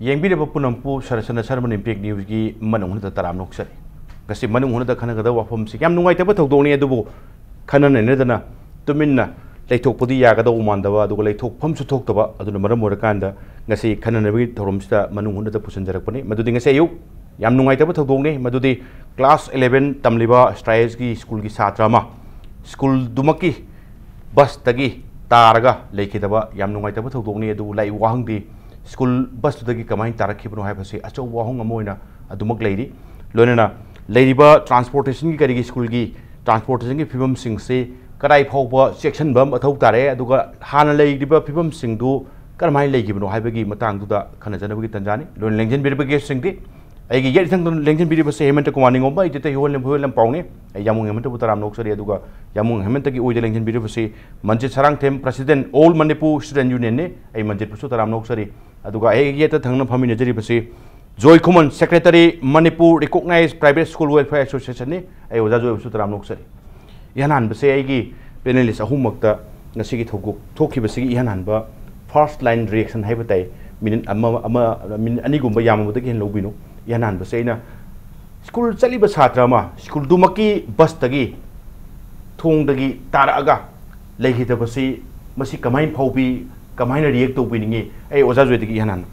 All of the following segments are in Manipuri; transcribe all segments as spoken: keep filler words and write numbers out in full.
ꯌꯦꯡꯕꯤꯔꯕ ꯄꯨꯝꯅꯃꯛꯄꯨ ꯁꯔꯁꯅ ꯁꯔꯃꯟ ꯏꯝꯄꯦꯛ ꯅ꯭ꯌꯨꯁꯀꯤ ꯃꯅꯨꯡ ꯍꯨꯠꯅ ꯇꯔꯥꯝꯅ ꯑꯣꯛꯆꯔꯤ꯫ ꯉꯁꯤ ꯃꯅꯨꯡ ꯍꯨꯠꯅ ꯈꯟꯅꯒꯗꯕ ꯋꯥꯐꯝꯁꯤ ꯌꯥꯝ ꯅꯨꯡꯉꯥꯏꯇꯕ ꯊꯧꯗꯣꯛꯅꯤ, ꯑꯗꯨꯕꯨ ꯈꯟꯅ ꯅꯩꯅꯗꯅ ꯇꯨꯃꯤꯟꯅ ꯂꯩꯊꯣꯛꯄꯗꯤ ꯌꯥꯒꯗꯧꯕ ꯃꯥꯟꯗꯕ, ꯑꯗꯨꯒ ꯂꯩꯊꯣꯛꯐꯝꯁꯨ ꯊꯣꯛꯇꯕ, ꯑꯗꯨꯅ ꯃꯔꯝ ꯑꯣꯏꯔꯀꯥꯟꯗ ꯉꯁꯤ ꯈꯟꯅꯅꯕꯒꯤ ꯊꯧꯔꯝꯁꯤꯗ ꯃꯅꯨꯡ ꯍꯨꯠꯅ ꯄꯨꯁꯤꯟꯖꯔꯛꯄꯅꯤ꯫ ꯃꯗꯨꯗꯤ ꯉꯁꯤ ꯑꯌꯨꯛ ꯌꯥꯝ ꯅꯨꯡꯉꯥꯏꯇꯕ ꯊꯧꯗꯣꯛꯅꯤ꯫ ꯃꯗꯨꯗꯤ class eleven ꯇꯝꯂꯤꯕ ꯁ꯭ꯇ꯭ꯔꯥꯏꯁꯀꯤ ꯁ꯭ꯀꯨꯜꯒꯤ ꯁꯥꯇ꯭ꯔ ꯑꯃ ꯁ꯭ꯀꯨꯜꯗꯨꯃꯛꯀꯤ ꯕꯁꯇꯒꯤ ꯇꯥꯔꯒ ꯂꯩꯈꯤꯗꯕ ꯌꯥꯝ ꯅꯨꯡꯉꯥꯏꯇꯕ ꯊꯧꯗꯣꯛꯅꯤ꯫ ꯑꯗꯨꯕꯨ ꯂꯥꯛꯏꯕ ꯋꯥꯍꯪꯗꯤ, ꯁ꯭ꯀꯨꯜ ꯕꯁꯇꯨꯗꯒꯤ ꯀꯃꯥꯏꯅ ꯇꯥꯔꯛꯈꯤꯕꯅꯣ ꯍꯥꯏꯕꯁꯤ ꯑꯆꯧꯕ ꯋꯥꯍꯪ ꯑꯃ ꯑꯣꯏꯅ ꯑꯗꯨꯃꯛ ꯂꯩꯔꯤ꯫ ꯂꯣꯏꯅꯅ ꯂꯩꯔꯤꯕ ꯇ꯭ꯔꯥꯟꯁꯄꯣꯔꯇꯦꯁꯟꯒꯤ, ꯀꯔꯤꯒꯤ, ꯁ꯭ꯀꯨꯜꯒꯤ ꯇ꯭ꯔꯥꯟꯁꯄꯣꯔꯇꯦꯁꯟꯒꯤ ꯐꯤꯕꯝꯁꯤꯡꯁꯤ ꯀꯗꯥꯏ ꯐꯥꯎꯕ ꯆꯦꯛꯁꯤꯟꯕ ꯑꯃ ꯃꯊꯧ ꯇꯥꯔꯦ, ꯑꯗꯨꯒ ꯍꯥꯟꯅ ꯂꯩꯔꯤꯕ ꯐꯤꯕꯝꯁꯤꯡꯗꯨ ꯀꯔꯝꯍꯥꯏꯅ ꯂꯩꯈꯤꯕꯅꯣ ꯍꯥꯏꯕꯒꯤ ꯃꯇꯥꯡꯗꯨꯗ ꯈꯟꯅꯖꯅꯕꯒꯤ ꯇꯥꯟꯖꯥꯅꯤ꯫ ꯂꯣꯏꯅ ꯂꯦꯡꯁꯤꯟꯕꯤꯔꯤꯕ ꯒꯦꯁꯁꯤꯡꯗꯤ, ꯑꯩꯒꯤ ꯌꯦꯠ ꯏꯊꯪꯗ ꯂꯦꯡꯁꯤꯟꯕꯤꯔꯤꯕꯁꯤ ꯍꯦꯃꯟꯇ ꯀꯨꯃꯥꯔ ꯅꯤꯉꯣꯝꯕ, ꯑꯩ ꯇꯦꯇꯩ ꯍꯨꯋꯦꯟ ꯂꯝ, ꯍꯨꯋꯦꯟ ꯂꯝꯄꯥꯎꯅꯤ꯫ ꯑꯩ ꯌꯥꯃꯣꯡ ꯍꯦꯃꯟꯇꯕꯨ ꯇꯔꯥꯝꯅ ꯑꯣꯛꯆꯔꯤ꯫ ꯑꯗꯨꯒ ꯌꯥꯃꯣꯡ ꯍꯦꯃꯟꯇꯒꯤ ꯑꯣꯏꯗ ꯂꯦꯡꯁꯤꯟꯕꯤꯔꯤꯕꯁꯤ ꯃꯟꯖꯤꯠ Sarangthem, President, All Manipur Student Union ꯅꯤ꯫ ꯑꯩ ꯃꯟꯖꯤꯠꯄꯨꯁꯨ ꯇꯔꯥꯝꯅ ꯑꯣꯛꯆꯔꯤ꯫ ꯑꯗꯨꯒ ꯑꯩꯒꯤ ꯌꯦꯠꯇ ꯊꯪꯅ ꯐꯝꯃꯤꯟꯅꯖꯔꯤꯕꯁꯤ ꯖꯣꯏ ꯈꯨꯃꯟ, Secretary, Manipur Recognized Private School Welfare Association ꯅꯤ꯫ ꯑꯩ ꯑꯣꯖꯥ ꯖꯣꯏꯕꯨꯁꯨ ꯇꯔꯥꯝꯅ ꯑꯣꯛꯆꯔꯤ꯫ ꯏꯍꯥꯟ ꯍꯥꯟꯕꯁꯦ ꯑꯩꯒꯤ panelist ꯑꯍꯨꯝꯃꯛꯇ ꯉꯁꯤꯒꯤ ꯊꯧꯗꯣꯛ ꯊꯣꯛꯈꯤꯕꯁꯤꯒꯤ ꯏꯍꯥꯟ ꯍꯥꯟꯕ first line reaction ꯍꯥꯏꯕ ꯇꯥꯏ꯫ ꯃꯤꯅꯤꯠ ꯑꯃ, ꯑꯃ, ꯃꯤꯅꯤꯠ ꯑꯅꯤꯒꯨꯝꯕ ꯌꯥꯝꯃꯕꯗꯒꯤ ꯍꯦꯟꯅ ꯂꯧꯕꯤꯅꯨ꯫ ꯏꯍꯥꯟ ꯍꯥꯟꯕꯁꯦ ꯑꯩꯅ ꯁ꯭ꯀꯨꯜ ꯆꯠꯂꯤꯕ ꯁꯥꯇ꯭ꯔ ꯑꯃ ꯁ꯭ꯀꯨꯜꯗꯨꯃꯛꯀꯤ ꯕꯁꯇꯒꯤ, ꯊꯣꯡꯗꯒꯤ ꯇꯥꯔꯛꯑꯒ ꯂꯩꯈꯤꯗꯕꯁꯤ, ꯃꯁꯤ ꯀꯃꯥꯏꯅ ꯐꯥꯎꯕꯤ, ꯀꯃꯥꯏꯅ react ꯇꯧꯕꯤꯅꯤꯡꯉꯤ? ꯑꯩ ꯑꯣꯖꯥ ꯖꯣꯏꯗꯒꯤ ꯏꯍꯥꯟ ꯍꯥꯟꯅ꯫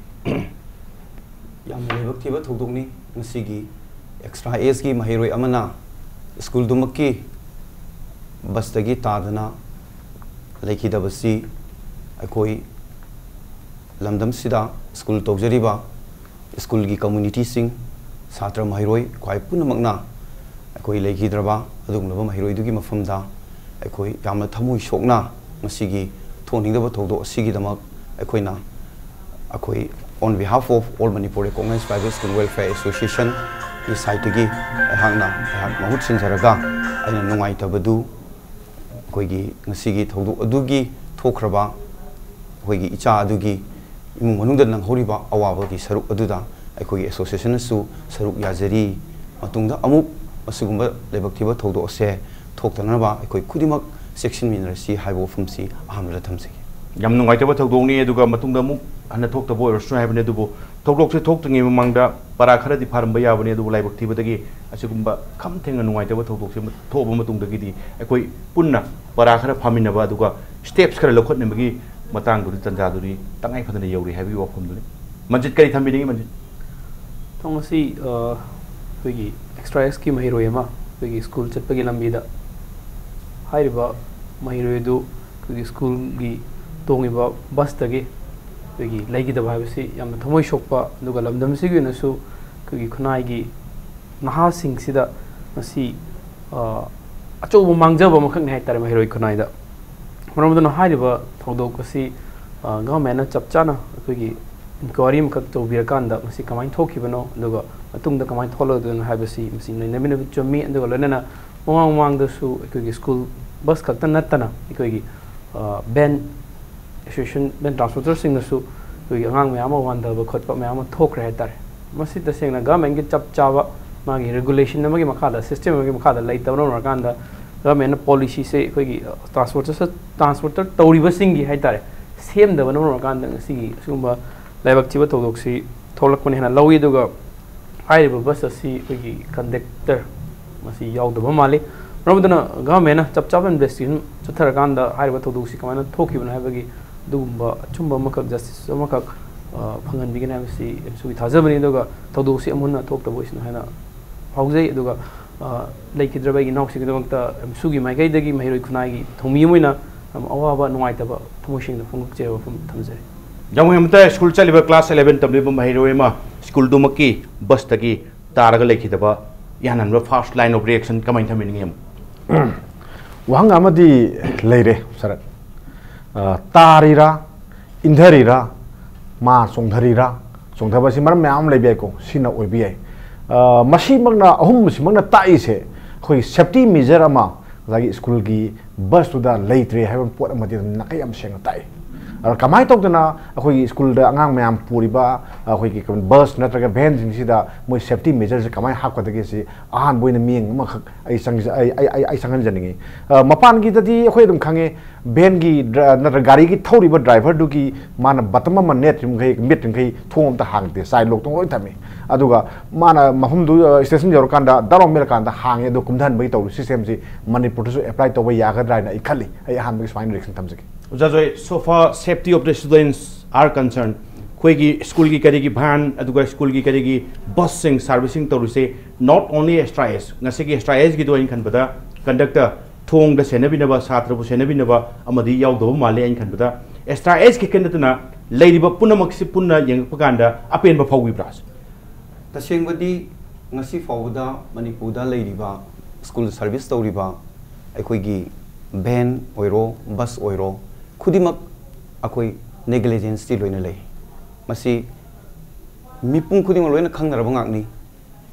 ꯌꯥꯝꯅ ꯂꯥꯏꯕꯛ ꯊꯤꯕ ꯊꯧꯗꯣꯛꯅꯤ꯫ ꯉꯁꯤꯒꯤ extra age ꯀꯤ ꯃꯍꯩꯔꯣꯏ ꯑꯃꯅ ꯁ꯭ꯀꯨꯜꯗꯨꯃꯛꯀꯤ ꯕꯁꯇꯒꯤ ꯇꯥꯗꯅ ꯂꯩꯈꯤꯗꯕꯁꯤ ꯑꯩꯈꯣꯏ ꯂꯝꯗꯝꯁꯤꯗ ꯁ꯭ꯀꯨꯜ ꯇꯧꯖꯔꯤꯕ ꯁ꯭ꯀꯨꯜꯒꯤ community ꯁꯤꯡ, ꯁꯥꯇ꯭ꯔ ꯃꯍꯩꯔꯣꯏ ꯈ꯭ꯋꯥꯏ ꯄꯨꯝꯅꯃꯛꯅ ꯑꯩꯈꯣꯏ ꯂꯩꯈꯤꯗ꯭ꯔꯕ ꯑꯗꯨꯒꯨꯝꯂꯕ ꯃꯍꯩꯔꯣꯏꯗꯨꯒꯤ ꯃꯐꯝꯗ ꯑꯩꯈꯣꯏ ꯌꯥꯝꯅ ꯊꯃꯣꯏ ꯁꯣꯛꯅ ꯃꯁꯤꯒꯤ ꯊꯣꯛꯍꯟꯅꯤꯡꯗꯕ ꯊꯧꯗꯣꯛ ꯑꯁꯤꯒꯤꯗꯃꯛ ꯑꯩꯈꯣꯏꯅ, ꯑꯩꯈꯣꯏ on behalf of All Manipur Recognized Private School Welfare Association ꯒꯤ side ꯇꯒꯤ ꯑꯩꯍꯥꯛꯅ, ꯑꯩꯍꯥꯛ ꯃꯍꯨꯠ ꯁꯤꯟꯖꯔꯒ ꯑꯩꯅ ꯅꯨꯡꯉꯥꯏꯇꯕꯗꯨ, ꯑꯩꯈꯣꯏꯒꯤ ꯉꯁꯤꯒꯤ ꯊꯧꯗꯣꯛ ꯑꯗꯨꯒꯤ ꯊꯣꯛꯈ꯭ꯔꯕ ꯑꯩꯈꯣꯏꯒꯤ ꯏꯆꯥ ꯑꯗꯨꯒꯤ ꯏꯃꯨꯡ ꯃꯅꯨꯡꯗ ꯅꯪꯍꯧꯔꯤꯕ ꯑꯋꯥꯕꯒꯤ ꯁꯔꯨꯛ ꯑꯗꯨꯗ ꯑꯩꯈꯣꯏꯒꯤ association ꯅꯁꯨ ꯁꯔꯨꯛ ꯌꯥꯖꯔꯤ꯫ ꯃꯇꯨꯡꯗ ꯑꯃꯨꯛ ꯑꯁꯤꯒꯨꯝꯕ ꯂꯥꯏꯕꯛ ꯊꯤꯕ ꯊꯧꯗꯣꯛ ꯑꯁꯦ ꯊꯣꯛꯇꯅꯕ ꯑꯩꯈꯣꯏ ꯈꯨꯗꯤꯡꯃꯛ ꯆꯦꯛꯁꯤꯟꯃꯤꯟꯅꯔꯁꯤ ꯍꯥꯏꯕ ꯋꯥꯐꯝꯁꯤ ꯑꯍꯥꯟꯕꯗ ꯊꯝꯖꯒꯦ꯫ ꯌꯥꯝ ꯅꯨꯡꯉꯥꯏꯇꯕ ꯊꯧꯗꯣꯛꯅꯤ, ꯑꯗꯨꯒ ꯃꯇꯨꯡꯗ ꯑꯃꯨꯛ ꯍꯟꯅ ꯊꯣꯛꯇꯕ ꯑꯣꯏꯔꯁꯅꯨ ꯍꯥꯏꯕꯅꯤ꯫ ꯑꯗꯨꯕꯨ ꯊꯧꯗꯣꯛꯁꯦ ꯊꯣꯛꯇ꯭ꯔꯤꯉꯩ ꯃꯃꯥꯡꯗ ꯄꯔꯥ ꯈꯔꯗꯤ ꯐꯥꯔꯝꯕ ꯌꯥꯕꯅꯤ, ꯑꯗꯨꯕꯨ ꯂꯥꯏꯕꯛ ꯊꯤꯕꯗꯒꯤ ꯑꯁꯤꯒꯨꯝꯕ ꯈꯝ ꯊꯦꯡꯅ ꯅꯨꯡꯉꯥꯏꯇꯕ ꯊꯧꯗꯣꯛꯁꯦ ꯊꯣꯛꯑꯕ ꯃꯇꯨꯡꯗꯒꯤꯗꯤ ꯑꯩꯈꯣꯏ ꯄꯨꯟꯅ ꯄꯔꯥ ꯈꯔ ꯐꯥꯃꯤꯟꯅꯕ, ꯑꯗꯨꯒ steps ꯈꯔ ꯂꯧꯈꯠꯅꯕꯒꯤ ꯃꯇꯥꯡꯗꯨꯗꯤ, ꯇꯥꯟꯖꯥꯗꯨꯗꯤ ꯇꯉꯥꯏ ꯐꯗꯅ ꯌꯧꯔꯤ ꯍꯥꯏꯕꯒꯤ ꯋꯥꯐꯝꯗꯨꯅꯤ꯫ ꯃꯟꯖꯤꯠ, ꯀꯔꯤ ꯊꯝꯕꯤꯅꯤꯡꯉꯤ, ꯃꯟꯖꯤꯠ? ꯊꯣꯡ ꯑꯁꯤ ꯑ, ꯑꯩꯈꯣꯏꯒꯤ ꯑꯦꯛꯁꯇ꯭ꯔꯥ ꯑꯦꯁꯀꯤ ꯃꯍꯩꯔꯣꯏ ꯑꯃ ꯑꯩꯈꯣꯏꯒꯤ ꯁ꯭ꯀꯨꯜ ꯆꯠꯄꯒꯤ ꯂꯝꯕꯤꯗ ꯍꯥꯏꯔꯤꯕ ꯃꯍꯩꯔꯣꯏ ꯑꯗꯨ ꯑꯩꯈꯣꯏꯒꯤ ꯁ꯭ꯀꯨꯜꯒꯤ ꯇꯣꯡꯉꯤꯕ ꯕꯁꯇꯒꯤ ꯑꯩꯈꯣꯏꯒꯤ ꯂꯩꯈꯤꯗꯕ ꯍꯥꯏꯕꯁꯤ ꯌꯥꯝꯅ ꯊꯃꯣꯏ ꯁꯣꯛꯄ, ꯑꯗꯨꯒ ꯂꯝꯗꯝꯁꯤꯒꯤ ꯑꯣꯏꯅꯁꯨ ꯑꯩꯈꯣꯏꯒꯤ ꯈꯨꯟꯅꯥꯏꯒꯤ ꯅꯍꯥꯁꯤꯡꯁꯤꯗ ꯃꯁꯤ ꯑ, ꯑꯆꯧꯕ ꯃꯥꯡꯖꯕ ꯑꯃꯈꯛꯅꯤ ꯍꯥꯏꯇꯥꯔꯦ ꯃꯍꯩꯔꯣꯏ ꯈꯨꯟꯅꯥꯏꯗ꯫ ꯃꯔꯝ ꯑꯗꯨꯅ ꯍꯥꯏꯔꯤꯕ ꯊꯧꯗꯣꯛ ꯑꯁꯤ ꯒꯚꯔꯟꯃꯦꯟꯅ ꯆꯞ ꯆꯥꯅ ꯑꯩꯈꯣꯏꯒꯤ ꯏꯟꯀ꯭ꯋꯥꯏꯔꯤ ꯑꯃꯈꯛ ꯇꯧꯕꯤꯔꯀꯥꯟꯗ ꯃꯁꯤ ꯀꯃꯥꯏꯅ ꯊꯣꯛꯈꯤꯕꯅꯣ, ꯑꯗꯨꯒ ꯃꯇꯨꯡꯗ ꯀꯃꯥꯏꯅ ꯊꯣꯛꯂꯛꯀꯗꯣꯏꯅꯣ ꯍꯥꯏꯕꯁꯤ ꯃꯁꯤ ꯅꯩꯅꯃꯤꯟꯅꯕ ꯆꯨꯝꯃꯤ꯫ ꯑꯗꯨꯒ ꯂꯣꯏꯅꯅ ꯃꯃꯥꯡ ꯃꯃꯥꯡꯗꯁꯨ ꯑꯩꯈꯣꯏꯒꯤ ꯁ꯭ꯀꯨꯜ ꯕꯁ ꯈꯛꯇ ꯅꯠꯇꯅ ꯑꯩꯈꯣꯏꯒꯤ ꯕꯦꯟ ꯑꯦꯁꯣꯁꯤꯌꯦꯁꯟ, ꯕꯦꯟ ꯇ꯭ꯔꯥꯟꯁꯄꯣꯔꯇꯔꯁꯤꯡꯅꯁꯨ ꯑꯩꯈꯣꯏꯒꯤ ꯑꯉꯥꯡ ꯃꯌꯥꯝ ꯑꯃ ꯋꯥꯟꯊꯕ ꯈꯣꯠꯄ ꯃꯌꯥꯝ ꯑꯃ ꯊꯣꯛꯈ꯭ꯔꯦ ꯍꯥꯏꯇꯥꯔꯦ꯫ ꯃꯁꯤ ꯇꯁꯦꯡꯅ ꯒꯚꯔꯟꯃꯦꯟꯒꯤ ꯆꯞ ꯆꯥꯕ ꯃꯥꯒꯤ ꯔꯤꯒꯨꯂꯦꯁꯟ ꯑꯃꯒꯤ ꯃꯈꯥꯗ, ꯁꯤꯁꯇꯦꯝ ꯑꯃꯒꯤ ꯃꯈꯥꯗ ꯂꯩꯇꯕꯅ ꯃꯔꯝ ꯑꯣꯏꯔꯀꯥꯟꯗ ꯒꯚꯔꯟꯃꯦꯟꯅ ꯄꯣꯂꯤꯁꯤꯁꯦ ꯑꯩꯈꯣꯏꯒꯤ ꯇ꯭ꯔꯥꯟꯁꯄꯣꯔꯇꯔ ꯇ꯭ꯔꯥꯟꯁꯄꯣꯔꯇꯔ ꯇꯧꯔꯤꯕꯁꯤꯡꯒꯤ ꯍꯥꯏꯇꯥꯔꯦ, ꯁꯦꯝꯗꯕꯅ ꯃꯔꯝ ꯑꯣꯏꯔꯀꯥꯟꯗ ꯉꯁꯤꯒꯤ ꯑꯁꯤꯒꯨꯝꯕ ꯂꯥꯏꯕꯛ ꯊꯤꯕ ꯊꯧꯗꯣꯛꯁꯤ ꯊꯣꯛꯂꯛꯄꯅꯤ ꯍꯥꯏꯅ ꯂꯧꯏ꯫ ꯑꯗꯨꯒ ꯍꯥꯏꯔꯤꯕ ꯕꯁ ꯑꯁꯤ ꯑꯩꯈꯣꯏꯒꯤ ꯀꯟꯗꯛꯇꯔ ꯃꯁꯤ ꯌꯥꯎꯗꯕ ꯃꯥꯜꯂꯤ꯫ ꯃꯔꯝ ꯑꯗꯨꯅ ꯒꯚꯔꯟꯃꯦꯟꯅ ꯆꯞ ꯆꯥꯕ ꯏꯟꯚꯦꯁꯇꯤꯒꯦꯁꯟ ꯆꯠꯊꯔꯀꯥꯟꯗ ꯍꯥꯏꯔꯤꯕ ꯊꯧꯗꯣꯛꯁꯤ ꯀꯃꯥꯏꯅ ꯊꯣꯛꯈꯤꯕꯅꯣ ꯍꯥꯏꯕꯒꯤ ꯑꯗꯨꯒꯨꯝꯕ ꯑꯆꯨꯝꯕ ꯑꯃꯈꯛ, ꯖꯁꯇꯤꯁ ꯑꯃꯈꯛ ꯑ, ꯐꯪꯍꯟꯕꯤꯒꯅꯤ ꯍꯥꯏꯕꯁꯤ ꯑꯦꯝꯁꯨꯒꯤ ꯊꯥꯖꯕꯅꯤ꯫ ꯑꯗꯨꯒ ꯊꯧꯗꯣꯛꯁꯤ ꯑꯃꯨꯛ ꯍꯟꯅ ꯊꯣꯛꯇꯕ ꯑꯣꯏꯁꯅꯨ ꯍꯥꯏꯅ ꯐꯥꯎꯖꯩ꯫ ꯑꯗꯨꯒ ꯑ, ꯂꯩꯈꯤꯗ꯭ꯔꯕ ꯑꯩꯒꯤ ꯏꯅꯥꯎꯁꯤꯡꯒꯤꯗꯃꯛꯇ ꯑꯦꯝꯁꯨꯒꯤ ꯃꯥꯏꯀꯩꯗꯒꯤ ꯃꯍꯩꯔꯣꯏ ꯈꯨꯟꯅꯥꯏꯒꯤ ꯊꯧꯃꯤ ꯑꯃ ꯑꯣꯏꯅ ꯌꯥꯝ ꯑꯋꯥꯕ ꯅꯨꯡꯉꯥꯏꯇꯕ ꯊꯃꯣꯏ ꯁꯦꯡꯅ ꯐꯣꯡꯗꯣꯛꯆꯕ ꯋꯥꯐꯝ ꯊꯝꯖꯔꯤ꯫ ꯌꯥꯝ ꯍꯣꯏ, ꯑꯃꯇ ꯁ꯭ꯀꯨꯜ ꯆꯠꯂꯤꯕ ꯀ꯭ꯂꯥꯁ eleven ꯇꯝꯂꯤꯕ ꯃꯍꯩꯔꯣꯏ ꯑꯃ ꯁ꯭ꯀꯨꯜꯗꯨꯃꯛꯀꯤ ꯕꯁꯇꯒꯤ ꯇꯥꯔꯒ ꯂꯩꯈꯤꯗꯕ ꯏꯍꯥꯟ ꯍꯥꯟꯕ first line of reaction ꯀꯃꯥꯏꯅ ꯊꯝꯕꯤꯅꯤꯡꯉꯤ ꯑꯃ? ꯋꯥꯍꯪ ꯑꯃꯗꯤ ꯂꯩꯔꯦ ꯁꯔꯠ꯫ ꯑ, ꯇꯥꯔꯤꯔꯥ, ꯏꯟꯊꯔꯤꯔꯥ, ꯃꯥ ꯆꯣꯡꯊꯔꯤꯔꯥ? ꯆꯣꯡꯊꯕꯁꯤ ꯃꯔꯝ ꯃꯌꯥꯝ ꯑꯃ ꯂꯩꯕ ꯌꯥꯏꯀꯣ, ꯁꯤꯅ ꯑꯣꯏꯕ ꯌꯥꯏ꯫ ꯑ, ꯃꯁꯤꯃꯛꯅ, ꯑꯍꯨꯝꯁꯤꯃꯛꯅ ꯇꯥꯛꯏꯁꯦ ꯑꯩꯈꯣꯏꯒꯤ ꯁꯦꯐꯇꯤ ꯃꯦꯖꯔ ꯑꯃ ꯉꯁꯥꯏꯒꯤ ꯁ꯭ꯀꯨꯜꯒꯤ ꯕꯁꯇꯨꯗ ꯂꯩꯇ꯭ꯔꯦ ꯍꯥꯏꯕ ꯄꯣꯠ ꯑꯃꯗꯤ ꯑꯗꯨꯝ ꯅꯥꯈꯩ ꯌꯥꯝ ꯁꯦꯡꯅ ꯇꯥꯛꯏ꯫ ꯑꯗꯣ ꯀꯃꯥꯏꯅ ꯇꯧꯗꯅ ꯑꯩꯈꯣꯏꯒꯤ ꯁ꯭ꯀꯨꯜꯗ ꯑꯉꯥꯡ ꯃꯌꯥꯝ ꯄꯨꯔꯤꯕ ꯑꯩꯈꯣꯏꯒꯤ ꯕꯁ ꯅꯠꯇ꯭ꯔꯒ ꯚꯦꯟꯁꯤꯡꯁꯤꯗ ꯃꯣꯏ ꯁꯦꯐꯇꯤ ꯃꯦꯖꯔꯁꯦ ꯀꯃꯥꯏꯅ ꯍꯥꯞꯀꯗꯒꯦ ꯁꯤ ꯑꯍꯥꯟꯕ ꯑꯣꯏꯅ ꯃꯤꯠꯌꯦꯡ ꯑꯃꯈꯛ ꯑꯩ ꯆꯪꯖ-, ꯑꯩ, ꯑꯩ, ꯑꯩ, ꯑꯩ ꯆꯪꯍꯟꯖꯅꯤꯡꯉꯤ꯫ ꯑ, ꯃꯄꯥꯟꯒꯤꯗꯗꯤ ꯑꯩꯈꯣꯏ ꯑꯗꯨꯝ ꯈꯪꯉꯦ, ꯚꯦꯟꯒꯤ ꯗ꯭ꯔ-, ꯅꯠꯇ꯭ꯔꯒ ꯒꯥꯔꯤꯒꯤ ꯊꯧꯔꯤꯕ ꯗ꯭ꯔꯥꯏꯚꯔꯗꯨꯒꯤ ꯃꯥꯅ ꯕꯇꯝ ꯑꯃ ꯅꯦꯠꯇ꯭ꯔꯤꯃꯈꯩ, ꯃꯦꯠꯇ꯭ꯔꯤꯃꯈꯩ ꯊꯣꯡ ꯑꯝꯇ ꯍꯥꯡꯗꯦ, ꯆꯥꯏ ꯂꯣꯛꯇꯣꯡ ꯂꯣꯏ ꯊꯝꯃꯤ꯫ ꯑꯗꯨꯒ ꯃꯥꯅ ꯃꯐꯝꯗꯨ, ꯑ, ꯁ꯭ꯇꯦꯁꯟ ꯌꯧꯔꯀꯥꯟꯗ ꯗꯥꯔꯣꯡ ꯃꯦꯠꯂꯀꯥꯟꯗ ꯍꯥꯡꯉꯦ, ꯑꯗꯣ ꯀꯨꯝꯊꯍꯟꯕꯒꯤ ꯇꯧꯔꯤ ꯁꯤꯁꯇꯦꯝꯁꯤ ꯃꯅꯤꯄꯨꯔꯗꯁꯨ ꯑꯦꯄ꯭ꯂꯥꯏ ꯇꯧꯕ ꯌꯥꯒꯗ꯭ꯔꯥ ꯍꯥꯏꯅ ꯑꯩ ꯈꯜꯂꯤ꯫ ꯑꯩ ꯑꯍꯥꯟꯕꯒꯤ ꯁꯨꯃꯥꯏꯅ ꯔꯤꯑꯦꯛꯁꯟ ꯊꯝꯖꯒꯦ꯫ ꯑꯣꯖꯥ ꯖꯣꯏ, so far safety of the students are concerned, ꯑꯩꯈꯣꯏꯒꯤ ꯁ꯭ꯀꯨꯜꯒꯤ ꯀꯔꯤꯒꯤ ꯚꯥꯟ, ꯑꯗꯨꯒ ꯁ꯭ꯀꯨꯜꯒꯤ ꯀꯔꯤꯒꯤ ꯕꯁꯁꯤꯡ ꯁꯥꯔꯚꯤꯁꯤꯡ ꯇꯧꯔꯤꯁꯦ, not only ꯑꯦꯁꯇ꯭ꯔꯥ ꯑꯦꯁ, ꯉꯁꯤꯒꯤ ꯑꯦꯁꯇ꯭ꯔꯥ ꯑꯦꯁꯀꯤꯗꯣ ꯑꯩꯅ ꯈꯟꯕꯗ ꯀꯟꯗꯛꯇꯔ, ꯊꯣꯡꯗ ꯁꯦꯟꯅꯕꯤꯅꯕ, ꯁꯥꯇ꯭ꯔꯕꯨ ꯁꯦꯟꯅꯕꯤꯅꯕ ꯑꯃꯗꯤ ꯌꯥꯎꯗꯕ ꯃꯥꯜꯂꯦ꯫ ꯑꯩꯅ ꯈꯟꯕꯗ ꯑꯦꯁꯇ꯭ꯔꯥ ꯑꯦꯁ ꯈꯛꯇ ꯅꯠꯇꯅ ꯂꯩꯔꯤꯕ ꯄꯨꯝꯅꯃꯛꯁꯤ ꯄꯨꯟꯅ ꯌꯦꯡꯉꯛꯄ ꯀꯥꯟꯗ ꯑꯄꯦꯟꯕ ꯐꯥꯎꯕꯤꯕ꯭ꯔꯥ? ꯇꯁꯦꯡꯕꯗꯤ, ꯉꯁꯤ ꯐꯥꯎꯕꯗ ꯃꯅꯤꯄꯨꯔꯗ ꯂꯩꯔꯤꯕ ꯁ꯭ꯀꯨꯜ ꯁꯥꯔꯚꯤꯁ ꯇꯧꯔꯤꯕ ꯑꯩꯈꯣꯏꯒꯤ ꯚꯦꯟ ꯑꯣꯏꯔꯣ, ꯕꯁ ꯑꯣꯏꯔꯣ, ꯈꯨꯗꯤꯡꯃꯛ ꯑꯩꯈꯣꯏ ꯅꯦꯒ꯭ꯂꯤꯖꯦꯟꯁꯇꯤ ꯂꯣꯏꯅ ꯂꯩ꯫ ꯃꯁꯤ ꯃꯤꯄꯨꯝ ꯈꯨꯗꯤꯡꯃꯛ ꯂꯣꯏꯅ ꯈꯪꯅꯔꯕ ꯉꯥꯛꯅꯤ꯫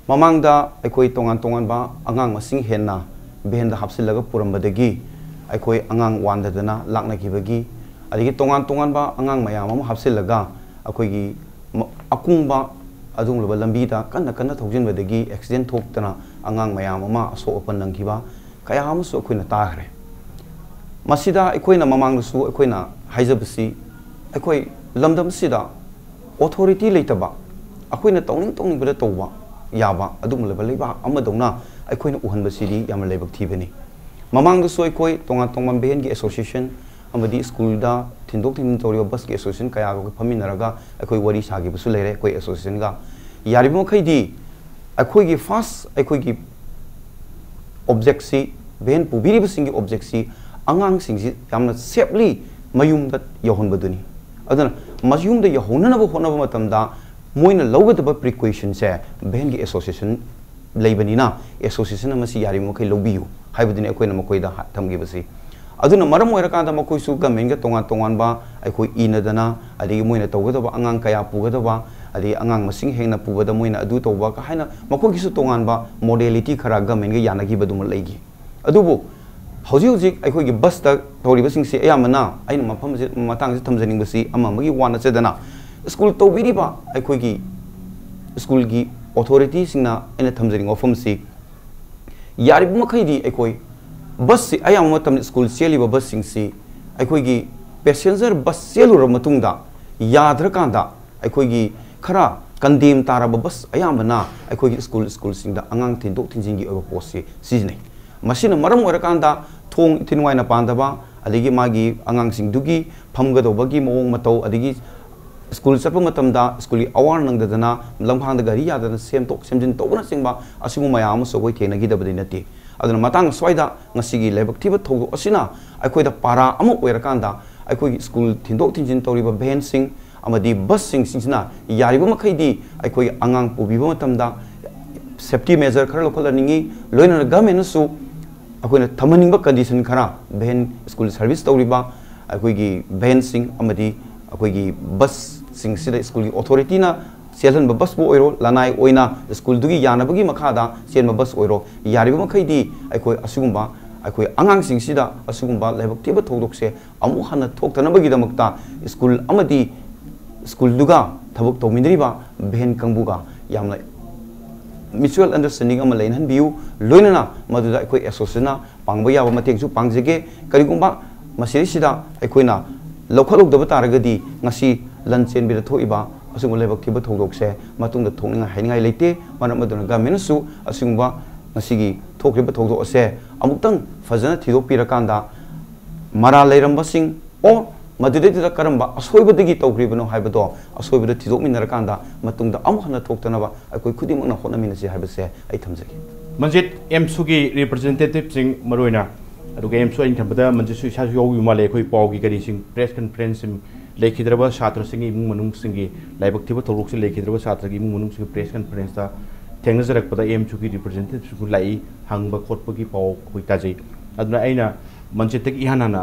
ꯃꯃꯥꯡꯗ ꯑꯩꯈꯣꯏ ꯇꯣꯉꯥꯟ ꯇꯣꯉꯥꯟꯕ ꯑꯉꯥꯡ ꯃꯁꯤꯡ ꯍꯦꯟꯅ ꯚꯦꯟꯗ ꯍꯥꯞꯆꯤꯜꯂꯒ ꯄꯨꯔꯝꯕꯗꯒꯤ ꯑꯩꯈꯣꯏ ꯑꯉꯥꯡ ꯋꯥꯟꯗꯗꯅ ꯂꯥꯛꯅꯈꯤꯕꯒꯤ, ꯑꯗꯒꯤ ꯇꯣꯉꯥꯟ ꯇꯣꯉꯥꯟꯕ ꯑꯉꯥꯡ ꯃꯌꯥꯝ ꯑꯃ ꯍꯥꯞꯆꯤꯜꯂꯒ ꯑꯩꯈꯣꯏꯒꯤ ꯃ-, ꯑꯀꯨꯡꯕ ꯑꯗꯨꯒꯨꯝꯂꯕ ꯂꯝꯕꯤꯗ ꯀꯟꯅ ꯀꯟꯅ ꯊꯧꯖꯤꯟꯕꯗꯒꯤ ꯑꯦꯛꯁꯤꯗꯦꯟ ꯊꯣꯛꯇꯅ ꯑꯉꯥꯡ ꯃꯌꯥꯝ ꯑꯃ ꯑꯁꯣꯛ ꯑꯄꯟ ꯅꯪꯈꯤꯕ ꯀꯌꯥ ꯑꯃꯁꯨ ꯑꯩꯈꯣꯏꯅ ꯇꯥꯈ꯭ꯔꯦ꯫ ꯃꯁꯤꯗ ꯑꯩꯈꯣꯏꯅ ꯃꯃꯥꯡꯗꯁꯨ ꯑꯩꯈꯣꯏꯅ ꯍꯥꯏꯖꯕꯁꯤ, ꯑꯩꯈꯣꯏ ꯂꯝꯗꯝꯁꯤꯗ ꯑꯣꯊꯣꯔꯤꯇꯤ ꯂꯩꯇꯕ, ꯑꯩꯈꯣꯏꯅ ꯇꯧꯅꯤꯡ ꯇꯧꯅꯤꯡꯕꯗ ꯇꯧꯕ ꯌꯥꯕ ꯑꯗꯨꯒꯨꯝꯂꯕ ꯂꯩꯕꯥꯛ ꯑꯃꯗꯧꯅ ꯑꯩꯈꯣꯏꯅ ꯎꯍꯟꯕꯁꯤꯗꯤ ꯌꯥꯝꯅ ꯂꯥꯏꯕꯛ ꯊꯤꯕꯅꯤ꯫ ꯃꯃꯥꯡꯗꯁꯨ ꯑꯩꯈꯣꯏ ꯇꯣꯉꯥꯟ ꯇꯣꯉꯥꯟꯕ ꯚꯦꯟꯒꯤ ꯑꯦꯁꯣꯁꯤꯌꯦꯁꯟ ꯑꯃꯗꯤ ꯁ꯭ꯀꯨꯜꯗ ꯊꯤꯟꯗꯣꯛ ꯊꯤꯟꯖꯤꯟ ꯇꯧꯔꯤꯕ ꯕꯁꯀꯤ ꯑꯦꯁꯣꯁꯤꯌꯦꯁꯟ ꯀꯌꯥꯒ ꯑꯩꯈꯣꯏ ꯐꯝꯃꯤꯟꯅꯔꯒ ꯑꯩꯈꯣꯏ ꯋꯥꯔꯤ ꯁꯥꯈꯤꯕꯁꯨ ꯂꯩꯔꯦ ꯑꯩꯈꯣꯏ ꯑꯦꯁꯣꯁꯤꯌꯦꯁꯟꯒ꯫ ꯌꯥꯔꯤꯕ ꯃꯈꯩꯗꯤ ꯑꯩꯈꯣꯏꯒꯤ ꯐꯥꯔꯁ ꯑꯩꯈꯣꯏꯒꯤ ꯑꯣꯕꯖꯦꯛꯁꯤ, ꯚꯦꯟ ꯄꯨꯕꯤꯔꯤꯕꯁꯤꯡꯒꯤ ꯑꯣꯕꯖꯦꯛꯁꯤ ꯑꯉꯥꯡꯁꯤꯡꯁꯤ ꯌꯥꯝꯅ ꯁꯦꯐꯂꯤ ꯃꯌꯨꯝꯗ ꯌꯧꯍꯟꯕꯗꯨꯅꯤ꯫ ꯑꯗꯨꯅ ꯃꯌꯨꯝꯗ ꯌꯧꯍꯧꯅꯅꯕ ꯍꯣꯠꯅꯕ ꯃꯇꯝꯗ ꯃꯣꯏꯅ ꯂꯧꯒꯗꯕ ꯄ꯭ꯔꯤꯀꯣꯁꯟꯁꯦ ꯚꯦꯟꯒꯤ ꯑꯦꯁꯣꯁꯤꯌꯦꯁꯟ ꯂꯩꯕꯅꯤꯅ, ꯑꯦꯁꯣꯁꯤꯌꯦꯁꯟꯅ ꯃꯁꯤ ꯌꯥꯔꯤꯕ ꯃꯈꯩ ꯂꯧꯕꯤꯌꯨ ꯍꯥꯏꯕꯗꯨꯅꯤ ꯑꯩꯈꯣꯏꯅ ꯃꯈꯣꯏꯗ ꯍꯥ-, ꯊꯝꯈꯤꯕꯁꯤ꯫ ꯑꯗꯨꯅ ꯃꯔꯝ ꯑꯣꯏꯔꯀꯥꯟꯗ ꯃꯈꯣꯏꯁꯨ ꯒꯃꯦꯟꯒ ꯇꯣꯉꯥꯟ ꯇꯣꯉꯥꯟꯕ ꯑꯩꯈꯣꯏ ꯏꯅꯗꯅ, ꯑꯗꯒꯤ ꯃꯣꯏꯅ ꯇꯧꯒꯗꯕ ꯑꯉꯥꯡ ꯀꯌꯥ ꯄꯨꯒꯗꯕ, ꯑꯗꯒꯤ ꯑꯉꯥꯡ ꯃꯁꯤꯡ ꯍꯦꯟꯅ ꯄꯨꯕꯗ ꯃꯣꯏꯅ ꯑꯗꯨ ꯇꯧꯕ ꯀ ꯍꯥꯏꯅ ꯃꯈꯣꯏꯒꯤꯁꯨ ꯇꯣꯉꯥꯟꯕ ꯃꯣꯗꯦꯂꯤꯇꯤ ꯈꯔ ꯒꯃꯦꯟꯒ ꯌꯥꯅꯈꯤꯕꯗꯨꯃ ꯂꯩꯈꯤ꯫ ꯑꯗꯨꯕꯨ ꯍꯧꯖꯤꯛ ꯍꯧꯖꯤꯛ ꯑꯩꯈꯣꯏꯒꯤ ꯕꯁꯇ ꯇꯧꯔꯤꯕꯁꯤꯡꯁꯤ ꯑꯌꯥꯝꯕꯅ ꯑꯩꯅ ꯃꯐꯝ ꯑꯁꯤ, ꯃꯇꯥꯡꯁꯤ ꯊꯝꯖꯅꯤꯡꯕꯁꯤ ꯑꯃ ꯑꯃꯒꯤ ꯋꯥ ꯅꯠꯆꯗꯅ, ꯁ꯭ꯀꯨꯜ ꯇꯧꯕꯤꯔꯤꯕ ꯑꯩꯈꯣꯏꯒꯤ ꯁ꯭ꯀꯨꯜꯒꯤ ꯑꯣꯊꯣꯔꯤꯇꯤꯁꯤꯡꯅ ꯑꯩꯅ ꯊꯝꯖꯅꯤꯡꯕ ꯋꯥꯐꯝꯁꯤ, ꯌꯥꯔꯤꯕ ꯃꯈꯩꯗꯤ ꯑꯩꯈꯣꯏ ꯕꯁꯁꯤ ꯑꯌꯥꯝꯕ ꯃꯇꯝꯗ ꯁ꯭ꯀꯨꯜ ꯆꯦꯜꯂꯤꯕ ꯕꯁꯁꯤꯡꯁꯤ ꯑꯩꯈꯣꯏꯒꯤ ꯄꯦꯁꯦꯟꯖꯔ ꯕꯁ ꯆꯦꯜꯂꯨꯔꯕ ꯃꯇꯨꯡꯗ ꯌꯥꯗ꯭ꯔꯀꯥꯟꯗ ꯑꯩꯈꯣꯏꯒꯤ ꯈꯔ ꯀꯟꯗꯦꯝ ꯇꯥꯔꯕ ꯕꯁ ꯑꯌꯥꯝꯕꯅ ꯑꯩꯈꯣꯏꯒꯤ ꯁ꯭ꯀꯨꯜ ꯁ꯭ꯀꯨꯜꯁꯤꯡꯗ ꯑꯉꯥꯡ ꯊꯤꯟꯗꯣꯛ ꯊꯤꯟꯖꯤꯟꯒꯤ ꯑꯣꯏꯕ ꯄꯣꯠꯁꯤ ꯁꯤꯖꯤꯟꯅꯩ꯫ ꯃꯁꯤꯅ ꯃꯔꯝ ꯑꯣꯏꯔꯀꯥꯟꯗ ꯊꯣꯡ ꯏꯊꯤ ꯅꯨꯡꯉꯥꯏꯅ ꯄꯥꯟꯗꯕ, ꯑꯗꯒꯤ ꯃꯥꯒꯤ ꯑꯉꯥꯡꯁꯤꯡꯗꯨꯒꯤ ꯐꯝꯒꯗꯧꯕꯒꯤ ꯃꯑꯣꯡ ꯃꯇꯧ, ꯑꯗꯒꯤ ꯁ꯭ꯀꯨꯜ ꯆꯠꯄ ꯃꯇꯝꯗ ꯁ꯭ꯀꯨꯜꯒꯤ ꯑꯋꯥꯔ ꯅꯪꯗꯗꯅ, ꯂꯝꯈꯥꯡꯗ ꯒꯥꯔꯤ ꯌꯥꯗꯗꯅ ꯁꯦꯝꯗꯣꯛ ꯁꯦꯝꯖꯤꯟ ꯇꯧꯕꯅꯆꯤꯡꯕ ꯑꯁꯤꯒꯨꯝꯕ ꯃꯌꯥꯝ ꯑꯃꯁꯨ ꯑꯩꯈꯣꯏ ꯊꯦꯡꯅꯈꯤꯗꯕꯗꯤ ꯅꯠꯇꯦ꯫ ꯑꯗꯨꯅ ꯃꯇꯥꯡ ꯑꯁ꯭ꯋꯥꯏꯗ ꯉꯁꯤꯒꯤ ꯂꯥꯏꯕꯛ ꯊꯤꯕ ꯊꯧꯗꯣꯛ ꯑꯁꯤꯅ ꯑꯩꯈꯣꯏꯗ ꯄꯥꯔꯥ ꯑꯃ ꯑꯣꯏꯔꯀꯥꯟꯗ ꯑꯩꯈꯣꯏꯒꯤ ꯁ꯭ꯀꯨꯜ ꯊꯤꯟꯗꯣꯛ ꯊꯤꯟꯖꯤꯟ ꯇꯧꯔꯤꯕ ꯚꯦꯟꯁꯤꯡ ꯑꯃꯗꯤ ꯕꯁꯁꯤꯡꯁꯤꯡꯁꯤꯅ ꯌꯥꯔꯤꯕ ꯃꯈꯩꯗꯤ ꯑꯩꯈꯣꯏ ꯑꯉꯥꯡ ꯄꯨꯕꯤꯕ ꯃꯇꯝꯗ ꯁꯦꯐꯇꯤ ꯃꯦꯖꯔ ꯈꯔ ꯂꯧꯈꯠꯍꯟꯅꯤꯡꯉꯤ꯫ ꯂꯣꯏꯅꯅ ꯒꯚꯔꯟꯃꯦꯟꯠꯅꯁꯨ ꯑꯩꯈꯣꯏꯅ ꯊꯝꯍꯟꯅꯤꯡꯕ ꯀꯟꯗꯤꯁꯟ ꯈꯔ, ꯚꯦꯟ, ꯁ꯭ꯀꯨꯜ ꯁꯥꯔꯚꯤꯁ ꯇꯧꯔꯤꯕ ꯑꯩꯈꯣꯏꯒꯤ ꯚꯦꯟꯁꯤꯡ ꯑꯃꯗꯤ ꯑꯩꯈꯣꯏꯒꯤ ꯕꯁꯁꯤꯡꯁꯤꯗ ꯁ꯭ꯀꯨꯜꯒꯤ ꯑꯣꯊꯣꯔꯤꯇꯤꯅ ꯆꯦꯜꯍꯟꯕ ꯕꯁꯄꯨ ꯑꯣꯏꯔꯣ, ꯂꯅꯥꯏ ꯑꯣꯏꯅ ꯁ꯭ꯀꯨꯜꯗꯨꯒꯤ ꯌꯥꯅꯕꯒꯤ ꯃꯈꯥꯗ ꯆꯦꯟꯕ ꯕꯁ ꯑꯣꯏꯔꯣ, ꯌꯥꯔꯤꯕ ꯃꯈꯩꯗꯤ ꯑꯩꯈꯣꯏ ꯑꯁꯤꯒꯨꯝꯕ, ꯑꯩꯈꯣꯏ ꯑꯉꯥꯡꯁꯤꯡꯁꯤꯗ ꯑꯁꯤꯒꯨꯝꯕ ꯂꯥꯏꯕꯛ ꯊꯤꯕ ꯊꯧꯗꯣꯛꯁꯦ ꯑꯃꯨꯛ ꯍꯟꯅ ꯊꯣꯛꯇꯅꯕꯒꯤꯗꯃꯛꯇ ꯁ꯭ꯀꯨꯜ ꯑꯃꯗꯤ ꯁ꯭ꯀꯨꯜꯗꯨꯒ ꯊꯕꯛ ꯇꯧꯃꯤꯟꯅꯔꯤꯕ ꯚꯦꯟ ꯀꯥꯡꯕꯨꯒ ꯌꯥꯝꯅ ꯃ꯭ꯌꯨꯆꯨꯋꯦꯜ ꯑꯟꯗꯔꯁ꯭ꯇꯦꯟꯗꯤꯡ ꯑꯃ ꯂꯩꯅꯍꯟꯕꯤꯌꯨ꯫ ꯂꯣꯏꯅꯅ ꯃꯗꯨꯗ ꯑꯩꯈꯣꯏ ꯑꯦꯁꯣꯁꯤꯌꯦꯁꯟꯅ ꯄꯥꯡꯕ ꯌꯥꯕ ꯃꯇꯦꯡꯁꯨ ꯄꯥꯡꯖꯒꯦ꯫ ꯀꯔꯤꯒꯨꯝꯕ ꯃꯁꯤꯗꯩꯁꯤꯗ ꯑꯩꯈꯣꯏꯅ ꯂꯧꯈꯠꯍꯧꯗꯕ ꯇꯥꯔꯒꯗꯤ ꯉꯁꯤ ꯂꯟ ꯆꯦꯟꯕꯤꯗ ꯊꯣꯛꯏꯕ ꯑꯁꯤꯒꯨꯝꯕ ꯂꯥꯏꯕꯛ ꯊꯤꯕ ꯊꯧꯗꯣꯛꯁꯦ ꯃꯇꯨꯡꯗ ꯊꯣꯛꯅꯤꯡꯉꯥꯏ ꯍꯥꯏꯅꯤꯡꯉꯥꯏ ꯂꯩꯇꯦ꯫ ꯃꯔꯝ ꯑꯗꯨꯅ ꯒꯚꯔꯟꯃꯦꯟꯠꯅꯁꯨ ꯑꯁꯤꯒꯨꯝꯕ ꯉꯁꯤꯒꯤ ꯊꯣꯛꯈ꯭ꯔꯤꯕ ꯊꯧꯗꯣꯛ ꯑꯁꯦ ꯑꯃꯨꯛꯇꯪ ꯐꯖꯅ ꯊꯤꯗꯣꯛꯄꯤꯔꯀꯥꯟꯗ ꯃꯔꯥꯜ ꯂꯩꯔꯝꯕꯁꯤꯡ ꯑꯣꯔ ꯃꯗꯨꯗꯩꯗꯨꯗ ꯀꯔꯝꯕ ꯑꯁꯣꯏꯕꯗꯒꯤ ꯇꯧꯈ꯭ꯔꯤꯕꯅꯣ ꯍꯥꯏꯕꯗꯣ ꯑꯁꯣꯏꯕꯗꯣ ꯊꯤꯗꯣꯛꯃꯤꯟꯅꯔꯀꯥꯟꯗ ꯃꯇꯨꯡꯗ ꯑꯃꯨꯛ ꯍꯟꯅ ꯊꯣꯛꯇꯅꯕ ꯑꯩꯈꯣꯏ ꯈꯨꯗꯤꯡꯃꯛꯅ ꯍꯣꯠꯅꯃꯤꯟꯅꯁꯤ ꯍꯥꯏꯕꯁꯦ ꯑꯩ ꯊꯝꯖꯒꯦ꯫ ꯃꯟꯖꯤꯠ, ꯑꯦꯝꯁꯨꯒꯤ ꯔꯤꯄ꯭ꯔꯖꯦꯟꯇꯦꯇꯤꯚꯁꯤꯡ ꯃꯔꯨꯑꯣꯏꯅ, ꯑꯗꯨꯒ ꯑꯦꯝꯁꯨ ꯑꯩꯅ ꯈꯟꯕꯗ ꯃꯟꯖꯤꯠꯁꯨ ꯏꯁꯥꯁꯨ ꯌꯥꯎꯕꯤꯕ ꯃꯥꯜꯂꯦ ꯑꯩꯈꯣꯏ ꯄꯥꯎꯒꯤ ꯀꯔꯤꯁꯤꯡ, ꯄ꯭ꯔꯦꯁ ꯀꯟꯐꯔꯦꯟꯁꯁꯤꯡ, ꯂꯩꯈꯤꯗ꯭ꯔꯕ ꯁꯥꯇ꯭ꯔꯁꯤꯡꯒꯤ ꯏꯃꯨꯡ ꯃꯅꯨꯡꯁꯤꯡꯒꯤ ꯂꯥꯏꯕꯛ ꯊꯤꯕ ꯊꯧꯗꯣꯛꯁꯤꯡ ꯂꯩꯈꯤꯗ꯭ꯔꯕ ꯁꯥꯇ꯭ꯔꯒꯤ ꯏꯃꯨꯡ ꯃꯅꯨꯡꯁꯤꯡꯒꯤ ꯄ꯭ꯔꯦꯁ ꯀꯟꯐꯔꯦꯟꯁꯇ ꯊꯦꯡꯅꯖꯔꯛꯄꯗ ꯑꯦꯝꯁꯨꯒꯤ ꯔꯤꯄ꯭ꯔꯖꯦꯟꯇꯦꯇꯤꯚꯁꯤꯡꯁꯨ ꯂꯥꯛꯏ, ꯍꯪꯕ ꯈꯣꯠꯄꯒꯤ ꯄꯥꯎ ꯑꯩꯈꯣꯏ ꯇꯥꯖꯩ꯫ ꯑꯗꯨꯅ ꯑꯩꯅ ꯃꯟꯖꯤꯠꯇꯒꯤ ꯏꯍꯥꯟ ꯍꯥꯟꯅ,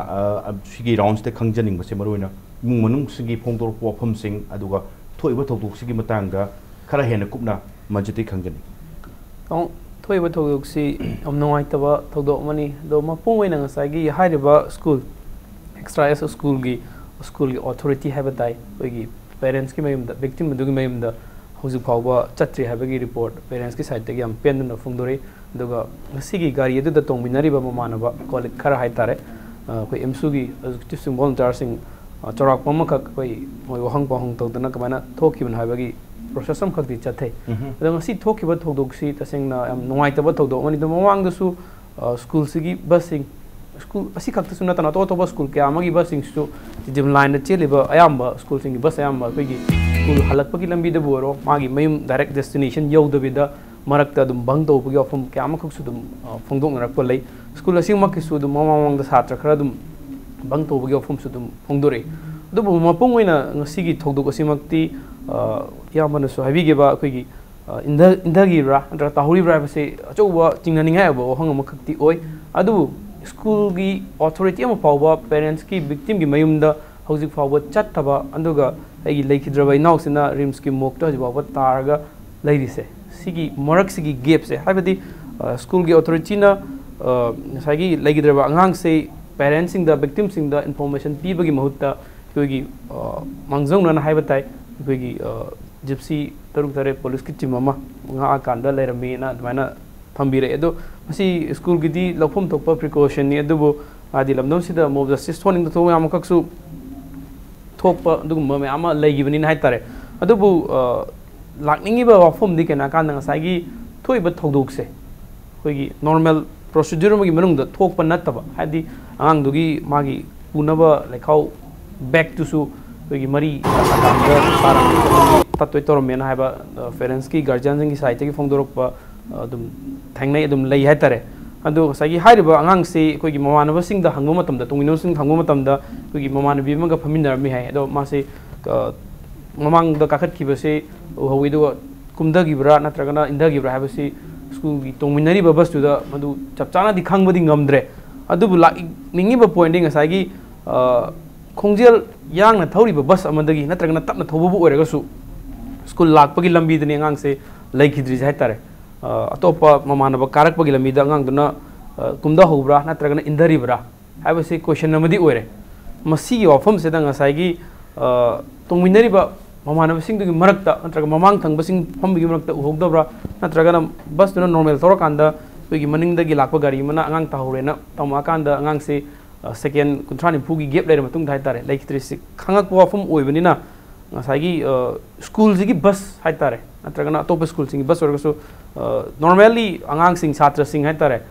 ꯑ, ꯁꯤꯒꯤ ꯔꯥꯎꯟꯁꯤꯗ ꯈꯪꯖꯅꯤꯡꯕꯁꯦ ꯃꯔꯨꯑꯣꯏꯅ ꯏꯃꯨꯡ ꯃꯅꯨꯡꯁꯤꯡꯒꯤ ꯐꯣꯡꯗꯣꯔꯛꯄ ꯋꯥꯐꯝꯁꯤꯡ, ꯑꯗꯨꯒ ꯊꯣꯛꯏꯕ ꯊꯧꯗꯣꯛꯁꯤꯒꯤ ꯃꯇꯥꯡꯗ ꯈꯔ ꯍꯦꯟꯅ ꯀꯨꯞꯅ ꯃꯟꯖꯤꯠꯇꯒꯤ ꯈꯪꯖꯅꯤꯡꯉꯤ꯫ ꯊꯣꯛꯏꯕ ꯊꯧꯗꯣꯛꯁꯤ ꯌꯥꯝ ꯅꯨꯡꯉꯥꯏꯇꯕ ꯊꯧꯗꯣꯛ ꯑꯃꯅꯤ꯫ ꯑꯗꯣ ꯃꯄꯨꯡ ꯑꯣꯏꯅ ꯉꯁꯥꯏꯒꯤ ꯍꯥꯏꯔꯤꯕ ꯁ꯭ꯀꯨꯜ, ꯑꯦꯛꯁꯇ꯭ꯔꯥ ꯑꯦꯁ ꯁ꯭ꯀꯨꯜꯒꯤ, ꯁ꯭ꯀꯨꯜꯒꯤ ꯑꯣꯊꯣꯔꯤꯇꯤ ꯍꯥꯏꯕ ꯇꯥꯏ, ꯑꯩꯈꯣꯏꯒꯤ ꯄꯦꯔꯦꯟꯁꯀꯤ ꯃꯌꯨꯝꯗ, ꯚꯤꯛꯇꯤꯝ ꯑꯗꯨꯒꯤ ꯃꯌꯨꯝꯗ ꯍꯧꯖꯤꯛ ꯐꯥꯎꯕ ꯆꯠꯇ꯭ꯔꯤ ꯍꯥꯏꯕꯒꯤ ꯔꯤꯄꯣꯔꯠ ꯄꯦꯔꯦꯟꯁꯀꯤ ꯁꯥꯏꯠꯇꯒꯤ ꯌꯥꯝ ꯄꯦꯟꯗꯅ ꯐꯣꯡꯗꯣꯔꯛꯏ꯫ ꯑꯗꯨꯒ ꯉꯁꯤꯒꯤ ꯒꯥꯔꯤ ꯑꯗꯨꯗ ꯇꯣꯡꯃꯤꯟꯅꯔꯤꯕ ꯃꯃꯥꯟꯅꯕ ꯀꯣꯂꯤꯛ ꯈꯔ ꯍꯥꯏꯇꯥꯔꯦ, ꯑꯩꯈꯣꯏ ꯑꯦꯝꯁꯨꯒꯤ ꯑꯦꯛꯖꯤꯀ꯭ꯌꯨꯇꯤꯚꯁꯤꯡ, ꯚꯣꯂꯨꯟꯇꯤꯌꯥꯔꯁꯤꯡ ꯆꯥꯎꯔꯥꯛꯄ ꯑꯃꯈꯛ ꯑꯩꯈꯣꯏ ꯃꯣꯏ ꯋꯥꯍꯪ ꯄꯥꯎꯍꯪ ꯇꯧꯗꯅ ꯀꯃꯥꯏꯅ ꯊꯣꯛꯈꯤꯕꯅꯣ ꯍꯥꯏꯕꯒꯤ ꯄ꯭ꯔꯣꯁꯦꯁ ꯑꯃꯈꯛꯇꯤ ꯆꯠꯊꯩ꯫ ꯑꯗꯣ ꯉꯁꯤ ꯊꯣꯛꯈꯤꯕ ꯊꯧꯗꯣꯛꯁꯤ ꯇꯁꯦꯡꯅ ꯌꯥꯝ ꯅꯨꯡꯉꯥꯏꯇꯕ ꯊꯧꯗꯣꯛ ꯑꯃꯅꯤ꯫ ꯑꯗꯣ ꯃꯃꯥꯡꯗꯁꯨ ꯁ꯭ꯀꯨꯜꯁꯤꯒꯤ ꯕꯁꯁꯤꯡ, ꯁ꯭ꯀꯨꯜ ꯑꯁꯤ ꯈꯛꯇꯁꯨ ꯅꯠꯇꯅ ꯑꯇꯣꯞ ꯑꯇꯣꯞꯄ ꯁ꯭ꯀꯨꯜ ꯀꯌꯥ ꯑꯃꯒꯤ ꯕꯁꯁꯤꯡꯁꯤꯁꯨ ꯇꯤꯗꯤꯝ ꯂꯥꯏꯟꯗ ꯆꯦꯜꯂꯤꯕ ꯑꯌꯥꯝꯕ ꯁ꯭ꯀꯨꯜꯁꯤꯡꯒꯤ ꯕꯁ ꯑꯌꯥꯝꯕ ꯑꯩꯈꯣꯏꯒꯤ ꯁ꯭ꯀꯨꯜ ꯍꯜꯂꯛꯄꯒꯤ ꯂꯝꯕꯤꯗꯕꯨ ꯑꯣꯏꯔꯣ, ꯃꯥꯒꯤ ꯃꯌꯨꯝ ꯗꯥꯏꯔꯦꯛ ꯗꯦꯁꯇꯤꯅꯦꯁꯟ ꯌꯧꯗꯕꯤꯗ ꯃꯔꯛꯇ ꯑꯗꯨꯝ ꯕꯪ ꯇꯧꯕꯒꯤ ꯋꯥꯐꯝ ꯀꯌꯥ ꯑꯃꯈꯛꯁꯨ ꯑꯗꯨꯝ ꯐꯣꯡꯗꯣꯛꯅꯔꯛꯄ ꯂꯩ꯫ ꯁ꯭ꯀꯨꯜ ꯑꯁꯤꯃꯛꯀꯤꯁꯨ ꯑꯗꯨꯝ ꯃꯃꯥꯡ ꯃꯃꯥꯡꯗ ꯁꯥꯇ꯭ꯔ ꯈꯔ ꯑꯗꯨꯝ ꯕꯪ ꯇꯧꯕꯒꯤ ꯋꯥꯐꯝꯁꯨ ꯑꯗꯨꯝ ꯐꯣꯡꯗꯣꯔꯛꯏ꯫ ꯑꯗꯨꯕꯨ ꯃꯄꯨꯡ ꯑꯣꯏꯅ ꯉꯁꯤꯒꯤ ꯊꯧꯗꯣꯛ ꯑꯁꯤꯃꯛꯇꯤ ꯏꯌꯥꯝꯕꯅꯁꯨ ꯍꯥꯏꯕꯤꯈꯤꯕ ꯑꯩꯈꯣꯏꯒꯤ ꯏꯟꯊꯈꯤꯕ꯭ꯔꯥ ꯅꯠꯇ꯭ꯔꯒ ꯇꯥꯍꯧꯔꯤꯕ꯭ꯔꯥ ꯍꯥꯏꯕꯁꯤ ꯑꯆꯧꯕ ꯆꯤꯡꯅꯅꯤꯡꯉꯥꯏ ꯑꯣꯏꯕ ꯋꯥꯍꯪ ꯑꯃꯈꯛꯇꯤ ꯑꯣꯏ꯫ ꯑꯗꯨꯕꯨ ꯁ꯭ꯀꯨꯜꯒꯤ ꯑꯣꯊꯣꯔꯤꯇꯤ ꯑꯃ ꯐꯥꯎꯕ ꯄꯦꯔꯦꯟꯠꯁꯀꯤ, ꯚꯤꯛꯇꯤꯝꯒꯤ ꯃꯌꯨꯝꯗ ꯍꯧꯖꯤꯛ ꯐꯥꯎꯕ ꯆꯠꯇꯕ, ꯑꯗꯨꯒ ꯑꯩꯒꯤ ꯂꯩꯈꯤꯗ꯭ꯔꯕ ꯏꯅꯥꯎꯁꯤꯅ ꯔꯤꯝꯁꯀꯤ ꯃꯣꯔꯒꯇ ꯍꯧꯖꯤꯛ ꯐꯥꯎꯕ ꯇꯥꯔꯒ ꯂꯩꯔꯤꯁꯦ, ꯁꯤꯒꯤ ꯃꯔꯛꯁꯤꯒꯤ ꯒꯦꯞꯁꯦ, ꯍꯥꯏꯕꯗꯤ ꯁ꯭ꯀꯨꯜꯒꯤ ꯑꯣꯊꯣꯔꯤꯇꯤꯅ ꯉꯁꯥꯏꯒꯤ ꯂꯩꯈꯤꯗ꯭ꯔꯕ ꯑꯉꯥꯡꯁꯦ ꯄꯦꯔꯦꯟꯠꯁꯤꯡꯗ, ꯚꯤꯛꯇꯤꯝꯁꯤꯡꯗ ꯏꯟꯐꯣꯔꯃꯦꯁꯟ ꯄꯤꯕꯒꯤ ꯃꯍꯨꯠꯇ ꯑꯩꯈꯣꯏꯒꯤ ꯃꯥꯡꯖꯧꯅꯅ ꯍꯥꯏꯕ ꯇꯥꯏ, ꯑꯩꯈꯣꯏꯒꯤ ꯖꯤꯞꯁꯤ ꯇꯔꯨꯛ ꯇꯔꯦꯠ ꯄꯨꯂꯤꯁꯀꯤ ꯇꯤꯝ ꯑꯃ ꯉꯥꯛꯑꯀꯥꯟꯗ ꯂꯩꯔꯝꯃꯦꯅ ꯑꯗꯨꯃꯥꯏꯅ ꯊꯝꯕꯤꯔꯛꯑꯦ꯫ ꯑꯗꯣ ꯃꯁꯤ ꯁ꯭ꯀꯨꯜꯒꯤꯗꯤ ꯂꯧꯐꯝ ꯊꯣꯛꯄ ꯄ꯭ꯔꯤꯀꯣꯁꯟꯅꯤ, ꯑꯗꯨꯕꯨ ꯍꯥꯏꯗꯤ ꯂꯝꯗꯝꯁꯤꯗ ꯃꯣꯕ ꯖꯁꯇꯤꯁ ꯊꯣꯛꯍꯟꯅꯤꯡꯗꯕ ꯊꯕꯛ ꯃꯌꯥꯝ ꯑꯃꯈꯛꯁꯨ ꯊꯣꯛꯄ ꯑꯗꯨꯒꯨꯝꯕ ꯃꯌꯥꯝ ꯑꯃ ꯂꯩꯈꯤꯕꯅꯤꯅ ꯍꯥꯏꯇꯥꯔꯦ꯫ ꯑꯗꯨꯕꯨ ꯂꯥꯛꯅꯤꯡꯉꯤꯕ ꯋꯥꯐꯝꯗꯤ ꯀꯩꯅꯣ ꯍꯥꯏꯀꯥꯟꯗ ꯉꯁꯥꯏꯒꯤ ꯊꯣꯛꯏꯕ ꯊꯧꯗꯣꯛꯁꯦ ꯑꯩꯈꯣꯏꯒꯤ ꯅꯣꯔꯃꯦꯜ ꯄ꯭ꯔꯣꯁꯤꯗ꯭ꯌꯨꯔ ꯑꯃꯒꯤ ꯃꯅꯨꯡꯗ ꯊꯣꯛꯄ ꯅꯠꯇꯕ, ꯍꯥꯏꯗꯤ ꯑꯉꯥꯡꯗꯨꯒꯤ ꯃꯥꯒꯤ ꯄꯨꯅꯕ ꯂꯩꯈꯥꯎ ꯕꯦꯛꯇꯨꯁꯨ ꯑꯩꯈꯣꯏꯒꯤ ꯃꯔꯤ ꯇꯠꯇꯣꯏ ꯇꯧꯔꯝꯃꯦꯅ ꯍꯥꯏꯕ ꯄꯦꯔꯦꯟꯠꯁꯀꯤ, ꯒꯥꯔꯖꯤꯌꯥꯟꯁꯤꯡꯒꯤ ꯁꯥꯏꯠꯇꯒꯤ ꯐꯣꯡꯗꯣꯔꯛꯄ ꯑꯗꯨꯝ ꯊꯦꯡꯅꯩ, ꯑꯗꯨꯝ ꯂꯩ ꯍꯥꯏꯇꯥꯔꯦ꯫ ꯑꯗꯣ ꯉꯁꯥꯏꯒꯤ ꯍꯥꯏꯔꯤꯕ ꯑꯉꯥꯡꯁꯤ ꯑꯩꯈꯣꯏꯒꯤ ꯃꯃꯥꯟꯅꯕꯁꯤꯡꯗ ꯍꯪꯕ ꯃꯇꯝꯗ, ꯇꯨꯡꯃꯤꯟꯅꯕꯁꯤꯡꯗ ꯍꯪꯕ ꯃꯇꯝꯗ ꯑꯩꯈꯣꯏꯒꯤ ꯃꯃꯥꯟꯅꯕꯤ ꯑꯃꯒ ꯐꯝꯃꯤꯟꯅꯔꯝꯃꯤ ꯍꯥꯏ꯫ ꯑꯗꯣ ꯃꯥꯁꯤ ꯃꯃꯥꯡꯗ ꯀꯥꯈꯠꯈꯤꯕꯁꯤ ꯎꯍꯧꯋꯤ, ꯑꯗꯨꯒ ꯀꯨꯝꯊꯈꯤꯕ꯭ꯔꯥ ꯅꯠꯇ꯭ꯔꯒꯅ ꯏꯟꯊꯈꯤꯕ꯭ꯔꯥ ꯍꯥꯏꯕꯁꯤ ꯁ꯭ꯀꯨꯜꯒꯤ ꯇꯣꯡꯃꯤꯟꯅꯔꯤꯕ ꯕꯁꯇꯨꯗ ꯃꯗꯨ ꯆꯞ ꯆꯥꯅꯗꯤ ꯈꯪꯕꯗꯤ ꯉꯝꯗ꯭ꯔꯦ꯫ ꯑꯗꯨꯕꯨ ꯂꯥꯛꯅꯤꯡꯉꯤꯕ ꯄꯣꯏꯟꯗꯤ ꯉꯁꯥꯏꯒꯤ ꯈꯣꯡꯖꯦꯜ ꯌꯥꯡꯅ ꯊꯧꯔꯤꯕ ꯕꯁ ꯑꯃꯗꯒꯤ ꯅꯠꯇ꯭ꯔꯒꯅ ꯇꯞꯅ ꯊꯧꯕꯕꯨ ꯑꯣꯏꯔꯒꯁꯨ ꯁ꯭ꯀꯨꯜ ꯂꯥꯛꯄꯒꯤ ꯂꯝꯕꯤꯗꯅꯤ ꯑꯉꯥꯡꯁꯦ ꯂꯩꯈꯤꯗ꯭ꯔꯤꯁꯦ ꯍꯥꯏꯇꯥꯔꯦ꯫ ꯑꯇꯣꯞꯄ ꯃꯃꯥꯟꯅꯕ ꯀꯥꯔꯛꯄꯒꯤ ꯂꯝꯕꯤꯗ ꯑꯉꯥꯡꯗꯨꯅ ꯀꯨꯝꯊꯍꯧꯕ꯭ꯔꯥ ꯅꯠꯇ꯭ꯔꯒꯅ ꯏꯟꯊꯔꯤꯕ꯭ꯔꯥ ꯍꯥꯏꯕꯁꯤ ꯀꯣꯏꯁꯟ ꯑꯃꯗꯤ ꯑꯣꯏꯔꯦ꯫ ꯃꯁꯤꯒꯤ ꯋꯥꯐꯝꯁꯤꯗ ꯉꯁꯥꯏꯒꯤ ꯇꯣꯡꯃꯤꯟꯅꯔꯤꯕ ꯃꯃꯥꯟꯅꯕꯁꯤꯡꯗꯨꯒꯤ ꯃꯔꯛꯇ ꯅꯠꯇ꯭ꯔꯒ ꯃꯃꯥꯡ ꯊꯪꯕꯁꯤꯡ ꯐꯝꯕꯒꯤ ꯃꯔꯛꯇ ꯎꯍꯧꯗꯕ꯭ꯔꯥ, ꯅꯠꯇ꯭ꯔꯒꯅ ꯕꯁꯇꯨꯅ ꯅꯣꯔꯃꯦꯜ ꯊꯧꯔꯀꯥꯟꯗ ꯑꯩꯈꯣꯏꯒꯤ ꯃꯅꯤꯡꯗꯒꯤ ꯂꯥꯛꯄ ꯒꯥꯔꯤ ꯑꯃꯅ ꯑꯉꯥꯡ ꯇꯥꯍꯧꯔꯦꯅ ꯇꯝꯃꯛꯑꯀꯥꯟꯗ ꯑꯉꯥꯡꯁꯤ ꯁꯦꯀꯦꯟ ꯀꯨꯟꯊ꯭ꯔꯥ ꯅꯤꯐꯨꯒꯤ ꯒꯦꯞ ꯂꯩꯔ ꯃꯇꯨꯡꯗ ꯍꯥꯏꯇꯥꯔꯦ, ꯂꯩꯈꯤꯗ꯭ꯔꯤꯁꯤ ꯈꯪꯉꯛꯄ ꯋꯥꯐꯝ ꯑꯣꯏꯕꯅꯤꯅ, ꯉꯁꯥꯏꯒꯤ ꯁ꯭ꯀꯨꯜꯁꯤꯒꯤ ꯕꯁ ꯍꯥꯏꯇꯥꯔꯦ, ꯅꯠꯇ꯭ꯔꯒꯅ ꯑꯇꯣꯞꯄ ꯁ꯭ꯀꯨꯜꯁꯤꯡꯒꯤ ꯕꯁ ꯑꯣꯏꯔꯒꯁꯨ, ꯅꯣꯔꯃꯦꯜꯂꯤ ꯑꯉꯥꯡꯁꯤꯡ, ꯁꯥꯇ꯭ꯔꯁꯤꯡ ꯍꯥꯏꯇꯥꯔꯦ,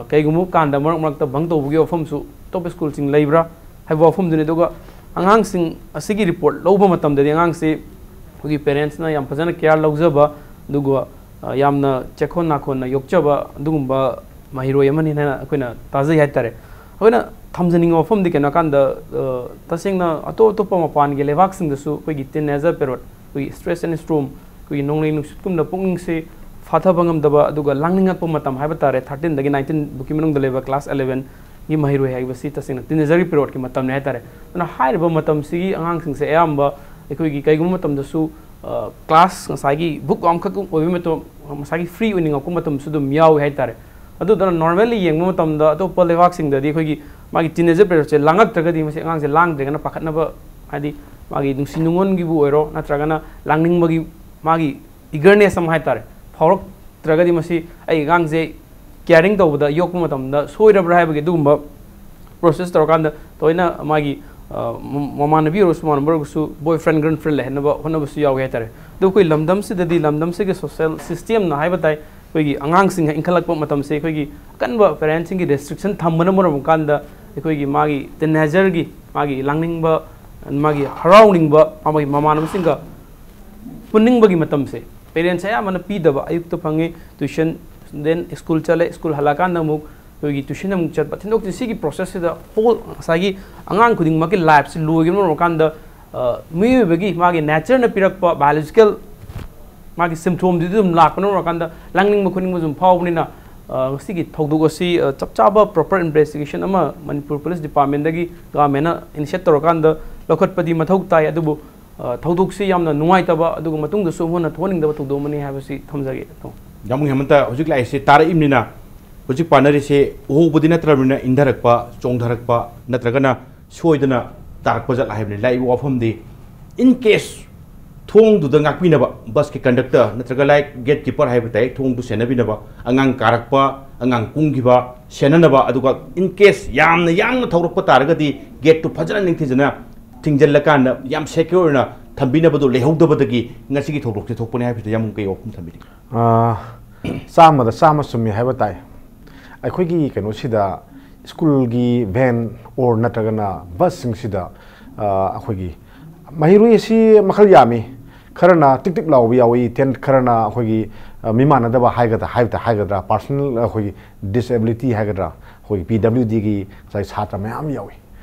ꯀꯩꯒꯨꯝꯕ ꯀꯥꯟꯗ ꯃꯔꯛ ꯃꯔꯛꯇ ꯕꯪ ꯇꯧꯕꯒꯤ ꯋꯥꯐꯝꯁꯨ ꯑꯇꯣꯞꯄ ꯁ꯭ꯀꯨꯜꯁꯤꯡ ꯂꯩꯕ꯭ꯔꯥ ꯍꯥꯏꯕ ꯋꯥꯐꯝꯗꯨꯅꯤ꯫ ꯑꯗꯨꯒ ꯑꯉꯥꯡꯁꯤꯡ ꯑꯁꯤꯒꯤ ꯔꯤꯄꯣꯔꯠ ꯂꯧꯕ ꯃꯇꯝꯗꯗꯤ ꯑꯉꯥꯡꯁꯤ ꯑꯩꯈꯣꯏꯒꯤ ꯄꯦꯔꯦꯟꯁꯅ ꯌꯥꯝ ꯐꯖꯅ ꯀꯦꯌꯔ ꯂꯧꯖꯕ, ꯑꯗꯨꯒ ꯌꯥꯝꯅ ꯆꯦꯛꯈꯣꯟ ꯅꯥꯈꯣꯟꯅ ꯌꯣꯛꯆꯕ ꯑꯗꯨꯒꯨꯝꯕ ꯃꯍꯩꯔꯣꯏ ꯑꯃꯅꯤ ꯍꯥꯏꯅ ꯑꯩꯈꯣꯏꯅ ꯇꯥꯖꯩ ꯍꯥꯏꯇꯥꯔꯦ꯫ ꯑꯩꯈꯣꯏꯅ ꯊꯝꯖꯅꯤꯡꯕ ꯋꯥꯐꯝꯗꯤ ꯀꯩꯅꯣ ꯍꯥꯏꯀꯥꯟꯗ, ꯇꯁꯦꯡꯅ ꯑꯇꯣꯞ ꯑꯇꯣꯞꯄ ꯃꯄꯥꯟꯒꯤ ꯂꯩꯕꯥꯛꯁꯤꯡꯗꯁꯨ ꯑꯩꯈꯣꯏꯒꯤ ꯇꯤꯟ ꯑꯦꯖꯔ ꯄꯦꯔꯣꯠ, ꯑꯩꯈꯣꯏꯒꯤ ꯁ꯭ꯇ꯭ꯔꯦꯁ ꯑꯦꯟ ꯁ꯭ꯇ꯭ꯔꯣꯝ, ꯑꯩꯈꯣꯏꯒꯤ ꯅꯣꯡꯂꯩ ꯅꯨꯡꯁꯤꯠꯀꯨꯝꯅ ꯄꯨꯛꯅꯤꯡꯁꯦ ꯐꯥꯊꯕ ꯉꯝꯗꯕ, ꯑꯗꯨꯒ ꯂꯥꯡꯅꯤꯡꯉꯛꯄ ꯃꯇꯝ ꯍꯥꯏꯕ ꯇꯥꯔꯦ, ꯊꯥꯔꯇꯤꯟꯗꯒꯤ ꯅꯥꯏꯟꯇꯤꯟ ꯕꯨꯛꯀꯤ ꯃꯅꯨꯡꯗ ꯂꯩꯕ ꯀ꯭ꯂꯥꯁ ꯑꯦꯂꯦꯚꯦꯟꯒꯤ ꯃꯍꯩꯔꯣꯏ ꯍꯥꯏꯕꯁꯤ ꯇꯁꯦꯡꯅ ꯇꯤꯟ ꯑꯦꯖꯔꯒꯤ ꯄꯦꯔꯣꯠꯀꯤ ꯃꯇꯝꯅꯤ ꯍꯥꯏꯇꯥꯔꯦ꯫ ꯑꯗꯨꯅ ꯍꯥꯏꯔꯤꯕ ꯃꯇꯝꯁꯤꯒꯤ ꯑꯉꯥꯡꯁꯤꯡꯁꯦ ꯑꯌꯥꯝꯕ ꯑꯩꯈꯣꯏꯒꯤ ꯀꯩꯒꯨꯝꯕ ꯃꯇꯝꯗꯁꯨ ꯀ꯭ꯂꯥꯁ ꯉꯁꯥꯏꯒꯤ ꯕꯨꯛ ꯑꯃꯈꯛ ꯑꯣꯏꯕ ꯃꯇꯝ, ꯉꯁꯥꯏꯒꯤ ꯐ꯭ꯔꯤ ꯑꯣꯏꯅꯤꯡꯉꯛꯄ ꯃꯇꯝꯁꯨ ꯑꯗꯨꯝ ꯌꯥꯎꯏ ꯍꯥꯏꯇꯥꯔꯦ꯫ ꯑꯗꯨꯗꯨꯅ ꯅꯣꯔꯃꯦꯜꯂꯤ ꯌꯦꯡꯕ ꯃꯇꯝꯗ ꯑꯇꯣꯞꯄ ꯂꯩꯕꯥꯛꯁꯤꯡꯗꯗꯤ ꯑꯩꯈꯣꯏꯒꯤ ꯃꯥꯒꯤ ꯇꯤꯟ ꯑꯦꯖꯔ ꯄꯦꯔꯣꯠꯁꯦ ꯂꯥꯡꯉꯛꯇ꯭ꯔꯒꯗꯤ ꯃꯁꯤ ꯑꯉꯥꯡꯁꯦ ꯂꯥꯡꯗ꯭ꯔꯦꯒꯅ ꯄꯥꯈꯠꯅꯕ, ꯍꯥꯏꯗꯤ ꯃꯥꯒꯤ ꯅꯨꯡꯁꯤ ꯅꯨꯡꯉꯣꯟꯒꯤꯕꯨ ꯑꯣꯏꯔꯣ, ꯅꯠꯇ꯭ꯔꯒꯅ ꯂꯥꯡꯅꯤꯡꯕꯒꯤ ꯃꯥꯒꯤ ꯏꯒꯔꯅꯦꯁ ꯑꯃ ꯍꯥꯏꯇꯥꯔꯦ, ꯐꯥꯎꯔꯛꯇ꯭ꯔꯒꯗꯤ ꯃꯁꯤ ꯑꯩ ꯑꯉꯥꯡꯁꯦ ꯀꯤꯌꯥꯔꯤꯡ ꯇꯧꯕꯗ, ꯌꯣꯛꯄ ꯃꯇꯝꯗ ꯁꯣꯏꯔꯕ꯭ꯔꯥ ꯍꯥꯏꯕꯒꯤ ꯑꯗꯨꯒꯨꯝꯕ ꯄ꯭ꯔꯣꯁꯦꯁ ꯇꯧꯔꯀꯥꯟꯗ ꯊꯑꯣꯏꯅ ꯃꯥꯒꯤ, ꯑ, ꯃ-, ꯃꯃꯥꯟꯅꯕꯤ ꯑꯣꯏꯔꯁꯨ ꯃꯃꯥꯟꯅꯕ ꯑꯣꯏꯔꯒꯁꯨ ꯕꯣꯏ ꯐ꯭ꯔꯦꯟ ꯒꯔꯜ ꯐ꯭ꯔꯦꯟ ꯂꯩꯍꯟꯅꯕ ꯍꯣꯠꯅꯕꯁꯨ ꯌꯥꯎꯏ ꯍꯥꯏꯇꯥꯔꯦ꯫ ꯑꯗꯣ ꯑꯩꯈꯣꯏ ꯂꯝꯗꯝꯁꯤꯗꯗꯤ, ꯂꯝꯗꯝꯁꯤꯒꯤ ꯁꯣꯁꯦꯜ ꯁꯤꯁꯇꯦꯝꯅ ꯍꯥꯏꯕ ꯇꯥꯏ, ꯑꯩꯈꯣꯏꯒꯤ ꯑꯉꯥꯡꯁꯤꯡ ꯏꯟꯈꯠꯂꯛꯄ ꯃꯇꯝꯁꯦ ꯑꯩꯈꯣꯏꯒꯤ ꯑꯀꯟꯕ ꯄꯦꯔꯦꯟꯁꯁꯤꯡꯒꯤ ꯔꯦꯁꯇ꯭ꯔꯤꯛꯁꯟ ꯊꯝꯕꯅ ꯃꯔꯝ ꯑꯣꯏꯔꯀꯥꯟꯗ ꯑꯩꯈꯣꯏꯒꯤ ꯃꯥꯒꯤ ꯇꯤꯟ ꯑꯦꯖꯔꯒꯤ ꯃꯥꯒꯤ ꯂꯥꯡꯅꯤꯡꯕ, ꯃꯥꯒꯤ ꯍꯔꯥꯎꯅꯤꯡꯕ, ꯃꯥꯒꯤ ꯃꯃꯥꯟꯅꯕꯁꯤꯡꯒ ꯄꯨꯟꯅꯤꯡꯕꯒꯤ ꯃꯇꯝꯁꯦ ꯄꯦꯔꯦꯟꯁ ꯑꯌꯥꯝꯕꯅ ꯄꯤꯗꯕ, ꯑꯌꯨꯛꯇ ꯐꯪꯉꯤ, ꯇ꯭ꯌꯨꯁꯟ, ꯗꯦꯟ ꯁ꯭ꯀꯨꯜ ꯆꯠꯂꯦ, ꯁ꯭ꯀꯨꯜ ꯍꯜꯂꯛꯑꯀꯥꯟꯗ ꯑꯃꯨꯛ ꯑꯩꯈꯣꯏꯒꯤ ꯇ꯭ꯌꯨꯁꯟ ꯑꯃꯨꯛ ꯆꯠꯄ, ꯊꯤꯟꯗꯣꯛ ꯁꯤꯒꯤ ꯄ꯭ꯔꯣꯁꯦꯁꯁꯤꯗ ꯍꯣꯜ ꯉꯁꯥꯏꯒꯤ ꯑꯉꯥꯡ ꯈꯨꯗꯤꯡꯃꯛꯀꯤ ꯂꯥꯏꯐꯁꯤ ꯂꯣꯏꯈꯤꯕ ꯃꯔꯝ ꯑꯣꯏꯔꯀꯥꯟꯗ, ꯑ, ꯃꯤꯑꯣꯏꯕꯒꯤ ꯃꯥꯒꯤ ꯅꯦꯆꯔꯅ ꯄꯤꯔꯛꯄ ꯕꯥꯏꯑꯣꯂꯣꯖꯤꯀꯦꯜ ꯃꯥꯒꯤ ꯁꯤꯝꯊꯣꯝꯗꯨꯗꯤ ꯑꯗꯨꯝ ꯂꯥꯛꯄꯅ ꯃꯔꯝ ꯑꯣꯏꯔꯀꯥꯟꯗ ꯂꯥꯡꯅꯤꯡꯕ ꯈꯣꯠꯅꯤꯡꯕꯁꯨ ꯑꯗꯨꯝ ꯐꯥꯎꯕꯅꯤꯅ, ꯑ, ꯉꯁꯤꯒꯤ ꯊꯧꯗꯣꯛ ꯑꯁꯤ, ꯑ, ꯆꯞ ꯆꯥꯕ ꯄ꯭ꯔꯣꯄꯔ ꯏꯟꯚꯦꯁꯇꯤꯒꯦꯁꯟ ꯑꯃ ꯃꯅꯤꯄꯨꯔ ꯄꯨꯂꯤꯁ ꯗꯤꯄꯥꯔꯠꯃꯦꯟꯗꯒꯤ ꯒꯚꯔꯟꯃꯦꯟꯅ ꯏꯅꯤꯁꯤꯌꯦꯠ ꯇꯧꯔꯀꯥꯟꯗ ꯂꯧꯈꯠꯄꯗꯤ ꯃꯊꯧ ꯇꯥꯏ꯫ ꯑꯗꯨꯕꯨ, ꯑ, ꯊꯧꯗꯣꯛꯁꯤ ꯌꯥꯝꯅ ꯅꯨꯡꯉꯥꯏꯇꯕ ꯑꯗꯨꯒ ꯃꯇꯨꯡꯗꯁꯨ ꯑꯃꯨꯛ ꯍꯟꯅ ꯊꯣꯛꯍꯟꯅꯤꯡꯗꯕ ꯊꯧꯗꯣꯛ ꯑꯃꯅꯤ ꯍꯥꯏꯕꯁꯤ ꯊꯝꯖꯒꯦ꯫ ꯌꯥꯝ ꯍꯦꯃꯟꯇ, ꯍꯧꯖꯤꯛ ꯂꯥꯛꯏꯁꯦ ꯇꯥꯔꯛꯏꯕꯅꯤꯅ, ꯍꯧꯖꯤꯛ ꯄꯥꯅꯔꯤꯁꯦ ꯎꯍꯧꯕꯗꯤ ꯅꯠꯇ꯭ꯔꯕꯅꯤꯅ ꯏꯟꯊꯔꯛꯄ, ꯆꯣꯡꯊꯔꯛꯄ ꯅꯠꯇ꯭ꯔꯒꯅ ꯁꯣꯏꯗꯅ ꯇꯥꯔꯛꯄ ꯖꯠꯂ ꯍꯥꯏꯕꯅꯤ꯫ ꯂꯥꯛꯏꯕ ꯋꯥꯐꯝꯗꯤ, in case ꯊꯣꯡꯗꯨꯗ ꯉꯥꯛꯄꯤꯅꯕ, ꯕꯁꯀꯤ ꯀꯟꯗꯛꯇꯔ ꯅꯠꯇ꯭ꯔꯒ, ꯂꯥꯏꯛ, ꯒꯦꯠ ꯀꯤꯄꯔ ꯍꯥꯏꯕ ꯇꯥꯏ, ꯊꯣꯡꯗꯨ ꯁꯦꯟꯅꯕꯤꯅꯕ, ꯑꯉꯥꯡ ꯀꯥꯔꯛꯄ, ꯑꯉꯥꯡ ꯀꯨꯝꯈꯤꯕ ꯁꯦꯟꯅꯅꯕ, ꯑꯗꯨꯒ in case ꯌꯥꯝꯅ ꯌꯥꯡꯅ ꯊꯧꯔꯛꯄ ꯇꯥꯔꯒꯗꯤ ꯒꯦꯠꯇꯨ ꯐꯖꯅ ꯅꯤꯡꯊꯤꯖꯅ ꯊꯤꯡꯖꯤꯜꯂꯀꯥꯟꯗ ꯌꯥꯝ ꯁꯦꯀ꯭ꯌꯣꯔ ꯑꯣꯏꯅ ꯊꯝꯕꯤꯅꯕꯗꯨ ꯂꯩꯍꯧꯗꯕꯗꯒꯤ ꯉꯁꯤꯒꯤ ꯊꯧꯗꯣꯛꯁꯦ ꯊꯣꯛꯄꯅꯤ ꯍꯥꯏꯕꯁꯤꯗ ꯌꯥꯝ ꯀꯩ ꯋꯥꯐꯝ ꯊꯝꯕꯤꯅꯤꯡꯉꯤ? ꯑꯥ, ꯆꯥꯝꯃꯗ ꯆꯥꯝꯃ ꯆꯨꯝꯃꯤ ꯍꯥꯏꯕ ꯇꯥꯏ꯫ ꯑꯩꯈꯣꯏꯒꯤ ꯀꯩꯅꯣꯁꯤꯗ, ꯁ꯭ꯀꯨꯜꯒꯤ ꯚꯦꯟ ꯑꯣꯔ ꯅꯠꯇ꯭ꯔꯒꯅ ꯕꯁꯁꯤꯡꯁꯤꯗ, ꯑꯥ, ꯑꯩꯈꯣꯏꯒꯤ ꯃꯍꯩꯔꯣꯏ ꯑꯁꯤ ꯃꯈꯜ ꯌꯥꯝꯃꯤ꯫ ꯈꯔꯅ ꯇꯤꯛ ꯇꯤꯛ ꯂꯥꯎꯕ ꯌꯥꯎꯏ, ꯇꯦꯟ-, ꯈꯔꯅ ꯑꯩꯈꯣꯏꯒꯤ, ꯑ, ꯃꯤꯃꯥꯟꯅꯗꯕ ꯍꯥꯏꯒꯗ꯭ꯔꯥ, ꯍꯥꯏꯕ ꯇꯥ-, ꯍꯥꯏꯒꯗ꯭ꯔꯥ, ꯄꯥꯔꯁꯣꯅꯦꯜ, ꯑꯩꯈꯣꯏꯒꯤ ꯗꯤꯁꯑꯦꯕꯤꯂꯤꯇꯤ ꯍꯥꯏꯒꯗ꯭ꯔꯥ, ꯑꯩꯈꯣꯏꯒꯤ ꯄꯤ ꯗꯕ꯭ꯂꯤꯎ ꯗꯤꯒꯤ ꯉꯁꯥꯏ ꯁꯥꯇ꯭ꯔ ꯃꯌꯥꯝ ꯌꯥꯎꯏ꯫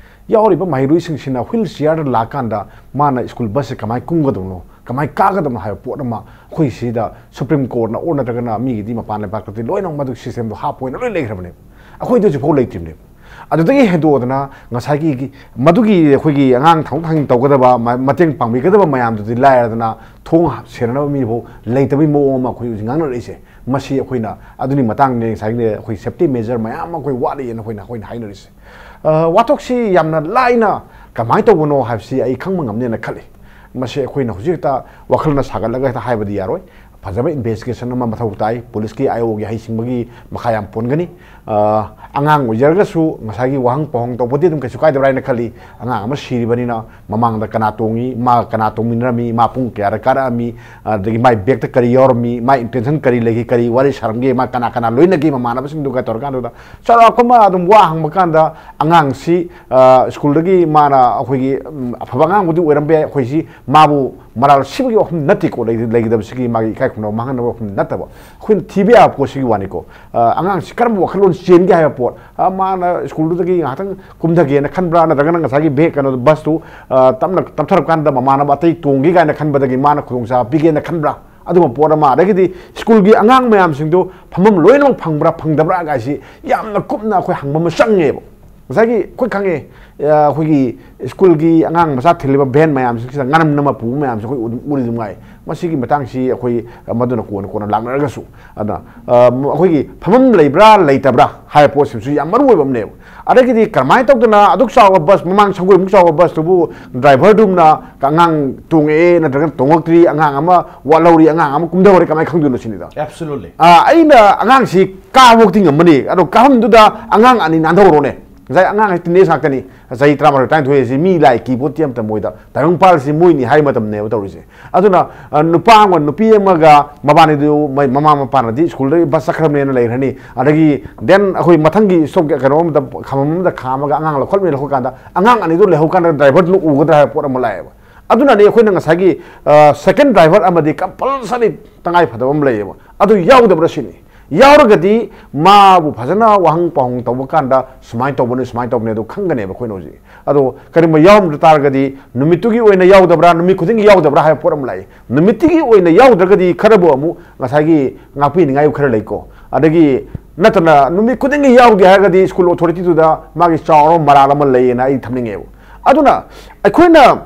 ꯌꯥꯎꯔꯤꯕ ꯃꯍꯩꯔꯣꯏꯁꯤꯡꯁꯤꯅ ꯋꯤꯜ ꯆꯤꯌꯥꯔꯗ ꯂꯥꯛꯀꯥꯟꯗ ꯃꯥꯅ ꯁ꯭ꯀꯨꯜ ꯕꯁꯁꯦ ꯀꯃꯥꯏꯅ ꯀꯨꯝꯒꯗꯕꯅꯣ, ꯀꯃꯥꯏꯅ ꯀꯥꯒꯗꯕꯅꯣ ꯍꯥꯏꯕ ꯄꯣꯠ ꯑꯃ ꯑꯩꯈꯣꯏ ꯁꯤꯗ ꯁꯨꯄ꯭ꯔꯤꯝ ꯀꯣꯔꯠꯅ ꯑꯣꯔ ꯅꯠꯇ꯭ꯔꯒꯅ ꯃꯤꯒꯤꯗꯤ ꯃꯄꯥꯟ ꯂꯩꯕꯥꯛꯇꯗꯤ ꯂꯣꯏꯅꯃꯛ ꯃꯗꯨꯒꯤ ꯁꯤꯁꯇꯦꯝꯗꯣ ꯍꯥꯞꯄ ꯑꯣꯏꯅ ꯂꯣꯏ ꯂꯩꯈ꯭ꯔꯕꯅꯦꯕ꯫ ꯑꯩꯈꯣꯏꯗꯤ ꯍꯧꯖꯤꯛꯐꯥꯎ ꯂꯩꯇ꯭ꯔꯤꯕꯅꯦꯕ꯫ ꯑꯗꯨꯗꯒꯤ ꯍꯦꯟꯗꯣꯛꯑꯗꯅ ꯉꯁꯥꯏꯒꯤ ꯃꯗꯨꯒꯤ ꯑꯩꯈꯣꯏꯒꯤ ꯑꯉꯥꯡ ꯊꯧꯗꯣꯛ ꯊꯧꯖꯤꯟ ꯇꯧꯒꯗꯕ, ꯃ-, ꯃꯇꯦꯡ ꯄꯥꯡꯕꯤꯒꯗꯕ ꯃꯌꯥꯝꯗꯨꯗꯤ ꯂꯥꯏꯔꯗꯅ, ꯊꯣꯡ ꯁꯦꯟꯅꯅꯕ ꯃꯤꯐꯥꯎ ꯂꯩꯇꯕꯒꯤ ꯃꯑꯣꯡ ꯑꯃ ꯑꯩꯈꯣꯏ ꯍꯧꯖꯤꯛ ꯉꯥꯡꯅꯔꯛꯏꯁꯦ꯫ ꯃꯁꯤ ꯑꯩꯈꯣꯏꯅ ꯑꯗꯨꯒꯤ ꯃꯇꯥꯡꯗ ꯉꯁꯥꯏꯒꯤ ꯑꯩꯈꯣꯏ ꯁꯦꯐꯇꯤ ꯃꯦꯖꯔ ꯃꯌꯥꯝ ꯑꯃ ꯑꯩꯈꯣꯏ ꯋꯥꯠꯂꯤꯑꯅ ꯑꯩꯈꯣꯏꯅ, ꯑꯩꯈꯣꯏꯅ ꯍꯥꯏꯅꯔꯤꯁꯦ꯫ ꯑ, ꯋꯥꯊꯣꯛꯁꯤ ꯌꯥꯝꯅ ꯂꯥꯏꯅ ꯀꯃꯥꯏꯅ ꯇꯧꯕꯅꯣ ꯍꯥꯏꯕꯁꯤ ꯑꯩ ꯈꯪꯕ ꯉꯝꯅꯦꯅ ꯈꯜꯂꯤ꯫ ꯃꯁꯤ ꯑꯩꯈꯣꯏꯅ ꯍꯧꯖꯤꯛ ꯍꯦꯛꯇ ꯋꯥꯈꯜꯅ ꯁꯥꯒꯠꯂꯒ ꯍꯦꯛꯇ ꯍꯥꯏꯕꯗꯤ ꯌꯥꯔꯣꯏ꯫ ꯐꯖꯕ ꯏꯟꯚꯦꯁꯇꯤꯒꯦꯁꯟ ꯑꯃ ꯃꯊꯧ ꯇꯥꯏ꯫ ꯄꯨꯂꯤꯁꯀꯤ, ꯑꯥꯏ ꯑꯣꯒꯤ ꯍꯩꯁꯤꯡꯕꯒꯤ ꯃꯈꯥ ꯌꯥꯝ ꯄꯣꯟꯒꯅꯤ꯫ ꯑ, ꯑꯉꯥꯡ ꯑꯣꯏꯖꯔꯒꯁꯨ ꯉꯁꯥꯏꯒꯤ ꯋꯥꯍꯪ ꯄꯥꯎꯍꯪ ꯇꯧꯕꯗꯤ ꯑꯗꯨꯝ ꯀꯩꯁꯨ ꯀꯥꯏꯗꯕ꯭ꯔꯥ ꯍꯥꯏꯅ ꯈꯜꯂꯤ꯫ ꯑꯉꯥꯡ ꯑꯃ ꯁꯤꯔꯤꯕꯅꯤꯅ ꯃꯃꯥꯡꯗ ꯀꯅꯥ ꯇꯣꯡꯉꯤ, ꯃꯥ ꯀꯅꯥ ꯇꯣꯡꯃꯤꯟꯅꯔꯝꯃꯤ, ꯃꯥ ꯄꯨꯡ ꯀꯌꯥꯗ ꯀꯥꯔꯛꯑꯝꯃꯤ, ꯑꯗꯒꯤ ꯃꯥꯏ ꯕꯦꯒꯇ ꯀꯔꯤ ꯌꯥꯎꯔꯝꯃꯤ, ꯃꯥꯏ ꯏꯟꯇꯦꯟꯁꯟ ꯀꯔꯤ ꯂꯩꯒꯦ, ꯀꯔꯤ ꯋꯥꯔꯤ ꯁꯥꯔꯝꯒꯦ, ꯃꯥ ꯀꯅꯥ ꯀꯅꯥ ꯂꯣꯏꯅꯒꯦ, ꯃꯃꯥꯟꯅꯕꯁꯤꯡꯗꯨꯒ ꯇꯧꯔꯀꯥꯟꯗꯨꯗ ꯆꯥꯎꯔꯥꯛꯄ ꯑꯃ ꯑꯗꯨꯝ ꯋꯥ ꯍꯪꯕ ꯀꯥꯟꯗ ꯑꯉꯥꯡꯁꯤ, ꯑ, ꯁ꯭ꯀꯨꯜꯗꯒꯤ ꯃꯥꯅ ꯑꯩꯈꯣꯏꯒꯤ, ꯎꯝ, ꯑꯐꯕ ꯑꯉꯥꯡꯕꯨꯗꯤ ꯑꯣꯏꯔꯝꯕ ꯌꯥꯏ, ꯑꯩꯈꯣꯏꯁꯤ ꯃꯥꯕꯨ ꯃꯔꯥꯜ ꯁꯤꯕꯒꯤ ꯋꯥꯐꯝ ꯅꯠꯇꯦꯀꯣ, ꯂꯩ-, ꯂꯩꯒꯗꯕꯁꯤꯒꯤ ꯃꯥꯒꯤ ꯏꯀꯥꯏ ꯈꯨꯝꯅꯕ ꯃꯥꯡꯍꯟꯅꯕ ꯋꯥꯐꯝ ꯅꯠꯇꯕ, ꯑꯩꯈꯣꯏꯅ ꯊꯤꯕ ꯌꯥꯕ ꯄꯣꯠꯁꯤꯒꯤ ꯋꯥꯅꯤꯀꯣ꯫ ꯑ, ꯑꯉꯥꯡꯁꯤ ꯀꯔꯝꯕ ꯋꯥꯈꯜꯂꯣꯟ ꯆꯦꯟꯒꯦ ꯍꯥꯏꯕ ꯄꯣꯠ, ꯑ, ꯃꯥꯅ ꯁ꯭ꯀꯨꯜꯗꯨꯗꯒꯤ ꯉꯥꯏꯍꯥꯛꯇꯪ ꯀꯨꯝꯊꯒꯦꯅ ꯈꯟꯕ꯭ꯔꯥ, ꯅꯠꯇ꯭ꯔꯒꯅ ꯉꯁꯥꯏꯒꯤ ꯕꯦꯒ, ꯀꯩꯅꯣꯗꯣ, ꯕꯁꯇꯨ, ꯑ, ꯇꯞꯅ ꯇꯞꯊꯔꯛꯄ ꯀꯥꯟꯗ ꯃꯃꯥꯟꯅꯕ ꯑꯇꯩ ꯇꯣꯡꯒꯦ ꯀꯥꯏꯅ ꯈꯟꯕꯗꯒꯤ ꯃꯥꯅ ꯈꯨꯗꯣꯡꯆꯥꯕ ꯄꯤꯒꯦꯅ ꯈꯟꯕ꯭ꯔꯥ, ꯑꯗꯨꯒꯨꯝꯕ ꯄꯣꯠ ꯑꯃ, ꯑꯗꯒꯤꯗꯤ ꯁ꯭ꯀꯨꯜꯒꯤ ꯑꯉꯥꯡ ꯃꯌꯥꯝꯁꯤꯡꯗꯨ ꯐꯝꯐꯝ ꯂꯣꯏꯅꯃꯛ ꯐꯪꯕ꯭ꯔꯥ ꯐꯪꯗꯕ꯭ꯔꯥ ꯀꯥꯏꯁꯤ ꯌꯥꯝꯅ ꯀꯨꯞꯅ ꯑꯩꯈꯣꯏ ꯍꯪꯕ ꯑꯃ ꯆꯪꯉꯦꯕ꯫ ꯉꯁꯥꯏꯒꯤ ꯑꯩꯈꯣꯏ ꯈꯪꯉꯦ, ꯑ, ꯑꯩꯈꯣꯏꯒꯤ ꯁ꯭ꯀꯨꯜꯒꯤ ꯑꯉꯥꯡ ꯃꯆꯥ ꯊꯤꯜꯂꯤꯕ ꯚꯦꯟ ꯃꯌꯥꯝꯁꯤꯡꯁꯤꯗ ꯉꯥꯅꯝ ꯅꯝꯃ ꯄꯨꯕ ꯃꯌꯥꯝꯁꯦ ꯑꯩꯈꯣꯏ ꯎꯗꯨꯝ, ꯎꯔꯤ ꯑꯗꯨꯝ ꯉꯥꯏ꯫ ꯃꯁꯤꯒꯤ ꯃꯇꯥꯡꯁꯤ ꯑꯩꯈꯣꯏ, ꯑ, ꯃꯗꯨꯅ ꯀꯣꯟꯅ ꯀꯣꯟꯅ ꯂꯥꯛꯅꯔꯒꯁꯨ꯫ ꯑꯗꯨꯅ, ꯑ, ꯃ-, ꯑꯩꯈꯣꯏꯒꯤ ꯐꯝꯐꯝ ꯂꯩꯕ꯭ꯔꯥ ꯂꯩꯇꯕ꯭ꯔꯥ ꯍꯥꯏꯕ ꯄꯣꯠꯁꯤꯃꯁꯨ ꯌꯥꯝ ꯃꯔꯨ ꯑꯣꯏꯕ ꯑꯃꯅꯦꯕ꯫ ꯑꯗꯒꯤꯗꯤ ꯀꯔꯝꯍꯥꯏꯅ ꯇꯧꯗꯅ ꯑꯗꯨꯛ ꯆꯥꯎꯕ ꯕꯁ, ꯃꯃꯥꯡ ꯁꯪꯒꯣꯏꯃꯨꯛ ꯆꯥꯎꯕ ꯕꯁꯇꯨꯕꯨ ꯗ꯭ꯔꯥꯏꯚꯔꯗꯨꯝꯅ ꯑꯉꯥꯡ ꯇꯣꯡꯉꯛꯑꯦ ꯅꯠꯇ꯭ꯔꯒ ꯇꯣꯡꯉꯛꯇ꯭ꯔꯤ, ꯑꯉꯥꯡ ꯑꯃ ꯋꯥꯠꯍꯧꯔꯤ, ꯑꯉꯥꯡ ꯑꯃ ꯀꯨꯝꯊꯍꯧꯔꯦ, ꯀꯃꯥꯏꯅ ꯈꯪꯗꯣꯏꯅꯣ ꯁꯤꯅꯤꯗ꯫ Absolutely. ꯑ, ꯑꯩꯅ ꯑꯉꯥꯡꯁꯤ ꯀꯥꯕꯐꯥꯎꯗꯤ ꯉꯝꯃꯅꯤ, ꯑꯗꯣ ꯀꯥꯐꯝꯗꯨꯗ ꯑꯉꯥꯡ ꯑꯅꯤ ꯅꯥꯟꯊꯍꯧꯔꯣꯅꯦ꯫ ꯉꯁꯥꯏ ꯑꯉꯥꯡ ꯍꯥꯏꯁꯤ ꯇꯤꯅꯦꯖ ꯉꯥꯛꯇꯅꯤ, ꯆꯍꯤ ꯇꯔꯥꯃꯥꯊꯣꯏ, ꯇꯔꯥꯅꯤꯊꯣꯏ ꯍꯥꯏꯁꯤ ꯃꯤ ꯂꯥꯏ ꯀꯤꯄꯣꯠꯇꯤ ꯑꯝꯇ ꯃꯣꯏꯗ꯫ ꯇꯥꯏꯕꯪꯄꯥꯜꯁꯤ ꯃꯣꯏꯅꯤ ꯍꯥꯏ ꯃꯇꯝꯅꯦꯕ ꯇꯧꯔꯤꯁꯦ꯫ ꯑꯗꯨꯅ, ꯑ, ꯅꯨꯄꯥ ꯑꯃꯒ ꯅꯨꯄꯤ ꯑꯃꯒ ꯃꯕꯥꯅꯤꯗꯨ ꯃꯩ-, ꯃꯃꯥ ꯃꯄꯥꯅꯗꯤ ꯁ꯭ꯀꯨꯜꯗ ꯕꯁ ꯆꯠꯈ꯭ꯔꯕꯅꯦꯅ ꯂꯩꯈ꯭ꯔꯅꯤ꯫ ꯑꯗꯒꯤ then ꯑꯩꯈꯣꯏ ꯃꯊꯪꯒꯤ ꯁ꯭ꯇꯣꯞ ꯀꯩꯅꯣ ꯑꯃꯗ, ꯈꯥꯝꯕꯝ ꯑꯃꯗ ꯈꯥꯝꯃꯒ ꯑꯉꯥꯡ ꯂꯧꯈꯠꯂꯦ, ꯂꯧꯈꯠꯀꯥꯟꯗ ꯑꯉꯥꯡ ꯑꯅꯤꯗꯨ ꯂꯩꯍꯧꯀꯥꯟꯗ ꯗ꯭ꯔꯥꯏꯚꯔꯗꯨꯅ ꯎꯒꯗ꯭ꯔꯥ ꯍꯥꯏꯕ ꯄꯣꯠ ꯑꯃ ꯂꯥꯛꯑꯦꯕ꯫ ꯑꯗꯨꯅꯅꯤ ꯑꯩꯈꯣꯏꯅ ꯉꯁꯥꯏꯒꯤ, ꯑ, second driver ꯑꯃꯗꯤ compulsory ꯇꯉꯥꯏ ꯐꯗꯕ ꯑꯃ ꯂꯩꯌꯦꯕ꯫ ꯑꯗꯨ ꯌꯥꯎꯗꯕ꯭ꯔꯥ ꯁꯤꯅꯤ꯫ ꯌꯥꯎꯔꯒꯗꯤ ꯃꯥꯕꯨ ꯐꯖꯅ ꯋꯥꯍꯪ ꯄꯥꯎꯍꯪ ꯇꯧꯕ ꯀꯥꯟꯗ ꯁꯨꯃꯥꯏꯅ ꯇꯧꯕꯅꯤ, ꯁꯨꯃꯥꯏꯅ ꯇꯧꯕꯅꯤ ꯑꯗꯨ ꯈꯪꯒꯅꯦꯕ ꯑꯩꯈꯣꯏꯅ ꯍꯧꯖꯤꯛ꯫ ꯑꯗꯣ ꯀꯔꯤꯒꯨꯝꯕ ꯌꯥꯎꯔꯝꯗ ꯇꯥꯔꯒꯗꯤ ꯅꯨꯃꯤꯠꯇꯨꯒꯤ ꯑꯣꯏꯅ ꯌꯥꯎꯗꯕ꯭ꯔꯥ, ꯅꯨꯃꯤꯠ ꯈꯨꯗꯤꯡꯒꯤ ꯌꯥꯎꯗꯕ꯭ꯔꯥ ꯍꯥꯏꯕ ꯄꯣꯠ ꯑꯃ ꯂꯥꯛꯏ꯫ ꯅꯨꯃꯤꯠꯇꯨꯒꯤ ꯑꯣꯏꯅ ꯌꯥꯎꯗ꯭ꯔꯒꯗꯤ ꯈꯔꯕꯨ ꯑꯃꯨꯛ ꯉꯁꯥꯏꯒꯤ ꯉꯥꯛꯄꯤꯅꯤꯡꯉꯥꯏ ꯈꯔ ꯂꯩꯀꯣ꯫ ꯑꯗꯒꯤ ꯅꯠꯇꯅ ꯅꯨꯃꯤꯠ ꯈꯨꯗꯤꯡꯒꯤ ꯌꯥꯎꯗꯦ ꯍꯥꯏꯔꯒꯗꯤ ꯁ꯭ꯀꯨꯜ ꯑꯣꯊꯣꯔꯤꯇꯤꯗꯨꯗ ꯃꯥꯒꯤ ꯆꯥꯎꯔꯕ ꯃꯔꯥꯜ ꯑꯃ ꯂꯩꯌꯦꯅ ꯑꯩ ꯊꯝꯅꯤꯡꯉꯦꯕ꯫ ꯑꯗꯨꯅ ꯑꯩꯈꯣꯏꯅ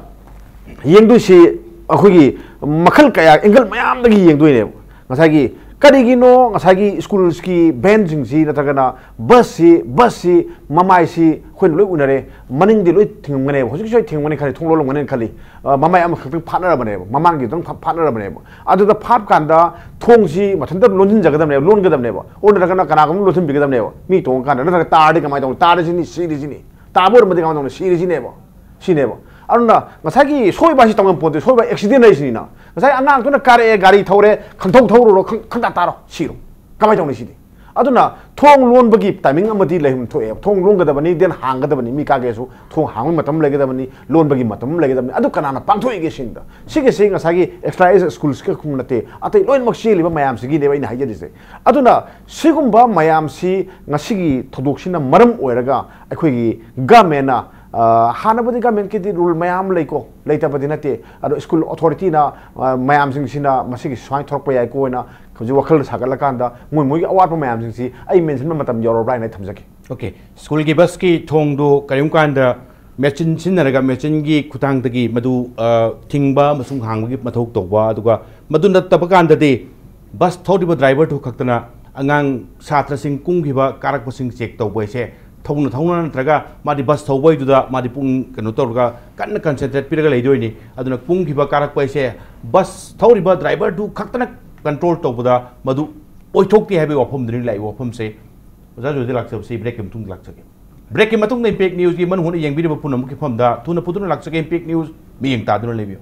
ꯌꯦꯡꯗꯣꯏꯁꯤ ꯑꯩꯈꯣꯏꯒꯤ ꯃꯈꯜ ꯀꯌꯥ, angle ꯃꯌꯥꯝꯗꯒꯤ ꯌꯦꯡꯗꯣꯏꯅꯦꯕ꯫ ꯉꯁꯥꯏꯒꯤ ꯀꯔꯤꯒꯤꯅꯣ ꯉꯁꯥꯏꯒꯤ ꯁ꯭ꯀꯨꯜꯁꯀꯤ ꯚꯦꯟꯁꯤꯡꯁꯤ ꯅꯠꯇ꯭ꯔꯒꯅ ꯕꯁꯁꯤ, ꯕꯁꯁꯤ ꯃꯃꯥꯏꯁꯤ ꯑꯩꯈꯣꯏꯅ ꯂꯣꯏ ꯎꯅꯔꯦ, ꯃꯅꯤꯡꯗꯤ ꯂꯣꯏ ꯊꯤꯡꯉꯝꯒꯅꯦꯕ, ꯍꯧꯖꯤꯛꯁꯨ ꯑꯩ ꯊꯤꯡꯉꯝꯒꯅꯤ ꯈꯜꯂꯤ, ꯊꯣꯡ ꯂꯣꯜꯂꯝꯒꯅꯤ ꯈꯜꯂꯤ꯫ ꯑ, ꯃꯃꯥꯏ ꯑꯃꯈꯛꯇꯪ ꯐꯥꯠꯅꯔꯕꯅꯦꯕ, ꯃꯃꯥꯡꯒꯤ ꯑꯗꯨꯝ ꯐꯥ-, ꯐꯥꯠꯅꯔꯕꯅꯦꯕ꯫ ꯑꯗꯨꯗ ꯐꯥꯠ ꯀꯥꯟꯗ ꯊꯣꯡꯁꯤ ꯃꯊꯟꯇ ꯂꯣꯟꯁꯤꯟꯖꯒꯗꯕꯅꯦꯕ, ꯂꯣꯟꯒꯗꯕꯅꯦꯕ, ꯑꯣꯔ ꯅꯠꯇ꯭ꯔꯒꯅ ꯀꯅꯥꯒꯨꯝꯕ ꯂꯣꯟꯁꯤꯟꯕꯤꯒꯗꯕꯅꯦꯕ꯫ ꯃꯤ ꯇꯣꯡꯉꯀꯥꯟꯗ ꯅꯠꯇ꯭ꯔꯒ ꯇꯥꯔꯗꯤ ꯀꯃꯥꯏꯅ ꯇꯧꯅꯤ? ꯇꯥꯔꯗꯤ ꯁꯤꯅꯤ, ꯁꯤꯔꯤ ꯁꯤꯅꯤ꯫ ꯇꯥꯕ ꯑꯣꯏꯔꯝꯃꯗꯤ ꯀꯃꯥꯏꯅ ꯇꯧꯅꯤ? ꯁꯤꯔꯤ ꯁꯤꯅꯦꯕ, ꯁꯤꯅꯦꯕ꯫ ꯑꯗꯨꯅ ꯉꯁꯥꯏꯒꯤ ꯁꯣꯏꯕ ꯍꯥꯏꯁꯤ ꯇꯧꯉꯝ ꯄꯣꯠꯇꯦ, ꯁꯣꯏꯕ accident ꯍꯥꯏꯁꯤꯅꯤꯅ꯫ ꯉꯁꯥꯏ ꯑꯉꯥꯡꯗꯨꯅ ꯀꯥꯔꯛꯑꯦ, ꯒꯥꯔꯤ ꯊꯧꯔꯦ, ꯈꯪꯊꯧ ꯊꯧꯔꯨꯔꯣ, ꯈꯪ-, ꯈꯪꯇꯥ ꯇꯥꯔꯣ, ꯁꯤꯔꯣ꯫ ꯀꯃꯥꯏꯅ ꯇꯧꯅꯤ ꯁꯤꯗꯤ? ꯑꯗꯨꯅ ꯊꯣꯡ ꯂꯣꯟꯕꯒꯤ timing ꯑꯃꯗꯤ ꯂꯩꯐꯝ ꯊꯣꯛꯑꯦꯕ꯫ ꯊꯣꯡ ꯂꯣꯟꯒꯗꯕꯅꯤ, then ꯍꯥꯡꯒꯗꯕꯅꯤ, ꯃꯤ ꯀꯥꯒꯦꯁꯨ ꯊꯣꯡ ꯍꯥꯡꯕꯒꯤ ꯃꯇꯝ ꯂꯩꯒꯗꯕꯅꯤ, ꯂꯣꯟꯕꯒꯤ ꯃꯇꯝ ꯂꯩꯒꯗꯕꯅꯤ꯫ ꯑꯗꯨ ꯀꯅꯥꯅ ꯄꯥꯡꯊꯣꯛꯏꯒꯦ ꯁꯤꯅꯤꯗ꯫ ꯁꯤꯒꯤꯁꯤ ꯉꯁꯥꯏꯒꯤ extra ed ꯁ꯭ꯀꯨꯜꯁꯤꯒ ꯈꯛ ꯅꯠꯇꯦ, ꯑꯇꯩ ꯂꯣꯏꯅꯃꯛ ꯆꯦꯜꯂꯤꯕ ꯃꯌꯥꯝꯁꯤꯒꯤꯅꯦꯕ ꯑꯩꯅ ꯍꯥꯏꯖꯔꯤꯁꯦ꯫ ꯑꯗꯨꯅ ꯁꯤꯒꯨꯝꯕ ꯃꯌꯥꯝꯁꯤ ꯉꯁꯤꯒꯤ ꯊꯧꯗꯣꯛꯁꯤꯅ ꯃꯔꯝ ꯑꯣꯏꯔꯒ ꯑꯩꯈꯣꯏꯒꯤ government ꯅ, ꯑ, ꯍꯥꯟꯅꯕꯨꯗꯤ government ꯀꯤꯗꯤ rule ꯃꯌꯥꯝ ꯂꯩꯀꯣ, ꯂꯩꯇꯕꯗꯤ ꯅꯠꯇꯦ꯫ ꯑꯗꯣ ꯁ꯭ꯀꯨꯜ ꯑꯣꯊꯣꯔꯤꯇꯤꯅ, ꯑ, ꯃꯌꯥꯝꯁꯤꯡꯁꯤꯅ ꯃꯁꯤꯒꯤ ꯁꯨꯃꯥꯏꯅ ꯊꯣꯔꯛꯄ ꯌꯥꯏꯀꯣ ꯍꯥꯏꯅ ꯍꯧꯖꯤꯛ ꯋꯥꯈꯜ ꯁꯥꯒꯠꯂꯀꯥꯟꯗ ꯃꯣꯏ ꯃꯣꯏꯒꯤ ꯑꯋꯥꯠꯄ ꯃꯌꯥꯝꯁꯤꯡꯁꯤ ꯑꯩ mention ꯃꯇꯝ ꯌꯧꯔꯕ꯭ꯔꯥ ꯍꯥꯏꯅ ꯑꯩ ꯊꯝꯖꯒꯦ꯫ ꯑꯣꯀꯦ, ꯁ꯭ꯀꯨꯜꯒꯤ ꯕꯁꯀꯤ ꯊꯣꯡꯗꯨ ꯀꯔꯤꯒꯨꯝꯕ ꯀꯥꯟꯗ ꯃꯦꯆꯤꯟ ꯁꯤꯖꯤꯟꯅꯔꯒ ꯃꯦꯆꯤꯟꯒꯤ ꯈꯨꯊꯥꯡꯗꯒꯤ ꯃꯗꯨ, ꯑ, ꯊꯤꯡꯕ ꯑꯃꯁꯨꯡ ꯍꯥꯡꯕꯒꯤ ꯃꯊꯧ ꯇꯧꯕ, ꯑꯗꯨꯒ ꯃꯗꯨ ꯅꯠꯇꯕ ꯀꯥꯟꯗꯗꯤ ꯕꯁ ꯊꯧꯔꯤꯕ ꯗ꯭ꯔꯥꯏꯚꯔꯗꯨ ꯈꯛꯇꯅ ꯑꯉꯥꯡ ꯁꯥꯇ꯭ꯔꯁꯤꯡ ꯀꯨꯝꯈꯤꯕ ꯀꯥꯔꯛꯄꯁꯤꯡ ꯆꯦꯛ ꯇꯧꯕ ꯍꯥꯏꯁꯦ ꯊꯧꯅ ꯊꯧꯅ ꯅꯠꯇ꯭ꯔꯒ ꯃꯥꯗꯤ ꯕꯁ ꯊꯧꯕ ꯍꯩꯗꯨꯗ ꯃꯥꯗꯤ ꯄꯨꯛꯅꯤꯡ ꯀꯩꯅꯣ ꯇꯧꯔꯒ ꯀꯟꯅ ꯀꯟꯁꯦꯟꯇ꯭ꯔꯦꯠ ꯄꯤꯔꯒ ꯂꯩꯗꯣꯏꯅꯤ꯫ ꯑꯗꯨꯅ ꯀꯨꯝꯈꯤꯕ ꯀꯥꯔꯛꯄ ꯍꯥꯏꯁꯦ ꯕꯁ ꯊꯧꯔꯤꯕ ꯗ꯭ꯔꯥꯏꯚꯔꯗꯨ ꯈꯛꯇꯅ ꯀꯟꯇ꯭ꯔꯣꯜ ꯇꯧꯕꯗ ꯃꯗꯨ ꯑꯣꯏꯊꯣꯛꯇꯦ ꯍꯥꯏꯕꯒꯤ ꯋꯥꯐꯝꯗꯨꯅꯤ ꯂꯥꯛꯏꯕ ꯋꯥꯐꯝꯁꯦ꯫ ꯑꯣꯖꯥ ꯖꯣꯏꯗ ꯂꯥꯛꯆꯕꯁꯤ ꯕ꯭ꯔꯦꯛꯀꯤ ꯃꯇꯨꯡꯗ ꯂꯥꯛꯆꯒꯦ꯫ ꯕ꯭ꯔꯦꯛꯀꯤ ꯃꯇꯨꯡꯗ ꯏꯝꯄꯦꯛ ꯅ꯭ꯌꯨꯁꯀꯤ ꯃꯅꯨꯡ ꯍꯨꯠꯅ ꯌꯦꯡꯕꯤꯔꯤꯕ ꯄꯨꯝꯅꯃꯛꯀꯤ ꯃꯐꯝꯗ ꯊꯨꯅ ꯄꯨꯗꯨꯅ ꯂꯥꯛꯆꯒꯦ꯫ ꯏꯝꯄꯦꯛ ꯅ꯭ꯌꯨꯁ ꯃꯤꯠꯌꯦꯡ ꯇꯥꯗꯨꯅ ꯂꯩꯕꯤꯌꯨ꯫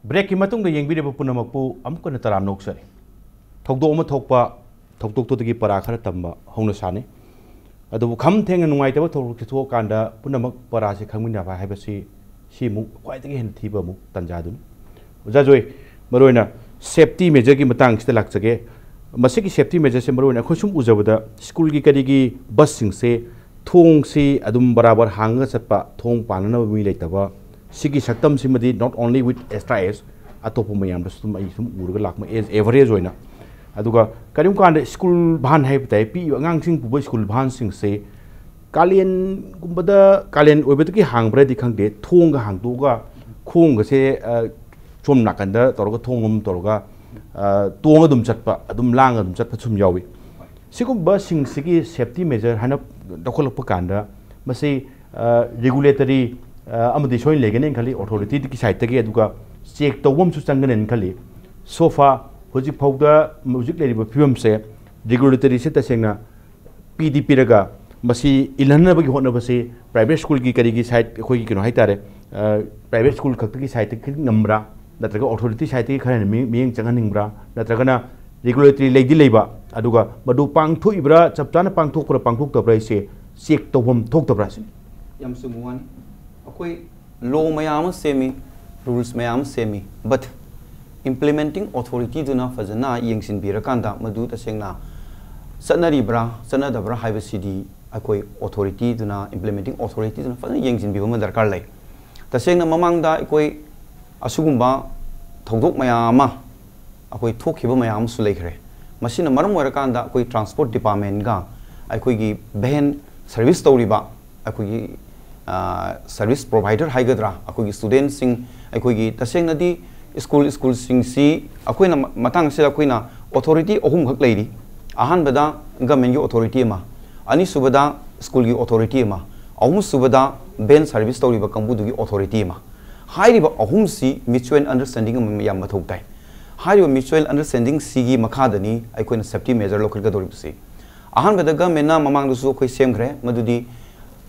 ꯕ꯭ꯔꯦꯛꯀꯤ ꯃꯇꯨꯡꯗ ꯌꯦꯡꯕꯤꯔꯤꯕ ꯄꯨꯝꯅꯃꯛꯄꯨ ꯑꯃꯨꯛ ꯍꯟꯅ ꯇꯔꯥꯝꯅ ꯑꯣꯛꯆꯔꯤ꯫ ꯊꯧꯗꯣꯛ ꯑꯃ ꯊꯣꯛꯄ, ꯊꯧꯗꯣꯛꯇꯨꯗꯒꯤ ꯄꯔꯥ ꯈꯔ ꯇꯝꯕ ꯍꯧꯅ ꯁꯥꯅꯤ꯫ ꯑꯗꯨꯕꯨ ꯈꯝ ꯊꯦꯡꯅ ꯅꯨꯡꯉꯥꯏꯇꯕ ꯊꯧꯗꯣꯛꯁꯤ ꯊꯣꯛꯑꯀꯥꯟꯗ ꯄꯨꯝꯅꯃꯛ ꯄꯔꯥꯁꯤ ꯈꯪꯃꯤꯟꯅꯕ ꯍꯥꯏꯕꯁꯤ ꯁꯤ ꯑꯃꯨꯛ ꯈ꯭ꯋꯥꯏꯗꯒꯤ ꯍꯦꯟꯅ ꯊꯤꯕ ꯑꯃꯨꯛ ꯇꯥꯟꯖꯥꯗꯨꯅꯤ꯫ ꯑꯣꯖꯥ ꯖꯣꯏ, ꯃꯔꯨꯑꯣꯏꯅ ꯁꯦꯐꯇꯤ ꯃꯦꯖꯔꯒꯤ ꯃꯇꯥꯡꯁꯤꯗ ꯂꯥꯛꯆꯒꯦ꯫ ꯃꯁꯤꯒꯤ ꯁꯦꯐꯇꯤ ꯃꯦꯖꯔꯁꯦ ꯃꯔꯨꯑꯣꯏꯅ ꯑꯩꯈꯣꯏ ꯁꯨꯝ ꯎꯖꯕꯗ ꯁ꯭ꯀꯨꯜꯒꯤ ꯀꯔꯤꯒꯤ ꯕꯁꯁꯤꯡꯁꯦ ꯊꯣꯡꯁꯤ ꯑꯗꯨꯝ ꯕꯔꯥꯕꯔ ꯍꯥꯡꯉꯒ ꯆꯠꯄ, ꯊꯣꯡ ꯄꯥꯟꯅꯅꯕ ꯃꯤ ꯂꯩꯇꯕ, ꯁꯤꯒꯤ ꯁꯛꯇꯝꯁꯤꯃꯗꯤ not only with Extra Age, ꯑꯇꯣꯞꯄ ꯃꯌꯥꯝꯗꯁꯨ ꯑꯗꯨꯝ ꯑꯩ ꯁꯨꯝ ꯎꯔꯒ ꯂꯥꯛꯄ as average ꯑꯣꯏꯅ꯫ ꯑꯗꯨꯒ ꯀꯔꯤꯒꯨꯝꯕ ꯀꯥꯟꯗ ꯁ꯭ꯀꯨꯜ ꯚꯥꯟ ꯍꯥꯏꯕ ꯇꯥꯏ, ꯄꯤꯛꯏꯕ ꯑꯉꯥꯡꯁꯤꯡ ꯄꯨꯕ ꯁ꯭ꯀꯨꯜ ꯚꯥꯟꯁꯤꯡꯁꯦ ꯀꯥꯂꯦꯟꯒꯨꯝꯕꯗ, ꯀꯥꯂꯦꯟ ꯑꯣꯏꯕꯗꯒꯤ ꯍꯥꯡꯕ꯭ꯔꯗꯤ ꯈꯪꯗꯦ, ꯊꯣꯡꯒ ꯍꯥꯡꯗꯣꯛꯑꯒ ꯈꯣꯡꯒꯁꯦ, ꯑ, ꯁꯣꯝ ꯅꯥꯀꯟꯗ ꯇꯧꯔꯒ ꯊꯣꯡ ꯑꯃ ꯇꯧꯔꯒ, ꯑ, ꯇꯣꯡꯉ ꯑꯗꯨꯝ ꯆꯠꯄ, ꯑꯗꯨꯝ ꯂꯥꯡꯉ ꯑꯗꯨꯝ ꯆꯠꯄ ꯁꯨꯝ ꯌꯥꯎꯏ꯫ ꯁꯤꯒꯨꯝꯕꯁꯤꯡꯁꯤꯒꯤ ꯁꯦꯐꯇꯤ ꯃꯦꯖꯔ ꯍꯥꯏꯅ ꯂꯧꯈꯠꯂꯛꯄ ꯀꯥꯟꯗ ꯃꯁꯤ, ꯑ, ꯔꯤꯒꯨꯂꯦꯇꯔꯤ, ꯑ, ꯑꯃꯗꯤ ꯁꯣꯏꯅ ꯂꯩꯒꯅꯤ ꯈꯜꯂꯤ, ꯑꯣꯊꯣꯔꯤꯇꯤꯒꯤ ꯁꯥꯏꯠꯇꯒꯤ, ꯑꯗꯨꯒ ꯆꯦꯛ ꯇꯧꯕ ꯑꯃꯁꯨ ꯆꯪꯒꯅꯤꯅ ꯈꯜꯂꯤ꯫ ꯁꯣꯐꯥ ꯍꯧꯖꯤꯛ ꯐꯥꯎꯗ ꯍꯧꯖꯤꯛ ꯂꯩꯔꯤꯕ ꯐꯤꯕꯝꯁꯦ ꯔꯤꯒꯨꯂꯦꯇꯔꯤꯁꯦ ꯇꯁꯦꯡꯅ ꯄꯤꯗꯤ ꯄꯤꯔꯒ ꯃꯁꯤ ꯏꯜꯍꯟꯅꯕꯒꯤ ꯍꯣꯠꯅꯕꯁꯤ ꯄ꯭ꯔꯥꯏꯚꯦꯠ ꯁ꯭ꯀꯨꯜꯒꯤ ꯀꯔꯤꯒꯤ ꯁꯥꯏꯠ, ꯑꯩꯈꯣꯏꯒꯤ ꯀꯩꯅꯣ ꯍꯥꯏꯇꯥꯔꯦ, ꯑ, ꯄ꯭ꯔꯥꯏꯚꯦꯠ ꯁ꯭ꯀꯨꯜ ꯈꯛꯇꯒꯤ ꯁꯥꯏꯠꯇꯒꯤ ꯈꯤꯇꯪ ꯉꯝꯕ꯭ꯔꯥ, ꯅꯠꯇ꯭ꯔꯒ ꯑꯣꯊꯣꯔꯤꯇꯤ ꯁꯥꯏꯠꯇꯒꯤ ꯈꯔ ꯍꯦꯟꯅ ꯃꯤ-, ꯃꯤꯠꯌꯦꯡ ꯆꯪꯍꯟꯅꯤꯡꯕ꯭ꯔꯥ, ꯅꯠꯇ꯭ꯔꯒꯅ ꯔꯤꯒꯨꯂꯦꯇꯔꯤ ꯂꯩꯗꯤ ꯂꯩꯕ, ꯑꯗꯨꯒ ꯃꯗꯨ ꯄꯥꯡꯊꯣꯛꯏꯕ꯭ꯔꯥ, ꯆꯞ ꯆꯥꯅ ꯄꯥꯡꯊꯣꯛꯄ꯭ꯔꯥ ꯄꯥꯡꯊꯣꯛꯇꯕ꯭ꯔꯥ ꯍꯥꯏꯁꯦ ꯆꯦꯛ ꯇꯧꯐꯝ ꯊꯣꯛꯇꯕ꯭ꯔꯥ ꯁꯤꯅꯤ꯫ ꯌꯥꯝ ꯆꯨꯝꯕ ꯋꯥꯅꯤ꯫ ꯑꯩꯈꯣꯏ ꯂꯣ ꯃꯌꯥꯝ ꯑꯃ ꯁꯦꯝꯃꯤ, ꯔꯨꯜꯁ ꯃꯌꯥꯝ ꯑꯃ ꯁꯦꯝꯃꯤ, but ꯏꯝꯄ꯭ꯂꯤꯃꯦꯟꯇꯤꯡ ꯑꯣꯊꯣꯔꯤꯇꯤꯗꯨꯅ ꯐꯖꯅ ꯌꯦꯡꯁꯤꯟꯕꯤꯔꯀꯥꯟꯗ ꯃꯗꯨ ꯇꯁꯦꯡꯅ ꯆꯠꯅꯔꯤꯕ꯭ꯔꯥ ꯆꯠꯅꯗꯕ꯭ꯔꯥ ꯍꯥꯏꯕꯁꯤꯗꯤ ꯑꯩꯈꯣꯏ ꯑꯣꯊꯣꯔꯤꯇꯤꯗꯨꯅ, ꯏꯝꯄ꯭ꯂꯤꯃꯦꯟꯇꯤꯡ ꯑꯣꯊꯣꯔꯤꯇꯤꯗꯨꯅ ꯐꯖꯅ ꯌꯦꯡꯁꯤꯟꯕꯤꯕ ꯑꯃ ꯗꯔꯀꯥꯔ ꯂꯩ꯫ ꯇꯁꯦꯡꯅ ꯃꯃꯥꯡꯗ ꯑꯩꯈꯣꯏ ꯑꯁꯤꯒꯨꯝꯕ ꯊꯧꯗꯣꯛ ꯃꯌꯥꯝ ꯑꯃ ꯑꯩꯈꯣꯏ ꯊꯣꯛꯈꯤꯕ ꯃꯌꯥꯝ ꯑꯃꯁꯨ ꯂꯩꯈ꯭ꯔꯦ꯫ ꯃꯁꯤꯅ ꯃꯔꯝ ꯑꯣꯏꯔꯀꯥꯟꯗ ꯑꯩꯈꯣꯏ ꯇ꯭ꯔꯥꯟꯁꯄꯣꯔꯠ ꯗꯤꯄꯥꯔꯠꯃꯦꯟꯒ ꯑꯩꯈꯣꯏꯒꯤ ꯚꯦꯟ ꯁꯔꯚꯤꯁ ꯇꯧꯔꯤꯕ ꯑꯩꯈꯣꯏꯒꯤ ꯁꯔꯚꯤꯁ ꯄ꯭ꯔꯣꯚꯥꯏꯗꯔ ꯍꯥꯏꯒꯗ꯭ꯔꯥ, ꯑꯩꯈꯣꯏꯒꯤ ꯁ꯭ꯇꯨꯗꯦꯟꯁꯤꯡ, ꯑꯩꯈꯣꯏꯒꯤ ꯇꯁꯦꯡꯅꯗꯤ ꯁ꯭ꯀꯨꯜ ꯁ꯭ꯀꯨꯜꯁꯤꯡꯁꯤ ꯑꯩꯈꯣꯏꯅ ꯃ- ꯃꯇꯥꯡ ꯑꯁꯤꯗ ꯑꯩꯈꯣꯏꯅ ꯑꯣꯊꯣꯔꯤꯇꯤ ꯑꯍꯨꯝꯈꯛ ꯂꯩꯔꯤ꯫ ꯑꯍꯥꯟꯕꯗ ꯒꯃꯦꯟꯒꯤ ꯑꯣꯊꯣꯔꯤꯇꯤ ꯑꯃ, ꯑꯅꯤꯁꯨꯕꯗ ꯁ꯭ꯀꯨꯜꯒꯤ ꯑꯣꯊꯣꯔꯤꯇꯤ ꯑꯃ, ꯑꯍꯨꯝꯁꯨꯕꯗ ꯚꯦꯟ ꯁꯔꯚꯤꯁ ꯇꯧꯔꯤꯕ ꯀꯥꯡꯕꯨꯗꯨꯒꯤ ꯑꯣꯊꯣꯔꯤꯇꯤ ꯑꯃ꯫ ꯍꯥꯏꯔꯤꯕ ꯑꯍꯨꯝꯁꯤ ꯃ꯭ꯌꯨꯆꯨꯋꯦꯜ ꯑꯟꯗꯔꯁ꯭ꯇꯦꯟꯗꯤꯡ ꯑꯃ ꯌꯥꯝ ꯃꯊꯧ ꯇꯥꯏ꯫ ꯍꯥꯏꯔꯤꯕ ꯃ꯭ꯌꯨꯆꯨꯋꯦꯜ ꯑꯟꯗꯔꯁ꯭ꯇꯦꯟꯗꯤꯡꯁꯤꯒꯤ ꯃꯈꯥꯗꯅꯤ ꯑꯩꯈꯣꯏꯅ ꯁꯦꯐꯇꯤ ꯃꯦꯖꯔ ꯂꯧꯈꯠꯀꯗꯧꯔꯤꯕꯁꯤ꯫ ꯑꯍꯥꯟꯕꯗ ꯒꯃꯦꯟꯅ ꯃꯃꯥꯡꯗꯁꯨ ꯑꯩꯈꯣꯏ ꯁꯦꯝꯈ꯭ꯔꯦ, ꯃꯗꯨꯗꯤ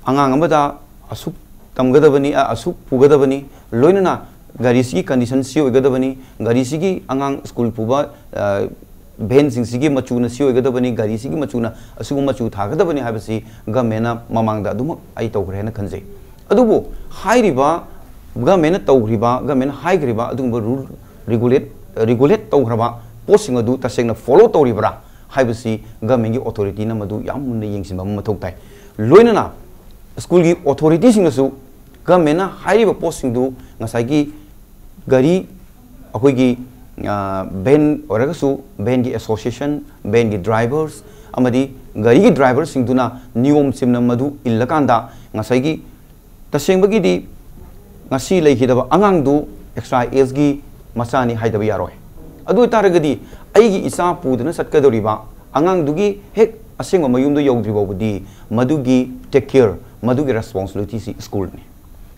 ꯑꯉꯥꯡ ꯑꯃꯗ ꯑꯁꯨꯛ ꯇꯝꯒꯗꯕꯅꯤ, ꯑ, ꯑꯁꯨꯛ ꯄꯨꯒꯗꯕꯅꯤ, ꯂꯣꯏꯅꯅ ꯒꯥꯔꯤꯁꯤꯒꯤ ꯀꯟꯗꯤꯁꯟ ꯁꯤ ꯑꯣꯏꯒꯗꯕꯅꯤ, ꯒꯥꯔꯤꯁꯤꯒꯤ ꯑꯉꯥꯡ ꯁ꯭ꯀꯨꯜ ꯄꯨꯕ, ꯑ, ꯚꯦꯟꯁꯤꯡꯁꯤꯒꯤ ꯃꯆꯨꯅ ꯁꯤ ꯑꯣꯏꯒꯗꯕꯅꯤ, ꯒꯥꯔꯤꯁꯤꯒꯤ ꯃꯆꯨꯅ ꯑꯁꯤꯒꯨꯝꯕ ꯃꯆꯨ ꯊꯥꯒꯗꯕꯅꯤ ꯍꯥꯏꯕꯁꯤ ꯒꯃꯦꯟꯅ ꯃꯃꯥꯡꯗ ꯑꯗꯨꯃꯛ ꯑꯩ ꯇꯧꯈ꯭ꯔꯦ ꯍꯥꯏꯅ ꯈꯟꯖꯩ꯫ ꯑꯗꯨꯕꯨ ꯍꯥꯏꯔꯤꯕ ꯒꯃꯦꯟꯅ ꯇꯧꯈ꯭ꯔꯤꯕ, ꯒꯃꯦꯟꯅ ꯍꯥꯏꯈ꯭ꯔꯤꯕ ꯑꯗꯨꯒꯨꯝꯕ ꯔꯨꯜ ꯔꯤꯒꯨꯂꯦꯠ, ꯔꯤꯒꯨꯂꯦꯠ ꯇꯧꯈ꯭ꯔꯕ ꯄꯣꯠꯁꯤꯡ ꯑꯗꯨ ꯇꯁꯦꯡꯅ ꯐꯣꯂꯣ ꯇꯧꯔꯤꯕ꯭ꯔꯥ ꯍꯥꯏꯕꯁꯤ ꯒꯃꯦꯟꯒꯤ ꯑꯣꯊꯣꯔꯤꯇꯤꯅ ꯃꯗꯨ ꯌꯥꯝ ꯃꯨꯟꯅ ꯌꯦꯡꯁꯤꯟꯕ ꯑꯃ ꯃꯊꯧ ꯇꯥꯏ꯫ ꯂꯣꯏꯅꯅ ꯁ꯭ꯀꯨꯜꯒꯤ ꯑꯣꯊꯣꯔꯤꯇꯤꯁꯤꯡꯅꯁꯨ ꯒꯃꯦꯟꯅ ꯍꯥꯏꯔꯤꯕ ꯄꯣꯠꯁꯤꯡꯗꯨ ꯉꯁꯥꯏꯒꯤ ꯒꯥꯔꯤ, ꯑꯩꯈꯣꯏꯒꯤ, ꯑ, ꯚꯦꯟ ꯑꯣꯏꯔꯒꯁꯨ ꯚꯦꯟꯒꯤ ꯑꯦꯁꯣꯁꯤꯌꯦꯁꯟ, ꯚꯦꯟꯒꯤ ꯗ꯭ꯔꯥꯏꯚꯔꯁ ꯑꯃꯗꯤ ꯒꯥꯔꯤꯒꯤ ꯗ꯭ꯔꯥꯏꯚꯔꯁꯤꯡꯗꯨꯅ ꯅꯤꯌꯣꯝ ꯆꯨꯝꯅ ꯃꯗꯨ ꯏꯜꯂꯀꯥꯟꯗ ꯉꯁꯥꯏꯒꯤ ꯇꯁꯦꯡꯕꯒꯤꯗꯤ ꯉꯁꯤ ꯂꯩꯈꯤꯗꯕ ꯑꯉꯥꯡꯗꯨ ꯑꯦꯛꯁꯇ꯭ꯔꯥ ꯑꯦꯖꯒꯤ ꯃꯆꯥꯅꯤ ꯍꯥꯏꯗꯕ ꯌꯥꯔꯣꯏ꯫ ꯑꯗꯨ ꯑꯣꯏꯇꯥꯔꯒꯗꯤ ꯑꯩꯒꯤ ꯏꯆꯥ ꯄꯨꯗꯨꯅ ꯆꯠꯀꯗꯧꯔꯤꯕ ꯑꯉꯥꯡꯗꯨꯒꯤ ꯍꯦꯛ ꯑꯁꯦꯡꯕ ꯃꯌꯨꯝꯗ ꯌꯧꯗ꯭ꯔꯤ ꯐꯥꯎꯕꯗꯤ ꯃꯗꯨꯒꯤ ꯇꯦꯛ ꯀꯤꯌꯔ, ꯃꯗꯨꯒꯤ ꯔꯦꯁꯄꯣꯟꯁꯤꯕꯤꯂꯤꯇꯤꯁꯤ ꯁ꯭ꯀꯨꯜꯅꯤ꯫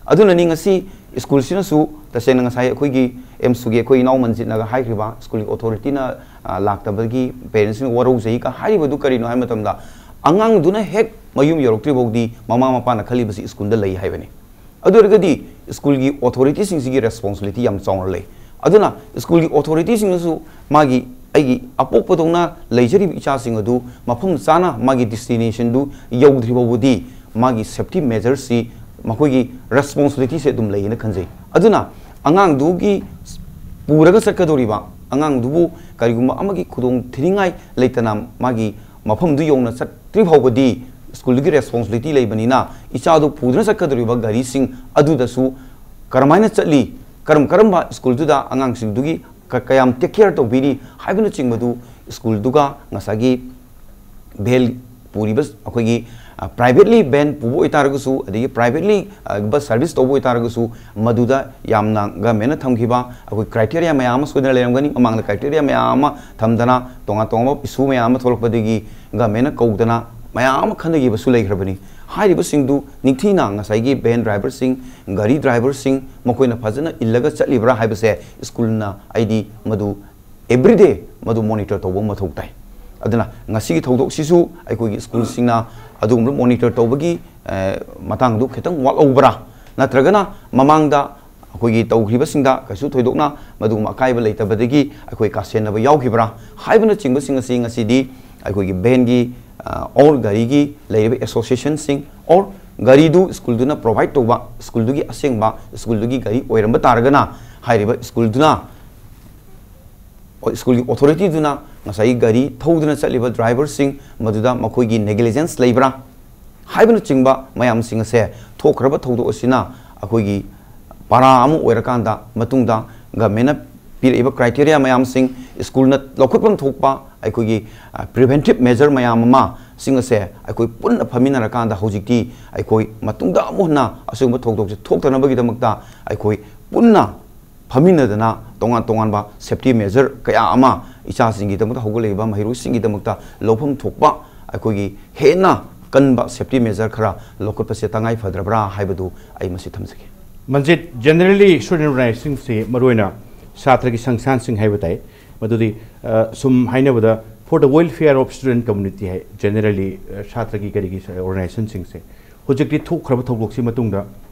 ꯑꯗꯨꯅꯅꯤ ꯉꯁꯤ ꯁ꯭ꯀꯨꯜꯁꯤꯅꯁꯨ ꯇꯁꯦꯡꯅ ꯉꯁꯥꯏ ꯑꯩꯈꯣꯏꯒꯤ ꯑꯦꯝꯁꯨꯒꯤ ꯑꯩꯈꯣꯏ ꯏꯅꯥꯎ ꯃꯟꯖꯤꯠꯅꯒ ꯍꯥꯏꯈ꯭ꯔꯤꯕ ꯁ꯭ꯀꯨꯜꯒꯤ ꯑꯣꯊꯣꯔꯤꯇꯤꯅ, ꯑ, ꯂꯥꯛꯇꯕꯒꯤ ꯄꯦꯔꯦꯟꯁꯁꯤꯡꯅ ꯋꯥꯔꯧꯖꯩꯒ ꯍꯥꯏꯔꯤꯕꯗꯨ ꯀꯔꯤꯅꯣ ꯍꯥꯏꯕ ꯃꯇꯝꯗ ꯑꯉꯥꯡꯗꯨꯅ ꯍꯦꯛ ꯃꯌꯨꯝ ꯌꯧꯔꯛꯇ꯭ꯔꯤ ꯐꯥꯎꯗꯤ ꯃꯃꯥ ꯃꯄꯥꯅ ꯈꯜꯂꯤꯕꯁꯤ ꯁ꯭ꯀꯨꯜꯗ ꯂꯩ ꯍꯥꯏꯕꯅꯤ꯫ ꯑꯗꯨ ꯑꯣꯏꯔꯒꯗꯤ ꯁ꯭ꯀꯨꯜꯒꯤ ꯑꯣꯊꯣꯔꯤꯇꯤꯁꯤꯡꯁꯤꯒꯤ ꯔꯦꯁꯄꯣꯟꯁꯤꯕꯤꯂꯤꯇꯤ ꯌꯥꯝ ꯆꯥꯎꯅ ꯂꯩ꯫ ꯑꯗꯨꯅ ꯁ꯭ꯀꯨꯜꯒꯤ ꯑꯣꯊꯣꯔꯤꯇꯤꯁꯤꯡꯅꯁꯨ ꯃꯥꯒꯤ ꯑꯩꯒꯤ ꯑꯄꯣꯛꯄꯗꯧꯅ ꯂꯩꯖꯔꯤꯕ ꯏꯆꯥꯁꯤꯡ ꯑꯗꯨ ꯃꯐꯝ ꯆꯥꯅ ꯃꯥꯒꯤ ꯗꯦꯁꯇꯤꯅꯦꯁꯟꯗꯨ ꯌꯧꯗ꯭ꯔꯤ ꯐꯥꯎꯕꯗꯤ ꯃꯥꯒꯤ ꯁꯦꯐꯇꯤ ꯃꯦꯖꯔꯁꯤ, ꯃꯈꯣꯏꯒꯤ ꯔꯦꯁꯄꯣꯟꯁꯤꯕꯤꯂꯤꯇꯤꯁꯦ ꯑꯗꯨꯝ ꯂꯩꯌꯦꯅ ꯈꯟꯖꯩ꯫ ꯑꯗꯨꯅ ꯑꯉꯥꯡꯗꯨꯒꯤ ꯄꯨꯔꯒ ꯆꯠꯀꯗꯧꯔꯤꯕ ꯑꯉꯥꯡꯗꯨꯕꯨ ꯀꯔꯤꯒꯨꯝꯕ ꯑꯃꯒꯤ ꯈꯨꯗꯣꯡ ꯊꯤꯅꯤꯡꯉꯥꯏ ꯂꯩꯇꯅ ꯃꯥꯒꯤ ꯃꯐꯝꯗꯨ ꯌꯧꯅ ꯆꯠꯇ꯭ꯔꯤ ꯐꯥꯎꯕꯗꯤ ꯁ꯭ꯀꯨꯜꯗꯨꯒꯤ ꯔꯦꯁꯄꯣꯟꯁꯤꯕꯤꯂꯤꯇꯤ ꯂꯩꯕꯅꯤꯅ ꯏꯆꯥꯗꯨ ꯄꯨꯗꯨꯅ ꯆꯠꯀꯗꯧꯔꯤꯕ ꯒꯥꯔꯤꯁꯤꯡ ꯑꯗꯨꯗꯁꯨ ꯀꯔꯝꯍꯥꯏꯅ ꯆꯠꯂꯤ, ꯀꯔꯝ ꯀꯔꯝꯕ ꯁ꯭ꯀꯨꯜꯗꯨꯗ ꯑꯉꯥꯡꯁꯤꯡꯗꯨꯒꯤ ꯀ-, ꯀꯌꯥꯝ ꯇꯦꯛ ꯀꯤꯌꯔ ꯇꯧꯕꯤꯔꯤ ꯍꯥꯏꯕꯅꯆꯤꯡꯕꯗꯨ ꯁ꯭ꯀꯨꯜꯗꯨꯒ ꯉꯁꯥꯏꯒꯤ ꯚꯦꯟ ꯄꯨꯔꯤꯕ ꯑꯩꯈꯣꯏꯒꯤ ꯄ꯭ꯔꯥꯏꯚꯦꯠꯂꯤ ꯚꯦꯟ ꯄꯨꯕ ꯑꯣꯏꯇꯥꯔꯒꯁꯨ, ꯑꯗꯒꯤ ꯄ꯭ꯔꯥꯏꯚꯦꯠꯂꯤ ꯕꯁ ꯁꯥꯔꯚꯤꯁ ꯇꯧꯕ ꯑꯣꯏꯇꯥꯔꯒꯁꯨ, ꯃꯗꯨꯗ ꯌꯥꯝꯅ ꯒꯃꯦꯟꯅ ꯊꯝꯈꯤꯕ ꯑꯩꯈꯣꯏ ꯀ꯭ꯔꯥꯏꯇꯦꯔꯤꯌꯥ ꯃꯌꯥꯝ ꯑꯃ ꯁꯣꯏꯗꯅ ꯂꯩꯔꯝꯒꯅꯤ꯫ ꯃꯃꯥꯡꯗ ꯀ꯭ꯔꯥꯏꯇꯦꯔꯤꯌꯥ ꯃꯌꯥꯝ ꯑꯃ ꯊꯝꯗꯅ, ꯇꯣꯉꯥꯟ ꯇꯣꯉꯥꯟꯕ ꯏꯁꯨ ꯃꯌꯥꯝ ꯑꯃ ꯊꯣꯛꯂꯛꯄꯗꯒꯤ ꯒꯃꯦꯟꯅ ꯀꯧꯗꯅ ꯃꯌꯥꯝ ꯑꯃ ꯈꯟꯅꯈꯤꯕꯁꯨ ꯂꯩꯈ꯭ꯔꯕꯅꯤ꯫ ꯍꯥꯏꯔꯤꯕꯁꯤꯡꯗꯨ ꯅꯤꯡꯊꯤꯅ ꯉꯁꯥꯏꯒꯤ ꯚꯦꯟ ꯗ꯭ꯔꯥꯏꯚꯔꯁꯤꯡ, ꯒꯥꯔꯤ ꯗ꯭ꯔꯥꯏꯚꯔꯁꯤꯡ ꯃꯈꯣꯏꯅ ꯐꯖꯅ ꯏꯜꯂꯒ ꯆꯠꯂꯤꯕ꯭ꯔꯥ ꯍꯥꯏꯕꯁꯦ ꯁ꯭ꯀꯨꯜꯅ, ꯑꯩꯗꯤ ꯃꯗꯨ ꯑꯦꯕ꯭ꯔꯤꯗꯦ ꯃꯗꯨ ꯃꯣꯅꯤꯇꯔ ꯇꯧꯕ ꯃꯊꯧ ꯇꯥꯏ꯫ ꯑꯗꯨꯅ ꯉꯁꯤꯒꯤ ꯊꯧꯗꯣꯛꯁꯤꯁꯨ ꯑꯩꯈꯣꯏꯒꯤ ꯁ꯭ꯀꯨꯜꯁꯤꯡꯅ ꯑꯗꯨꯒꯨꯝꯕ ꯃꯣꯅꯤꯇꯔ ꯇꯧꯕꯒꯤ, ꯑ, ꯃꯇꯥꯡꯗꯨ ꯈꯤꯇꯪ ꯋꯥꯠꯍꯧꯕ꯭ꯔꯥ, ꯅꯠꯇ꯭ꯔꯒꯅ ꯃꯃꯥꯡꯗ ꯑꯩꯈꯣꯏꯒꯤ ꯇꯧꯈ꯭ꯔꯤꯕꯁꯤꯡꯗ ꯀꯩꯁꯨ ꯊꯣꯏꯗꯣꯛꯅ ꯃꯗꯨꯒꯨꯝꯕ ꯑꯀꯥꯏꯕ ꯂꯩꯇꯕꯗꯒꯤ ꯑꯩꯈꯣꯏ ꯀꯥꯁꯦꯟꯅꯕ ꯌꯥꯎꯈꯤꯕ꯭ꯔꯥ ꯍꯥꯏꯕꯅꯆꯤꯡꯕꯁꯤꯡ ꯑꯁꯤ ꯉꯁꯤꯗꯤ ꯑꯩꯈꯣꯏꯒꯤ ꯚꯦꯟꯒꯤ, ꯑ, ꯑꯣꯔ ꯒꯥꯔꯤꯒꯤ ꯂꯩꯔꯤꯕ ꯑꯦꯁꯣꯁꯤꯌꯦꯁꯟꯁꯤꯡ ꯑꯣꯔ ꯒꯥꯔꯤꯗꯨ ꯁ꯭ꯀꯨꯜꯗꯨꯅ ꯄ꯭ꯔꯣꯚꯥꯏꯗ ꯇꯧꯕ, ꯁ꯭ꯀꯨꯜꯗꯨꯒꯤ ꯑꯁꯦꯡꯕ ꯁ꯭ꯀꯨꯜꯗꯨꯒꯤ ꯒꯥꯔꯤ ꯑꯣꯏꯔꯝꯕ ꯇꯥꯔꯒꯅ ꯍꯥꯏꯔꯤꯕ ꯁ꯭ꯀꯨꯜꯗꯨꯅ ꯁ꯭ꯀꯨꯜꯒꯤ ꯑꯣꯊꯣꯔꯤꯇꯤꯗꯨꯅ ꯉꯁꯥꯏꯒꯤ ꯒꯥꯔꯤ ꯊꯧꯗꯨꯅ ꯆꯠꯂꯤꯕ ꯗ꯭ꯔꯥꯏꯚꯔꯁꯤꯡ ꯃꯗꯨꯗ ꯃꯈꯣꯏꯒꯤ ꯅꯦꯒꯂꯤꯖꯦꯟꯁ ꯂꯩꯕ꯭ꯔꯥ ꯍꯥꯏꯕꯅꯆꯤꯡꯕ ꯃꯌꯥꯝꯁꯤꯡ ꯑꯁꯦ ꯊꯣꯛꯈ꯭ꯔꯕ ꯊꯧꯗꯣꯛ ꯑꯁꯤꯅ ꯑꯩꯈꯣꯏꯒꯤ ꯄꯔꯥ ꯑꯃ ꯑꯣꯏꯔꯀꯥꯟꯗ ꯃꯇꯨꯡꯗ ꯒꯃꯦꯟꯅ ꯄꯤꯔꯛꯏꯕ ꯀ꯭ꯔꯥꯏꯇꯦꯔꯤꯌꯥ ꯃꯌꯥꯝꯁꯤꯡ, ꯁ꯭ꯀꯨꯜꯅ ꯂꯧꯈꯠꯐꯝ ꯊꯣꯛꯄ ꯑꯩꯈꯣꯏꯒꯤ, ꯑ, ꯄ꯭ꯔꯤꯚꯦꯟꯇꯤꯞ ꯃꯦꯖꯔ ꯃꯌꯥꯝ ꯑꯃꯁꯤꯡ ꯑꯁꯦ ꯑꯩꯈꯣꯏ ꯄꯨꯟꯅ ꯐꯝꯃꯤꯟꯅꯔꯀꯥꯟꯗ ꯍꯧꯖꯤꯛꯇꯤ ꯑꯩꯈꯣꯏ ꯃꯇꯨꯡꯗ ꯑꯃꯨꯛ ꯍꯟꯅ ꯑꯁꯤꯒꯨꯝꯕ ꯊꯧꯗꯣꯛꯁꯦ ꯊꯣꯛꯇꯅꯕꯒꯤꯗꯃꯛꯇ ꯑꯩꯈꯣꯏ ꯄꯨꯟꯅ ꯐꯝꯃꯤꯟꯅꯗꯅ ꯇꯣꯉꯥꯟ ꯇꯣꯉꯥꯟꯕ ꯁꯦꯐꯇꯤ ꯃꯦꯖꯔ ꯀꯌꯥ ꯑꯃ ꯏꯆꯥꯁꯤꯡꯒꯤꯗꯃꯛꯇ, ꯍꯧꯒꯠꯂꯛꯏꯕ ꯃꯍꯩꯔꯣꯏꯁꯤꯡꯒꯤꯗꯃꯛꯇ ꯂꯧꯐꯝ ꯊꯣꯛꯄ ꯑꯩꯈꯣꯏꯒꯤ ꯍꯦꯟꯅ ꯀꯟꯕ ꯁꯦꯐꯇꯤ ꯃꯦꯖꯔ ꯈꯔ ꯂꯧꯈꯠꯄꯁꯦ ꯇꯉꯥꯏ ꯐꯗ꯭ꯔꯕ꯭ꯔꯥ ꯍꯥꯏꯕꯗꯨ ꯑꯩ ꯃꯁꯤ ꯊꯝꯖꯒꯦ꯫ ꯃꯟꯖꯤꯠ, ꯖꯦꯅꯔꯦꯜꯂꯤ ꯁ꯭ꯇꯨꯗꯦꯟ ꯑꯣꯔꯒꯅꯥꯏꯖꯦꯁꯟꯁꯦ ꯃꯔꯨꯑꯣꯏꯅ ꯁꯥꯇ꯭ꯔꯒꯤ ꯁꯪꯁꯊꯥꯟꯁꯤꯡ ꯍꯥꯏꯕ ꯇꯥꯏ, ꯃꯗꯨꯗꯤ, ꯑ, ꯁꯨꯝ ꯍꯥꯏꯅꯕꯗ for the welfare of student community ꯍꯥꯏ, ꯖꯦꯅꯔꯦꯜꯂꯤ, ꯑ, ꯁꯥꯇ꯭ꯔꯒꯤ ꯀꯔꯤꯒꯤ ꯑꯣꯔꯒꯅꯥꯏꯖꯦꯁꯟꯁꯤꯡꯁꯦ ꯍꯧꯖꯤꯛꯇꯤ ꯊꯣꯛꯈ꯭ꯔꯕ ꯊꯧꯗꯣꯛꯁꯤ ꯃꯇꯨꯡꯗ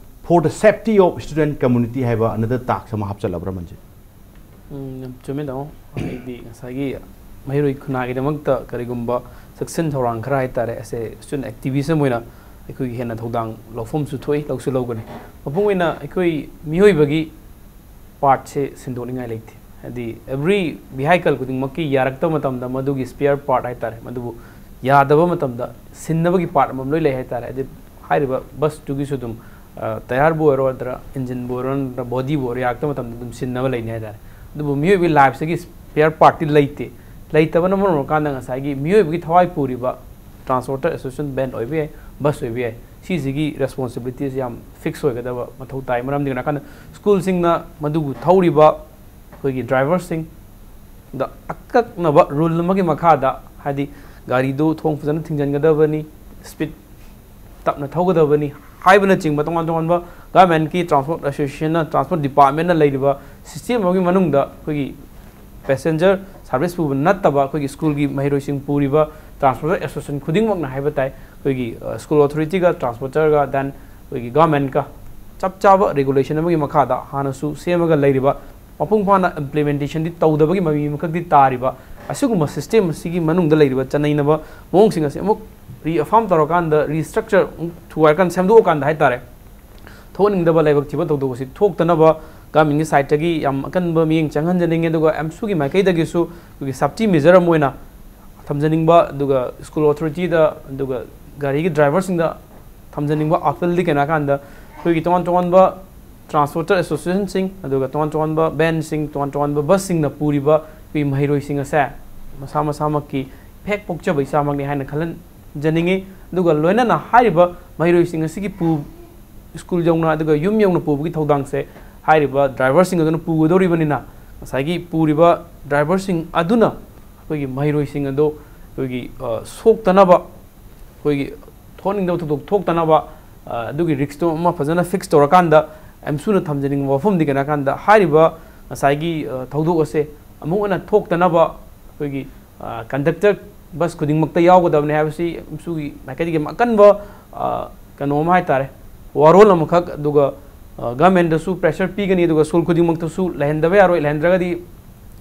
for the safety of student community ꯍꯥꯏꯕ another task ꯑꯃ ꯍꯥꯞꯆꯜꯂꯕ꯭ꯔꯥ ꯃꯟꯖꯤꯠ? ꯎꯝ, ꯌꯥꯝ ꯆꯨꯝꯃꯦ ꯇꯥꯃꯣ꯫ ꯑꯩꯗꯤ ꯉꯁꯥꯏꯒꯤ ꯃꯍꯩꯔꯣꯏ ꯈꯨꯟꯅꯥꯒꯤꯗꯃꯛꯇ ꯀꯔꯤꯒꯨꯝꯕ ꯆꯦꯛꯁꯤꯟ ꯊꯧꯔꯥꯡ ꯈꯔ ꯍꯥꯏꯇꯥꯔꯦ, ꯑꯁꯦ ꯁ꯭ꯇꯨꯗꯦꯟ ꯑꯦꯛꯇꯤꯚꯤꯖꯝ ꯑꯣꯏꯅ ꯑꯩꯈꯣꯏꯒꯤ ꯍꯦꯟꯅ ꯊꯧꯗꯥꯡ ꯂꯧꯐꯝꯁꯨ ꯊꯣꯛꯏ, ꯂꯧꯁꯨ ꯂꯧꯒꯅꯤ꯫ ꯃꯄꯨꯡ ꯑꯣꯏꯅ ꯑꯩꯈꯣꯏ ꯃꯤꯑꯣꯏꯕꯒꯤ ꯄꯥꯔꯠꯁꯦ ꯁꯤꯟꯗꯣꯛꯅꯤꯡꯉꯥꯏ ꯂꯩꯇꯦ꯫ ꯍꯥꯏꯗꯤ ꯑꯦꯕ꯭ꯔꯤ ꯚꯤꯍꯥꯏꯀꯜ ꯈꯨꯗꯤꯡꯃꯛꯀꯤ ꯌꯥꯔꯛꯇꯕ ꯃꯇꯝꯗ ꯃꯗꯨꯒꯤ ꯁ꯭ꯄꯤꯌꯔ ꯄꯥꯔꯠ ꯍꯥꯏꯇꯥꯔꯦ, ꯃꯗꯨꯕꯨ ꯌꯥꯗꯕ ꯃꯇꯝꯗ ꯁꯤꯟꯅꯕꯒꯤ ꯄꯥꯔꯠ ꯑꯃꯃꯝ ꯂꯣꯏ ꯂꯩ ꯍꯥꯏꯇꯥꯔꯦ꯫ ꯍꯥꯏꯗꯤ ꯍꯥꯏꯔꯤꯕ ꯕꯁꯇꯨꯒꯤꯁꯨ ꯑꯗꯨꯝ, ꯑ, ꯇꯌꯥꯔꯕꯨ ꯑꯣꯏꯔꯣ, ꯅꯠꯇ꯭ꯔ ꯏꯟꯖꯤꯟꯕꯨ ꯑꯣꯏꯔꯣ, ꯅꯠꯇ꯭ꯔ ꯕꯣꯗꯤꯕꯨ ꯑꯣꯏꯔꯣ, ꯌꯥꯔꯛꯇꯕ ꯃꯇꯝꯗ ꯑꯗꯨꯝ ꯁꯤꯟꯅꯕ ꯂꯩꯅꯤ ꯍꯥꯏꯇꯥꯔꯦ꯫ ꯑꯗꯨꯕꯨ ꯃꯤꯑꯣꯏꯕꯒꯤ ꯂꯥꯏꯐꯁꯤꯒꯤ ꯁ꯭ꯄꯤꯌꯔ ꯄꯥꯔꯠꯇꯤ ꯂꯩꯇꯦ꯫ ꯂꯩꯇꯕꯅ ꯃꯔꯝ ꯑꯣꯏꯔꯀꯥꯟꯗ ꯉꯁꯥꯏꯒꯤ ꯃꯤꯑꯣꯏꯕꯒꯤ ꯊꯋꯥꯏ ꯄꯨꯔꯤꯕ ꯇ꯭ꯔꯥꯟꯁꯄꯣꯔꯇꯔ ꯑꯦꯁꯣꯁꯤꯌꯦꯁꯟ, ꯕꯦꯟ ꯑꯣꯏꯕ ꯌꯥꯏ, ꯕꯁ ꯑꯣꯏꯕ ꯌꯥꯏ, ꯁꯤꯁꯤꯒꯤ ꯔꯦꯁꯄꯣꯟꯁꯤꯕꯤꯂꯤꯇꯤꯁꯦ ꯌꯥꯝ ꯐꯤꯛꯁ ꯑꯣꯏꯒꯗꯕ ꯃꯊꯧ ꯇꯥꯏ꯫ ꯃꯔꯝꯗꯤ ꯀꯩꯅꯣ ꯍꯥꯏꯔꯀꯥꯟꯗ ꯁ꯭ꯀꯨꯜꯁꯤꯡꯅ ꯃꯗꯨꯕꯨ ꯊꯧꯔꯤꯕ ꯑꯩꯈꯣꯏꯒꯤ ꯗ꯭ꯔꯥꯏꯚꯔꯁꯤꯡꯗ ꯑꯀꯛꯅꯕ ꯔꯨꯜ ꯑꯃꯒꯤ ꯃꯈꯥꯗ, ꯍꯥꯏꯗꯤ ꯒꯥꯔꯤꯗꯨ ꯊꯣꯡ ꯐꯖꯅ ꯊꯤꯡꯖꯤꯟꯒꯗꯕꯅꯤ, ꯁ꯭ꯄꯤꯠ ꯇꯞꯅ ꯊꯧꯒꯗꯕꯅꯤ ꯍꯥꯏꯕꯅꯆꯤꯡꯕ ꯇꯣꯉꯥꯟ ꯇꯣꯉꯥꯟꯕ ꯒꯚꯔꯟꯃꯦꯟꯠꯀꯤ ꯇ꯭ꯔꯥꯟꯁꯄꯣꯔꯠ ꯑꯦꯁꯣꯁꯤꯌꯦꯁꯟꯅ, ꯇ꯭ꯔꯥꯟꯁꯄꯣꯔꯠ ꯗꯤꯄꯥꯔꯠꯃꯦꯟꯠꯅ ꯂꯩꯔꯤꯕ ꯁꯤꯁꯇꯦꯝ ꯑꯃꯒꯤ ꯃꯅꯨꯡꯗ ꯑꯩꯈꯣꯏꯒꯤ ꯄꯦꯁꯦꯟꯖꯔ ꯁꯥꯔꯚꯤꯁ ꯄꯨꯕ ꯅꯠꯇꯕ ꯑꯩꯈꯣꯏꯒꯤ ꯁ꯭ꯀꯨꯜꯒꯤ ꯃꯍꯩꯔꯣꯏꯁꯤꯡ ꯄꯨꯔꯤꯕ ꯇ꯭ꯔꯥꯟꯁꯄꯣꯔꯇꯔ ꯑꯦꯁꯣꯁꯤꯌꯦꯁꯟ ꯈꯨꯗꯤꯡꯃꯛꯅ ꯍꯥꯏꯕ ꯇꯥꯏ, ꯑꯩꯈꯣꯏꯒꯤ, ꯑ, ꯁ꯭ꯀꯨꯜ ꯑꯣꯊꯣꯔꯤꯇꯤꯒ, ꯇ꯭ꯔꯥꯟꯁꯄꯣꯔꯇꯔꯒ, then ꯑꯩꯈꯣꯏꯒꯤ ꯒꯚꯔꯟꯃꯦꯟꯠꯀ ꯆꯞ ꯆꯥꯕ ꯔꯤꯒꯨꯂꯦꯁꯟ ꯑꯃꯒꯤ ꯃꯈꯥꯗ ꯍꯥꯟꯅꯁꯨ ꯁꯦꯝꯃꯒ ꯂꯩꯔꯤꯕ, ꯃꯄꯨꯡ ꯐꯥꯅ ꯏꯝꯄ꯭ꯂꯤꯃꯦꯟꯇꯦꯁꯟꯗꯤ ꯇꯧꯗꯕꯒꯤ ꯃꯃꯤ ꯑꯃꯈꯛꯇꯤ ꯇꯥꯔꯤꯕ ꯑꯁꯤꯒꯨꯝꯕ ꯁꯤꯁꯇꯦꯝ ꯑꯁꯤꯒꯤ ꯃꯅꯨꯡꯗ ꯂꯩꯔꯤꯕ ꯆꯅꯩꯅꯕ ꯃꯑꯣꯡꯁꯤꯡ ꯑꯁꯤ ꯑꯃꯨꯛ ꯔꯤꯑꯦꯐꯥꯔꯝ ꯇꯧꯔꯀꯥꯟꯗ, ꯔꯤꯁꯇ꯭ꯔꯛꯆꯔ ꯑꯃꯨꯛ ꯊꯨꯒꯥꯏꯔꯀꯥꯟꯗ, ꯁꯦꯝꯗꯣꯛꯑꯀꯥꯟꯗ ꯍꯥꯏꯇꯥꯔꯦ, ꯊꯣꯛꯍꯟꯅꯤꯡꯗꯕ ꯂꯥꯏꯕꯛ ꯊꯤꯕ ꯊꯧꯗꯣꯛ ꯑꯁꯤ ꯊꯣꯛꯇꯅꯕ ꯒꯚꯔꯟꯃꯦꯟꯠꯀꯤ ꯁꯥꯏꯠꯇꯒꯤ ꯌꯥꯝ ꯑꯀꯟꯕ ꯃꯤꯠꯌꯦꯡ ꯆꯪꯍꯟꯖꯅꯤꯡꯉꯤ꯫ ꯑꯗꯨꯒ ꯑꯦꯝꯁꯨꯒꯤ ꯃꯥꯏꯀꯩꯗꯒꯤꯁꯨ ꯑꯩꯈꯣꯏꯒꯤ ꯁꯦꯐꯇꯤ ꯃꯦꯖꯔ ꯑꯃ ꯑꯣꯏꯅ ꯊꯝꯖꯅꯤꯡꯕ, ꯑꯗꯨꯒ ꯁ꯭ꯀꯨꯜ ꯑꯣꯊꯣꯔꯤꯇꯤꯗ, ꯑꯗꯨꯒ ꯒꯥꯔꯤꯒꯤ ꯗ꯭ꯔꯥꯏꯚꯔꯁꯤꯡꯗ ꯊꯝꯖꯅꯤꯡꯕ ꯑꯥꯄꯤꯜꯗꯤ ꯀꯩꯅꯣ ꯍꯥꯏꯀꯥꯟꯗ, ꯑꯩꯈꯣꯏꯒꯤ ꯇꯣꯉꯥꯟ ꯇꯣꯉꯥꯟꯕ ꯇ꯭ꯔꯥꯟꯁꯄꯣꯔꯇꯔ ꯑꯦꯁꯣꯁꯤꯌꯦꯁꯟꯁꯤꯡ, ꯑꯗꯨꯒ ꯇꯣꯉꯥꯟ ꯇꯣꯉꯥꯟꯕ ꯕꯦꯟꯁꯤꯡ, ꯇꯣꯉꯥꯟ ꯇꯣꯉꯥꯟꯕ ꯕꯁꯁꯤꯡꯅ ꯄꯨꯔꯤꯕ ꯑꯩꯈꯣꯏꯒꯤ ꯃꯍꯩꯔꯣꯏꯁꯤꯡ ꯑꯁꯦ ꯃꯁꯥ ꯃꯁꯥꯃꯛꯀꯤ ꯍꯦꯛ ꯄꯣꯛꯆꯕ ꯏꯆꯥꯃꯛꯅꯤ ꯍꯥꯏꯅ ꯈꯜꯍꯟꯖꯅꯤꯡꯉꯤ꯫ ꯑꯗꯨꯒ ꯂꯣꯏꯅꯅ ꯍꯥꯏꯔꯤꯕ ꯃꯍꯩꯔꯣꯏꯁꯤꯡ ꯑꯁꯤꯒꯤ ꯄꯨ-, ꯁ꯭ꯀꯨꯜ ꯌꯧꯅ ꯑꯗꯨꯒ ꯌꯨꯝ ꯌꯧꯅ ꯄꯨꯕꯒꯤ ꯊꯧꯗꯥꯡꯁꯦ ꯍꯥꯏꯔꯤꯕ ꯗ꯭ꯔꯥꯏꯚꯔꯁꯤꯡ ꯑꯗꯨꯅ ꯄꯨꯒꯗꯧꯔꯤꯕꯅꯤꯅ, ꯉꯁꯥꯏꯒꯤ ꯄꯨꯔꯤꯕ ꯗ꯭ꯔꯥꯏꯚꯔꯁꯤꯡ ꯑꯗꯨꯅ ꯑꯩꯈꯣꯏꯒꯤ ꯃꯍꯩꯔꯣꯏꯁꯤꯡ ꯑꯗꯣ ꯑꯩꯈꯣꯏꯒꯤ, ꯑ, ꯁꯣꯛꯇꯅꯕ, ꯑꯩꯈꯣꯏꯒꯤ ꯊꯣꯛꯍꯟꯅꯤꯡꯗꯕ ꯊꯧꯗꯣꯛ ꯊꯣꯛꯇꯅꯕ, ꯑ, ꯑꯗꯨꯒꯤ ꯔꯤꯛꯁꯇꯣ ꯑꯃ ꯐꯖꯅ ꯐꯤꯛꯁ ꯇꯧꯔꯀꯥꯟꯗ, ꯑꯦꯝꯁꯨꯅ ꯊꯝꯖꯅꯤꯡꯕ ꯋꯥꯐꯝꯗꯤ ꯀꯩꯅꯣ ꯍꯥꯏꯀꯥꯟꯗ, ꯍꯥꯏꯔꯤꯕ ꯉꯁꯥꯏꯒꯤ, ꯑ, ꯊꯧꯗꯣꯛ ꯑꯁꯦ ꯑꯃꯨꯛ ꯍꯟꯅ ꯊꯣꯛꯇꯅꯕ ꯑꯩꯈꯣꯏꯒꯤ, ꯑ, ꯀꯟꯗꯛꯇꯔ ꯕꯁ ꯈꯨꯗꯤꯡꯃꯛꯇ ꯌꯥꯎꯒꯗꯕꯅꯤ ꯍꯥꯏꯕꯁꯤ ꯑꯦꯝꯁꯨꯒꯤ ꯃꯥꯏꯀꯩꯗꯒꯤ ꯌꯥꯝ ꯑꯀꯟꯕ, ꯑ, ꯀꯩꯅꯣ ꯑꯃ ꯍꯥꯏꯇꯥꯔꯦ, ꯋꯥꯔꯣꯜ ꯑꯃꯈꯛ, ꯑꯗꯨꯒ, ꯑ, ꯒꯚꯔꯟꯃꯦꯟꯠꯇꯁꯨ ꯄ꯭ꯔꯦꯁꯔ ꯄꯤꯒꯅꯤ, ꯑꯗꯨꯒ ꯁ꯭ꯀꯨꯜ ꯈꯨꯗꯤꯡꯃꯛꯇꯁꯨ ꯂꯩꯍꯟꯗꯕ ꯌꯥꯔꯣꯏ, ꯂꯩꯍꯟꯗ꯭ꯔꯒꯗꯤ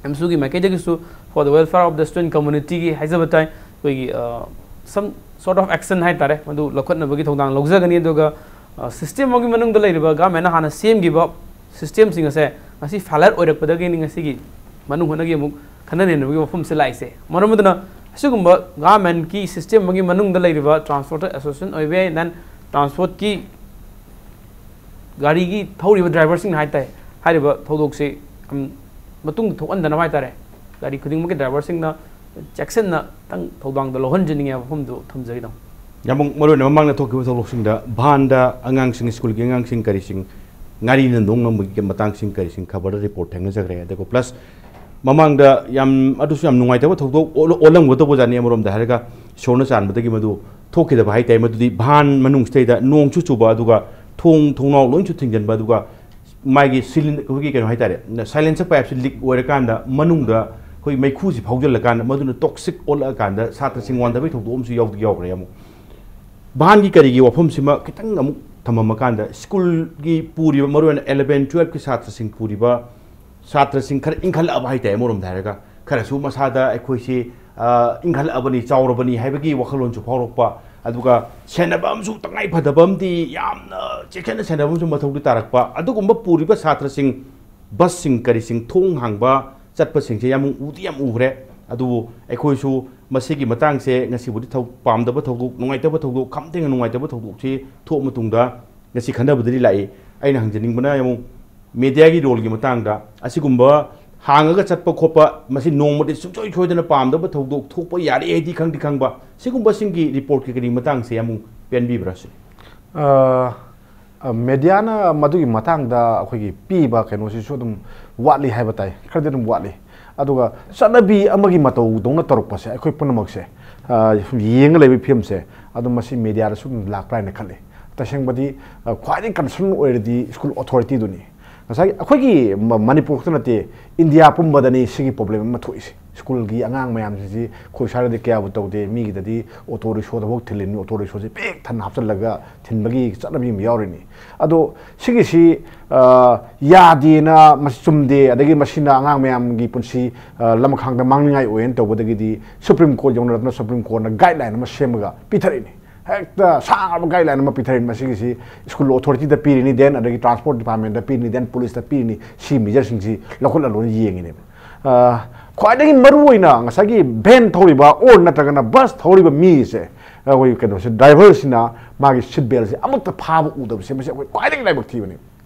ꯑꯦꯝꯁꯨꯒꯤ ꯃꯥꯏꯀꯩꯗꯒꯤꯁꯨ for the welfare of the student communityꯒꯤ ꯍꯥꯏꯖꯕ ꯇꯥꯏ, ꯑꯩꯈꯣꯏꯒꯤ, ꯑ, some sort of action ꯍꯥꯏꯇꯥꯔꯦ, ꯃꯗꯨ ꯂꯧꯈꯠꯅꯕꯒꯤ ꯊꯧꯗꯥꯡ ꯂꯧꯖꯒꯅꯤ꯫ ꯑꯗꯨꯒ, ꯑ, ꯁꯤꯁꯇꯦꯝ ꯑꯃꯒꯤ ꯃꯅꯨꯡꯗ ꯂꯩꯔꯤꯕ ꯒꯚꯔꯟꯃꯦꯟꯠꯅ ꯍꯥꯟꯅ ꯁꯦꯝꯈꯤꯕ ꯁꯤꯁꯇꯦꯝꯁꯤꯡ ꯑꯁꯦ ꯉꯁꯤ ꯐꯦꯂꯔ ꯑꯣꯏꯔꯛꯄꯗꯒꯤꯅꯤ ꯉꯁꯤꯒꯤ ꯃꯅꯨꯡ ꯍꯨꯠꯅꯒꯤ ꯑꯃꯨꯛ ꯈꯟꯅ ꯅꯩꯅꯕꯒꯤ ꯋꯥꯐꯝꯁꯦ ꯂꯥꯛꯏꯁꯦ꯫ ꯃꯔꯝ ꯑꯗꯨꯅ ꯑꯁꯤꯒꯨꯝꯕ ꯒꯚꯔꯟꯃꯦꯟꯠꯀꯤ ꯁꯤꯁꯇꯦꯝ ꯑꯃꯒꯤ ꯃꯅꯨꯡꯗ ꯂꯩꯔꯤꯕ ꯇ꯭ꯔꯥꯟꯁꯄꯣꯔꯇꯔ ꯑꯦꯁꯣꯁꯤꯌꯦꯁꯟ ꯑꯣꯏꯕ ꯌꯥꯏ, then ꯇ꯭ꯔꯥꯟꯁꯄꯣꯔꯠꯀꯤ ꯒꯥꯔꯤꯒꯤ ꯊꯧꯔꯤꯕ ꯗ꯭ꯔꯥꯏꯚꯔꯁꯤꯡꯅ ꯍꯥꯏ ꯇꯥꯏ, ꯍꯥꯏꯔꯤꯕ ꯊꯧꯗꯣꯛꯁꯤ, ꯎꯝ, ꯃꯇꯨꯡꯗ ꯊꯣꯛꯍꯟꯗꯅꯕ ꯍꯥꯏ ꯇꯥꯔꯦ, ꯒꯥꯔꯤ ꯈꯨꯗꯤꯡꯃꯛꯀꯤ ꯗ꯭ꯔꯥꯏꯚꯔꯁꯤꯡꯅ ꯆꯦꯛꯁꯤꯟꯅ ꯈꯤꯇꯪ ꯊꯧꯗꯥꯡꯗꯣ ꯂꯧꯍꯟꯖꯅꯤꯡꯉꯦ ꯍꯥꯏꯕ ꯋꯥꯐꯝꯗꯨ ꯊꯝꯖꯒꯦ, ꯇꯥꯃꯣ꯫ ꯌꯥꯝꯕꯨꯡ, ꯃꯔꯨꯑꯣꯏꯅ ꯃꯃꯥꯡꯗ ꯊꯣꯛꯈꯤꯕ ꯊꯧꯗꯣꯛꯁꯤꯡꯗ ꯚꯥꯟꯗ ꯑꯉꯥꯡꯁꯤꯡ, ꯁ꯭ꯀꯨꯜꯒꯤ ꯑꯉꯥꯡꯁꯤꯡ ꯀꯔꯤꯁꯤꯡ ꯉꯥꯔꯤꯅ ꯅꯣꯡ ꯅꯝꯕꯒꯤ ꯃꯇꯥꯡꯁꯤꯡ ꯀꯔꯤꯁꯤꯡ ꯈꯕꯔꯗ ꯔꯤꯄꯣꯔꯠ ꯊꯦꯡꯅꯖꯈ꯭ꯔꯦ꯫ ꯑꯗꯨꯒ ꯄ꯭ꯂꯁ ꯃꯃꯥꯡꯗ ꯌꯥꯝ, ꯑꯗꯨꯁꯨ ꯌꯥꯝ ꯅꯨꯡꯉꯥꯏꯇꯕ ꯊꯧꯗꯣꯛ ꯑꯣꯜ-, ꯑꯣꯜꯂꯝꯒꯗꯧꯕꯖꯥꯠꯅꯤ꯫ ꯑꯃꯔꯣꯝꯗ ꯍꯥꯏꯔꯒ ꯏꯁꯣꯔꯅ ꯆꯥꯟꯕꯗꯒꯤ ꯃꯗꯨ ꯊꯣꯛꯈꯤꯗꯕ ꯍꯥꯏꯇꯥꯔꯦ꯫ ꯃꯗꯨꯗꯤ ꯚꯥꯟ ꯃꯅꯨꯡꯁꯤꯗꯩꯗ ꯅꯣꯡꯁꯨ ꯆꯨꯕ, ꯑꯗꯨꯒ ꯊꯣꯡ ꯊꯣꯡꯅꯥꯎ ꯂꯣꯏꯅꯁꯨ ꯊꯤꯡꯖꯤꯟꯕ, ꯑꯗꯨꯒ ꯃꯥꯒꯤ ꯁꯤꯂꯤꯟ-, ꯑꯩꯈꯣꯏꯒꯤ ꯀꯩꯅꯣ ꯍꯥꯏꯇꯥꯔꯦ, ꯁꯥꯏꯂꯦꯟꯁꯔ ꯄꯥꯏꯞꯁꯤ ꯂꯤꯛ ꯑꯣꯏꯔꯀꯥꯟꯗ ꯃꯅꯨꯡꯗ ꯑꯩꯈꯣꯏ ꯃꯩꯈꯨꯁꯤ ꯐꯥꯎꯖꯤꯜꯂꯀꯥꯟꯗ ꯃꯗꯨꯅ ꯇꯣꯛꯁꯤꯛ ꯑꯣꯜꯂꯛꯑꯀꯥꯟꯗ ꯁꯥꯇ꯭ꯔꯁꯤꯡ ꯋꯥꯟꯊꯕꯒꯤ ꯊꯧꯗꯣꯛ ꯑꯃꯁꯨ ꯌꯥꯎꯗꯤ ꯌꯥꯎꯈ꯭ꯔꯦ꯫ ꯑꯃꯨꯛ ꯚꯥꯟꯒꯤ ꯀꯔꯤꯒꯤ ꯋꯥꯐꯝꯁꯤꯃ ꯈꯤꯇꯪ ꯑꯃꯨꯛ ꯊꯝꯃꯝꯃꯀꯥꯟꯗ, ꯁ꯭ꯀꯨꯜꯒꯤ ꯄꯨꯔꯤꯕ, ꯃꯔꯨꯑꯣꯏꯅ ꯑꯦꯂꯚꯦꯟ ꯇꯨꯌꯦꯜꯐꯀꯤ ꯁꯥꯇ꯭ꯔꯁꯤꯡ ꯄꯨꯔꯤꯕ ꯁꯥꯇ꯭ꯔꯁꯤꯡ ꯈꯔ ꯏꯟꯈꯠꯂꯛꯑꯕ ꯍꯥꯏꯇꯥꯔꯦ, ꯑꯃꯔꯣꯝꯗ ꯍꯥꯏꯔꯒ ꯈꯔꯁꯨ ꯃꯁꯥꯗ ꯑꯩꯈꯣꯏꯁꯤ, ꯑ, ꯏꯟꯈꯠꯂꯛꯑꯕꯅꯤ, ꯆꯥꯎꯔꯕꯅꯤ ꯍꯥꯏꯕꯒꯤ ꯋꯥꯈꯜꯂꯣꯟꯁꯨ ꯐꯥꯎꯔꯛꯄ, ꯑꯗꯨꯒ ꯁꯦꯟꯅꯕ ꯑꯃꯁꯨ ꯇꯉꯥꯏ ꯐꯗꯕ ꯑꯃꯗꯤ ꯌꯥꯝꯅ ꯆꯦꯛꯁꯤꯟꯅ ꯁꯦꯟꯅꯕ ꯑꯃꯁꯨ ꯃꯊꯧꯗꯤ ꯇꯥꯔꯛꯄ꯫ ꯑꯗꯨꯒꯨꯝꯕ ꯄꯨꯔꯤꯕ ꯁꯥꯇ꯭ꯔꯁꯤꯡ, ꯕꯁꯁꯤꯡ ꯀꯔꯤꯁꯤꯡ ꯊꯣꯡ ꯍꯥꯡꯕ ꯆꯠꯄꯁꯤꯡꯁꯦ ꯌꯥꯝ ꯎꯗꯤ ꯌꯥꯝ ꯎꯈ꯭ꯔꯦ꯫ ꯑꯗꯨꯕꯨ ꯑꯩꯈꯣꯏꯁꯨ ꯃꯁꯤꯒꯤ ꯃꯇꯥꯡꯁꯦ ꯉꯁꯤꯕꯨꯗꯤ ꯊꯧ-, ꯄꯥꯝꯗꯕ ꯊꯧꯗꯣꯛ, ꯅꯨꯡꯉꯥꯏꯇꯕ ꯊꯧꯗꯣꯛ, ꯈꯝ ꯊꯦꯡꯅ ꯅꯨꯡꯉꯥꯏꯇꯕ ꯊꯧꯗꯣꯛꯁꯤ ꯊꯣꯛꯑ ꯃꯇꯨꯡꯗ ꯉꯁꯤ ꯈꯟꯅꯕꯗꯗꯤ ꯂꯥꯛꯏ꯫ ꯑꯩꯅ ꯍꯪꯖꯅꯤꯡꯕꯅ ꯑꯃꯨꯛ ꯃꯦꯗꯤꯌꯥꯒꯤ ꯔꯣꯜꯒꯤ ꯃꯇꯥꯡꯗ, ꯑꯁꯤꯒꯨꯝꯕ ꯍꯥꯡꯉꯒ ꯆꯠꯄ ꯈꯣꯠꯄ, ꯃꯁꯤ ꯅꯣꯡꯃꯗꯤ ꯁꯨꯡꯁꯣꯏ ꯁꯣꯏꯗꯅ ꯄꯥꯝꯗꯕ ꯊꯧꯗꯣꯛ ꯊꯣꯛꯄ ꯌꯥꯔꯦ ꯍꯥꯏꯗꯤ ꯈꯪꯗꯤ ꯈꯪꯕ, ꯁꯤꯒꯨꯝꯕꯁꯤꯡꯒꯤ ꯔꯤꯄꯣꯔꯠꯀꯤ ꯀꯔꯤ ꯃꯇꯥꯡꯁꯦ ꯑꯃꯨꯛ ꯄꯦꯟꯕꯤꯕ꯭ꯔꯥ ꯁꯤꯅꯤ? ꯑ, ꯑ, ꯃꯦꯗꯤꯌꯥꯅ ꯃꯗꯨꯒꯤ ꯃꯇꯥꯡꯗ ꯑꯩꯈꯣꯏꯒꯤ ꯄꯤꯕ ꯀꯩꯅꯣꯁꯤꯁꯨ ꯑꯗꯨꯝ ꯋꯥꯠꯂꯤ ꯍꯥꯏꯕ ꯇꯥꯏ, ꯈꯔꯗꯤ ꯑꯗꯨꯝ ꯋꯥꯠꯂꯤ꯫ ꯑꯗꯨꯒ ꯆꯠꯅꯕꯤ ꯑꯃꯒꯤ ꯃꯇꯧꯗꯧꯅ ꯇꯧꯔꯛꯄꯁꯦ ꯑꯩꯈꯣꯏ ꯄꯨꯝꯅꯃꯛꯁꯦ, ꯑ, ꯁꯨꯝ ꯌꯦꯡꯉ ꯂꯩꯕꯒꯤ ꯐꯤꯕꯝꯁꯦ ꯑꯗꯨꯝ ꯃꯁꯤ ꯃꯦꯗꯤꯌꯥꯗꯁꯨ ꯑꯗꯨꯝ ꯂꯥꯛꯄ꯭ꯔꯥ ꯍꯥꯏꯅ ꯈꯜꯂꯤ꯫ ꯇꯁꯦꯡꯕꯗꯤ, ꯑ, ꯈ꯭ꯋꯥꯏꯗꯒꯤ ꯀꯟꯁꯔꯟ ꯑꯣꯏꯔꯗꯤ ꯁ꯭ꯀꯨꯜ ꯑꯣꯊꯣꯔꯤꯇꯤꯗꯨꯅꯤ꯫ ꯉꯁꯥꯏꯒꯤ ꯑꯩꯈꯣꯏꯒꯤ ꯃ-, ꯃꯅꯤꯄꯨꯔ ꯈꯛꯇ ꯅꯠꯇꯦ, ꯏꯟꯗꯤꯌꯥ ꯄꯨꯝꯕꯗꯅꯤ ꯁꯤꯒꯤ ꯄ꯭ꯔꯣꯕ꯭ꯂꯦꯝ ꯑꯃ ꯊꯣꯛꯏꯁꯦ꯫ ꯁ꯭ꯀꯨꯜꯒꯤ ꯑꯉꯥꯡ ꯃꯌꯥꯝꯁꯤꯡꯁꯤ ꯑꯩꯈꯣꯏ ꯁ꯭ꯋꯥꯏꯗꯗꯤ ꯀꯌꯥꯕꯨ ꯇꯧꯗꯦ, ꯃꯤꯒꯤꯗꯗꯤ ꯑꯣꯇꯣ ꯔꯤꯛꯁꯣꯗꯐꯥꯎ ꯊꯤꯜꯂꯤꯅꯤ, ꯑꯣꯇꯣ ꯔꯤꯛꯁꯣꯁꯤ ꯄꯤꯛ ꯊꯟꯅ ꯍꯥꯞꯆꯤꯜꯂꯒ ꯊꯤꯟꯕꯒꯤ ꯆꯠꯅꯕꯤ ꯑꯃ ꯌꯥꯎꯔꯤꯅꯤ꯫ ꯑꯗꯣ ꯁꯤꯒꯤꯁꯤ, ꯑ, ꯌꯥꯗꯦꯅ, ꯃꯁꯤ ꯆꯨꯝꯗꯦ, ꯑꯗꯒꯤ ꯃꯁꯤꯅ ꯑꯉꯥꯡ ꯃꯌꯥꯝꯒꯤ ꯄꯨꯟꯁꯤ, ꯑ, ꯂꯃꯈꯥꯡꯗ ꯃꯥꯡꯅꯤꯡꯉꯥꯏ ꯑꯣꯏꯌꯦꯅ ꯇꯧꯕꯗꯒꯤꯗꯤ ꯁꯨꯄ꯭ꯔꯤꯝ ꯀꯣꯔꯠ ꯌꯧꯅꯔꯗꯨꯅ ꯁꯨꯄ꯭ꯔꯤꯝ ꯀꯣꯔꯠꯅ ꯒꯥꯏꯗꯂꯥꯏꯟ ꯑꯃ ꯁꯦꯝꯃꯒ ꯄꯤꯊꯔꯛꯏꯅꯤ꯫ ꯍꯦꯛꯇ ꯁꯥꯡꯉꯕ ꯒꯥꯏꯗꯂꯥꯏꯟ ꯑꯃ ꯄꯤꯊꯔꯛꯏ꯫ ꯃꯁꯤꯒꯤꯁꯤ ꯁ꯭ꯀꯨꯜ ꯑꯣꯊꯣꯔꯤꯇꯤꯗ ꯄꯤꯔꯤꯅꯤ, then ꯑꯗꯒꯤ ꯇ꯭ꯔꯥꯟꯁꯄꯣꯔꯠ ꯗꯤꯄꯥꯔꯠꯃꯦꯟꯗ ꯄꯤꯔꯤꯅꯤ, then ꯄꯨꯂꯤꯁꯇ ꯄꯤꯔꯤꯅꯤ꯫ ꯁꯤ ꯃꯤꯖꯔꯁꯤꯡꯁꯤ ꯂꯧꯈꯠꯂ ꯂꯣꯏꯅ ꯌꯦꯡꯉꯤꯅꯦꯕ꯫ ꯑ, ꯈ꯭ꯋꯥꯏꯗꯒꯤ ꯃꯔꯨꯑꯣꯏꯅ ꯉꯁꯥꯏꯒꯤ ꯚꯦꯟ ꯊꯧꯔꯤꯕ or ꯅꯠꯇ꯭ꯔꯒꯅ ꯕꯁ ꯊꯧꯔꯤꯕ ꯃꯤꯁꯦ, ꯑꯩꯈꯣꯏ ꯀꯩꯅꯣꯁꯦ, ꯗ꯭ꯔꯥꯏꯚꯔꯁꯤꯅ ꯃꯥꯒꯤ ꯁꯤꯠ ꯕꯦꯜꯁꯦ ꯑꯃꯠꯇ ꯐꯥꯕ ꯎꯗꯕꯁꯦ, ꯃꯁꯤ ꯑꯩꯈꯣꯏ ꯈ꯭ꯋꯥꯏꯗꯒꯤ ꯂꯥꯏꯕꯛ ꯊꯤꯕꯅꯤ꯫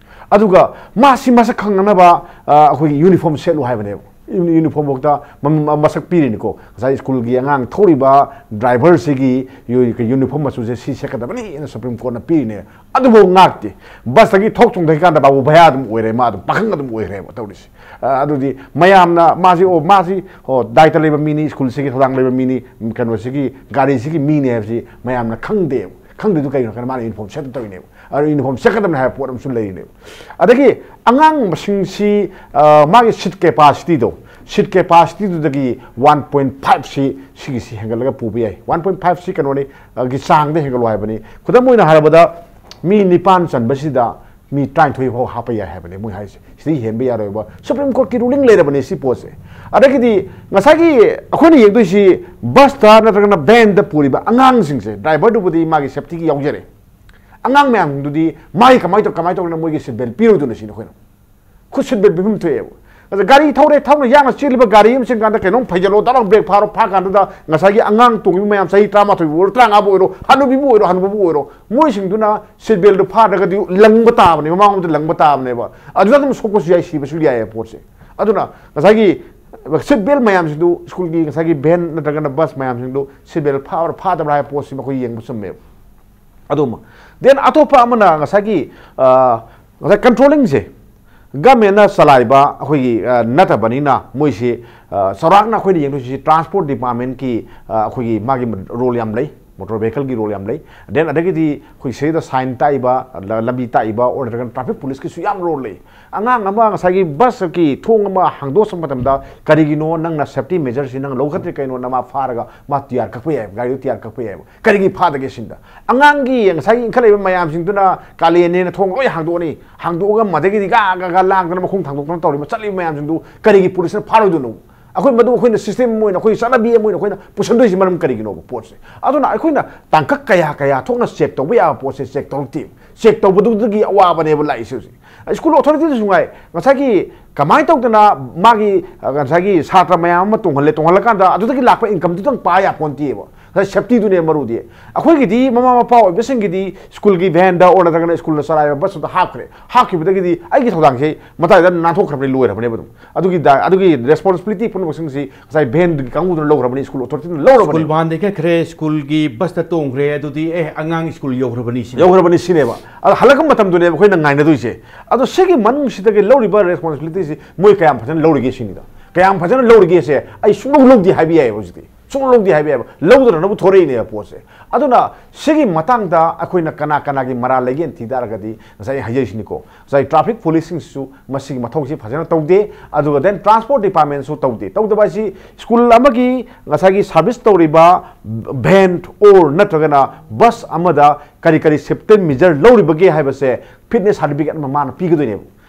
ꯑꯗꯨꯒ ꯃꯥꯁꯤ ꯃꯁꯛ ꯈꯪꯅꯅꯕ, ꯑ, ꯑꯩꯈꯣꯏꯒꯤ ꯌꯨꯅꯤꯐꯣꯔꯝ ꯁꯦꯠꯂꯨ ꯍꯥꯏꯕꯅꯦꯕ꯫ ꯌꯨꯅꯤꯐꯣꯝꯐꯥꯎꯗ ꯃꯁꯛ ꯄꯤꯔꯤꯅꯤꯀꯣ꯫ ꯉꯁꯥꯏ ꯁ꯭ꯀꯨꯜꯒꯤ ꯑꯉꯥꯡ ꯊꯧꯔꯤꯕ ꯗ꯭ꯔꯥꯏꯚꯔꯁꯤꯒꯤ ꯌꯨꯅꯤꯐꯣꯔꯝ ꯃꯆꯨꯁꯦ ꯁꯤ ꯁꯦꯠꯀꯗꯕꯅꯤ ꯍꯥꯏꯅ ꯁꯨꯄ꯭ꯔꯤꯝ ꯀꯣꯔꯠꯅ ꯄꯤꯔꯤꯅꯦ꯫ ꯑꯗꯨꯐꯥꯎ ꯉꯥꯛꯇꯦ꯫ ꯕꯁꯇꯒꯤ ꯊꯣꯛ ꯆꯣꯡꯊꯈꯤꯀꯥꯟꯗ ꯕꯥꯕꯨ ꯚꯌꯥ ꯑꯗꯨꯝ ꯑꯣꯏꯔꯦ, ꯃꯥ ꯑꯗꯨꯝ ꯄꯥꯈꯪ ꯑꯗꯨꯝ ꯑꯣꯏꯈ꯭ꯔꯦꯕ ꯇꯧꯔꯤꯁꯦ꯫ ꯑꯗꯨꯗꯤ ꯃꯌꯥꯝꯅ ꯃꯥꯁꯤ, ꯑꯣ, ꯃꯥꯁꯤ, ꯑꯣ, ꯗꯥꯏꯇ ꯂꯩꯕ ꯃꯤꯅꯤ, ꯁ꯭ꯀꯨꯜꯁꯤꯒꯤ ꯊꯧꯗꯥꯡ ꯂꯩꯕ ꯃꯤꯅꯤ, ꯀꯩꯅꯣꯁꯤꯒꯤ ꯒꯥꯔꯤꯁꯤꯒꯤ ꯃꯤꯅꯤ ꯍꯥꯏꯕꯁꯤ ꯃꯌꯥꯝꯅ ꯈꯪꯗꯦꯕ꯫ ꯈꯪꯗ꯭ꯔꯤꯗꯨ ꯀꯩꯒꯤꯅꯣ? ꯀꯩꯅꯣ ꯃꯥꯅ ꯌꯨꯅꯤꯐꯣꯔꯝ ꯁꯦꯠꯇ ꯇꯧꯔꯤꯅꯦꯕ꯫ ꯑꯗꯣ ꯌꯨꯅꯤꯐꯣꯔꯝ ꯁꯦꯠꯀꯗꯕꯅꯤ ꯍꯥꯏꯕ ꯄꯣꯠ ꯑꯃꯁꯨ ꯂꯩꯔꯤꯅꯦꯕ꯫ ꯑꯗꯒꯤ ꯑꯉꯥꯡ ꯃꯁꯤꯡꯁꯤ, ꯃꯥꯒꯤ ꯁꯤꯠ ꯀꯦꯄꯥꯁꯤꯇꯤꯗꯣ, ꯁꯤꯠ ꯀꯦꯄꯥꯁꯤꯇꯤꯗꯨꯗꯒꯤ ꯋꯥꯟ ꯄꯣꯏꯟ ꯐꯥꯏꯚꯁꯤ ꯁꯤꯒꯤꯁꯤ ꯍꯦꯟꯒꯠꯂꯒ ꯄꯨꯕ ꯌꯥꯏ꯫ ꯋꯥꯟ ꯄꯣꯏꯟ ꯐꯥꯏꯚꯁꯤ ꯀꯩꯅꯣꯅꯤ, ꯒꯤ ꯆꯥꯡꯗ ꯍꯦꯟꯒꯠꯂꯣ ꯍꯥꯏꯕꯅꯤ꯫ ꯈꯨꯗꯝ ꯑꯣꯏꯅ ꯍꯥꯏꯔꯕꯗ, ꯃꯤ ꯅꯤꯄꯥꯟ ꯆꯟꯕꯁꯤꯗ ꯃꯤ ꯇꯔꯥꯅꯤꯊꯣꯏ ꯐꯥꯎ ꯍꯥꯞꯄ ꯌꯥꯏ ꯍꯥꯏꯕꯅꯤ ꯃꯣꯏ ꯍꯥꯏꯁꯦ꯫ ꯁꯤꯗꯤ ꯍꯦꯟꯕ ꯌꯥꯔꯣꯏꯕ꯫ ꯁꯨꯄ꯭ꯔꯤꯝ ꯀꯣꯔꯠꯀꯤ ꯔꯨꯂꯤꯡ ꯂꯩꯔꯕꯅꯤ ꯁꯤ ꯄꯣꯠꯁꯦ꯫ ꯑꯗꯒꯤꯗꯤ ꯉꯁꯥꯏꯒꯤ ꯑꯩꯈꯣꯏꯅ ꯌꯦꯡꯗꯣꯏꯁꯤ ꯕꯁꯇ ꯅꯠꯇ꯭ꯔꯒꯅ ꯚꯦꯟꯗ ꯄꯨꯔꯤꯕ ꯑꯉꯥꯡꯁꯤꯡꯁꯦ, ꯗ꯭ꯔꯥꯏꯚꯔꯗꯨꯕꯨꯗꯤ ꯃꯥꯒꯤ ꯁꯦꯐꯇꯤꯒꯤ ꯌꯥꯎꯖꯔꯦ, ꯑꯉꯥꯡ ꯃꯌꯥꯝꯗꯨꯗꯤ ꯃꯥꯒꯤ ꯀꯃꯥꯏꯅ ꯇꯧ-, ꯀꯃꯥꯏꯅ ꯇꯧꯗꯅ ꯃꯣꯏꯒꯤ ꯁꯤꯠ ꯕꯦꯜ ꯄꯤꯔꯣꯏꯗꯣꯏꯅꯣ ꯁꯤꯅꯤ ꯑꯩꯈꯣꯏꯅ꯫ ꯈꯨꯠ ꯁꯤꯠ ꯕꯦꯜ ꯄꯤꯐꯝ ꯊꯣꯛꯑꯦꯕ꯫ ꯑꯗ ꯒꯥꯔꯤ ꯊꯧꯔꯦ, ꯊꯧꯅ ꯌꯥꯡꯅ ꯆꯦꯜꯂꯤꯕ ꯒꯥꯔꯤ ꯑꯃ ꯆꯦꯟ ꯀꯥꯟꯗ ꯀꯩꯅꯣꯝ ꯐꯩꯖꯜꯂꯣ, ꯗꯛ ꯂꯥꯎ ꯕ꯭ꯔꯦꯛ ꯐꯥꯔꯣ, ꯐꯥ ꯀꯥꯟꯗꯨꯗ ꯉꯁꯥꯏꯒꯤ ꯑꯉꯥꯡ ꯇꯣꯡꯉꯤꯕ ꯃꯌꯥꯝ, ꯆꯍꯤ ꯇꯔꯥꯃꯥꯊꯣꯏꯕꯨ ꯑꯣꯏꯔꯣ, ꯇꯔꯥꯃꯉꯥꯕꯨ ꯑꯣꯏꯔꯣ, ꯍꯅꯨꯕꯤꯕꯨ ꯑꯣꯏꯔꯣ, ꯍꯅꯨꯕꯕꯨ ꯑꯣꯏꯔꯣ, ꯃꯣꯏꯁꯤꯡꯗꯨꯅ ꯁꯤꯠ ꯕꯦꯜꯗꯨ ꯐꯥꯗ꯭ꯔꯒꯗꯤ ꯂꯪꯕ ꯇꯥꯕꯅꯦ, ꯃꯃꯥꯡꯂꯣꯝꯗ ꯂꯪꯕ ꯇꯥꯕꯅꯦꯕ꯫ ꯑꯗꯨꯗ ꯑꯗꯨꯝ ꯁꯣꯛꯄꯁꯨ ꯌꯥꯏ, ꯁꯤꯕꯁꯨ ꯌꯥꯏ ꯄꯣꯠꯁꯦ꯫ ꯑꯗꯨꯅ ꯉꯁꯥꯏꯒꯤ ꯁꯤꯠ ꯕꯦꯜ ꯃꯌꯥꯝꯁꯤꯡꯗꯨ, ꯁ꯭ꯀꯨꯜꯒꯤ ꯉꯁꯥꯏꯒꯤ ꯚꯦꯟ ꯅꯠꯇ꯭ꯔꯒꯅ ꯕꯁ ꯃꯌꯥꯝꯁꯤꯡꯗꯨ ꯁꯤꯠ ꯕꯦꯜ ꯐꯥꯕ꯭ꯔꯥ ꯐꯥꯗꯕ꯭ꯔꯥ ꯍꯥꯏꯕ ꯄꯣꯠꯁꯤ ꯃꯈꯣꯏ ꯌꯦꯡꯕ ꯆꯨꯝꯃꯦꯕ꯫ ꯑꯗꯨꯃ꯫ Then ꯑꯇꯣꯞꯄ ꯑꯃꯅ ꯉꯁꯥꯏꯒꯤ, ꯑ, ꯉꯁꯥꯏ ꯀꯟꯇ꯭ꯔꯣꯂꯤꯡꯁꯦ ꯒꯃꯦꯟꯅ ꯆꯂꯥꯏꯕ ꯑꯩꯈꯣꯏꯒꯤ, ꯑ, ꯅꯠꯇꯕꯅꯤꯅ ꯃꯣꯏꯁꯤ, ꯑ, ꯆꯥꯎꯔꯥꯛꯅ ꯑꯩꯈꯣꯏꯅ ꯌꯦꯡꯗꯣꯏꯁꯤ ꯇ꯭ꯔꯥꯟꯁꯄꯣꯔꯠ ꯗꯤꯄꯥꯔꯠꯃꯦꯟꯀꯤ, ꯑ, ꯑꯩꯈꯣꯏꯒꯤ ꯃꯥꯒꯤ ꯔꯣꯜ ꯌꯥꯝ ꯂꯩ, ꯃꯣꯇꯣꯔ ꯚꯦꯍꯤꯀꯜꯒꯤ ꯔꯣꯜ ꯌꯥꯝ ꯂꯩ꯫ Then ꯑꯗꯒꯤꯗꯤ ꯑꯩꯈꯣꯏ ꯁꯤꯗ ꯁꯥꯏꯟ ꯇꯥꯛꯏꯕ, ꯂ-, ꯂꯝꯕꯤ ꯇꯥꯛꯏꯕ ꯑꯣꯔ ꯅꯠꯇ꯭ꯔꯒꯅ ꯇ꯭ꯔꯥꯐꯤꯛ ꯄꯨꯂꯤꯁꯀꯤꯁꯨ ꯌꯥꯝ ꯔꯣꯜ ꯂꯩ꯫ ꯑꯉꯥꯡ ꯑꯃ ꯉꯁꯥꯏꯒꯤ ꯕꯁꯀꯤ ꯊꯣꯡ ꯑꯃ ꯍꯥꯡꯗꯣꯛꯆꯕ ꯃꯇꯝꯗ ꯀꯔꯤꯒꯤꯅꯣ ꯅꯪꯅ ꯁꯦꯐꯇꯤ ꯃꯦꯖꯔꯁꯤ ꯅꯪ ꯂꯧꯈꯠꯇ꯭ꯔꯤ ꯀꯩꯅꯣꯅ ꯃꯥ ꯐꯥꯔꯒ ꯃꯥ ꯇꯤꯌꯥꯔ ꯀꯛꯄ ꯌꯥꯏ, ꯒꯥꯔꯤꯗꯨ ꯇꯤꯌꯥꯔ ꯀꯛꯄ ꯌꯥꯏꯕ꯫ ꯀꯔꯤꯒꯤ ꯐꯥꯗꯒꯦ ꯁꯤꯅꯤꯗ꯫ ꯑꯉꯥꯡꯒꯤ ꯉꯁꯥꯏꯒꯤ ꯏꯟꯈꯠꯂꯛꯏꯕ ꯃꯌꯥꯝꯁꯤꯡꯗꯨꯅ ꯀꯥꯂꯦꯟꯅꯦꯅ ꯊꯣꯡ ꯂꯣꯏ ꯍꯥꯡꯗꯣꯛꯑꯅꯤ, ꯍꯥꯡꯗꯣꯛꯑꯒ ꯃꯗꯒꯤꯗꯤ ꯒꯥ ꯒꯥ ꯒꯥ ꯂꯥꯡꯗꯅ ꯃꯈꯣꯡ ꯊꯥꯡꯗꯣꯛꯇꯅ ꯇꯧꯔꯤꯕ ꯆꯠꯂꯤꯕ ꯃꯌꯥꯝꯁꯤꯡꯗꯨ ꯀꯔꯤꯒꯤ ꯄꯨꯂꯤꯁꯅ ꯐꯥꯔꯣꯏꯗꯣꯏꯅꯣ? ꯑꯩꯈꯣꯏ ꯃꯗꯨ ꯑꯩꯈꯣꯏꯅ ꯁꯤꯁꯇꯦꯝ ꯑꯃ ꯑꯣꯏꯅ, ꯑꯩꯈꯣꯏ ꯆꯠꯅꯕꯤ ꯑꯃ ꯑꯣꯏꯅ ꯑꯩꯈꯣꯏꯅ ꯄꯨꯁꯟꯗꯣꯏꯁꯤ ꯃꯔꯝ ꯀꯔꯤꯒꯤꯅꯣꯕ ꯄꯣꯠꯁꯦ? ꯑꯗꯨꯅ ꯑꯩꯈꯣꯏꯅ ꯇꯥꯡꯀꯛ ꯀꯌꯥ ꯀꯌꯥ ꯊꯣꯛꯅ ꯆꯦꯛ ꯇꯧꯕ ꯌꯥꯕ ꯄꯣꯠꯁꯦ ꯆꯦꯛ ꯇꯧꯔꯛꯇꯦ꯫ ꯆꯦꯛ ꯇꯧꯕꯗꯨꯗꯒꯤ ꯑꯋꯥꯕꯅꯦꯕ ꯂꯥꯛꯏꯁꯦ ꯍꯧꯖꯤꯛ꯫ ꯁ꯭ꯀꯨꯜ ꯑꯣꯊꯣꯔꯤꯇꯤꯗꯁꯨ ꯉꯥꯏ, ꯉꯁꯥꯏꯒꯤ ꯀꯃꯥꯏꯅ ꯇꯧꯗꯅ ꯃꯥꯒꯤ, ꯑ, ꯉꯁꯥꯏꯒꯤ ꯁꯥꯇ꯭ꯔ ꯃꯌꯥꯝ ꯑꯃ ꯇꯣꯡꯍꯜꯂꯦ, ꯇꯣꯡꯍꯜꯂꯀꯥꯟꯗ ꯑꯗꯨꯗꯒꯤ ꯂꯥꯛꯄ ꯏꯟꯀꯝꯗꯨꯗꯪ ꯄꯥ ꯌꯥꯄꯣꯟꯇꯦꯕ꯫ ꯉꯁꯥꯏ ꯁꯦꯐꯇꯤꯗꯨꯅꯦ ꯃꯔꯨꯗꯤ꯫ ꯑꯩꯈꯣꯏꯒꯤꯗꯤ ꯃꯃꯥ ꯃꯄꯥ ꯑꯣꯏꯕꯁꯤꯡꯒꯤꯗꯤ ꯁ꯭ꯀꯨꯜꯒꯤ ꯚꯦꯟꯗ ꯑꯣꯔ ꯅꯠꯇ꯭ꯔꯒꯅ ꯁ꯭ꯀꯨꯜꯅ ꯆꯂꯥꯏꯕ ꯕꯁꯇꯨꯗ ꯍꯥꯞꯈ꯭ꯔꯦ꯫ ꯍꯥꯞꯈꯤꯕꯗꯒꯤꯗꯤ ꯑꯩꯒꯤ ꯊꯧꯗꯥꯡꯁꯦ ꯃꯇꯥꯏꯗ ꯅꯥꯟꯊꯣꯛꯈ꯭ꯔꯕꯅꯤ, ꯂꯣꯏꯔꯕꯅꯦꯕ ꯑꯗꯨꯝ꯫ ꯑꯗꯨꯒꯤ ꯗꯥ-, ꯑꯗꯨꯒꯤ ꯔꯦꯁꯄꯣꯟꯁꯤꯕꯤꯂꯤꯇꯤ ꯄꯨꯝꯅꯃꯛꯁꯤꯡꯁꯤ ꯉꯁꯥꯏ ꯚꯦꯟꯗꯨꯒꯤ ꯀꯥꯡꯕꯨꯗꯨꯅ ꯂꯧꯈ꯭ꯔꯕꯅꯤ, ꯁ꯭ꯀꯨꯜ ꯑꯣꯊꯣꯔꯤꯇꯤꯅ ꯂꯧꯔꯕꯅꯤ꯫ ꯁ꯭ꯀꯨꯜ ꯚꯥꯟꯗꯒꯤ ꯀꯛꯈ꯭ꯔꯦ, ꯁ꯭ꯀꯨꯜꯒꯤ ꯕꯁꯇ ꯇꯣꯡꯈ꯭ꯔꯦ, ꯑꯗꯨꯗꯤ ꯑꯦ ꯑꯉꯥꯡ ꯁ꯭ꯀꯨꯜ ꯌꯧꯈ꯭ꯔꯕꯅꯤ ꯁꯤꯅꯦ꯫ ꯌꯧꯈ꯭ꯔꯕꯅꯤ ꯁꯤꯅꯦꯕ꯫ ꯑꯗꯣ ꯍꯜꯂꯛꯄ ꯃꯇꯝꯗꯨꯅꯦꯕ ꯑꯩꯈꯣꯏꯅ ꯉꯥꯏꯅꯗꯣꯏꯁꯦ꯫ ꯑꯗꯣ ꯁꯤꯒꯤ ꯃꯅꯨꯡꯁꯤꯗꯒꯤ ꯂꯧꯔꯤꯕ ꯔꯦꯁꯄꯣꯟꯁꯤꯕꯤꯂꯤꯇꯤꯁꯤ ꯃꯣꯏ ꯀꯌꯥꯝ ꯐꯖꯅ ꯂꯧꯔꯤꯒꯦ ꯁꯤꯅꯤꯗ꯫ ꯀꯌꯥꯝ ꯐꯖꯅ ꯂꯧꯔꯤꯒꯦꯁꯦ ꯑꯩ ꯁꯨꯡꯂꯧ ꯂꯧꯗꯦ ꯍꯥꯏꯕ ꯌꯥꯏꯌꯦꯕ ꯍꯧꯖꯤꯛꯇꯤ꯫ ꯁꯨꯡꯂꯧ ꯂꯧꯗꯦ ꯍꯥꯏꯕ ꯌꯥꯏꯌꯦꯕ꯫ ꯂꯧꯗꯅꯅꯕ ꯊꯣꯔꯛꯏꯅꯦꯕ ꯄꯣꯠꯁꯦ꯫ ꯑꯗꯨꯅ ꯁꯤꯒꯤ ꯃꯇꯥꯡꯗ ꯑꯩꯈꯣꯏꯅ ꯀꯅꯥ ꯀꯅꯥꯒꯤ ꯃꯔꯥꯜ ꯂꯩꯒꯦꯅ ꯊꯤ ꯇꯥꯔꯒꯗꯤ ꯉꯁꯥꯏ ꯑꯩ ꯍꯥꯏꯖꯔꯤꯁꯤꯅꯤꯀꯣ, ꯉꯁꯥꯏ ꯇ꯭ꯔꯥꯐꯤꯛ ꯄꯨꯂꯤꯁꯁꯤꯡꯁꯤꯁꯨ ꯃꯁꯤꯒꯤ ꯃꯊꯧꯁꯤ ꯐꯖꯅ ꯇꯧꯗꯦ꯫ ꯑꯗꯨꯒ then transport department ꯁꯨ ꯇꯧꯗꯦ꯫ ꯇꯧꯗꯕ ꯍꯥꯏꯁꯤ ꯁ꯭ꯀꯨꯜ ꯑꯃꯒꯤ ꯉꯁꯥꯏꯒꯤ ꯁꯥꯔꯚꯤꯁ ꯇꯧꯔꯤꯕ ꯚꯦꯟ ꯑꯣꯔ ꯅꯠꯇ꯭ꯔꯒꯅ ꯕꯁ ꯑꯃꯗ ꯀꯔꯤ ꯀꯔꯤ ꯁꯦꯐꯇꯤ ꯃꯦꯖꯔ ꯂꯧꯔꯤꯕꯒꯦ ꯍꯥꯏꯕꯁꯦ ꯐꯤꯠꯅꯦꯁ ꯁꯥꯔꯇꯤꯐꯤꯀꯦꯠ ꯑꯃ ꯃꯥꯅ ꯄꯤꯒꯗꯣꯏꯅꯦꯕ꯫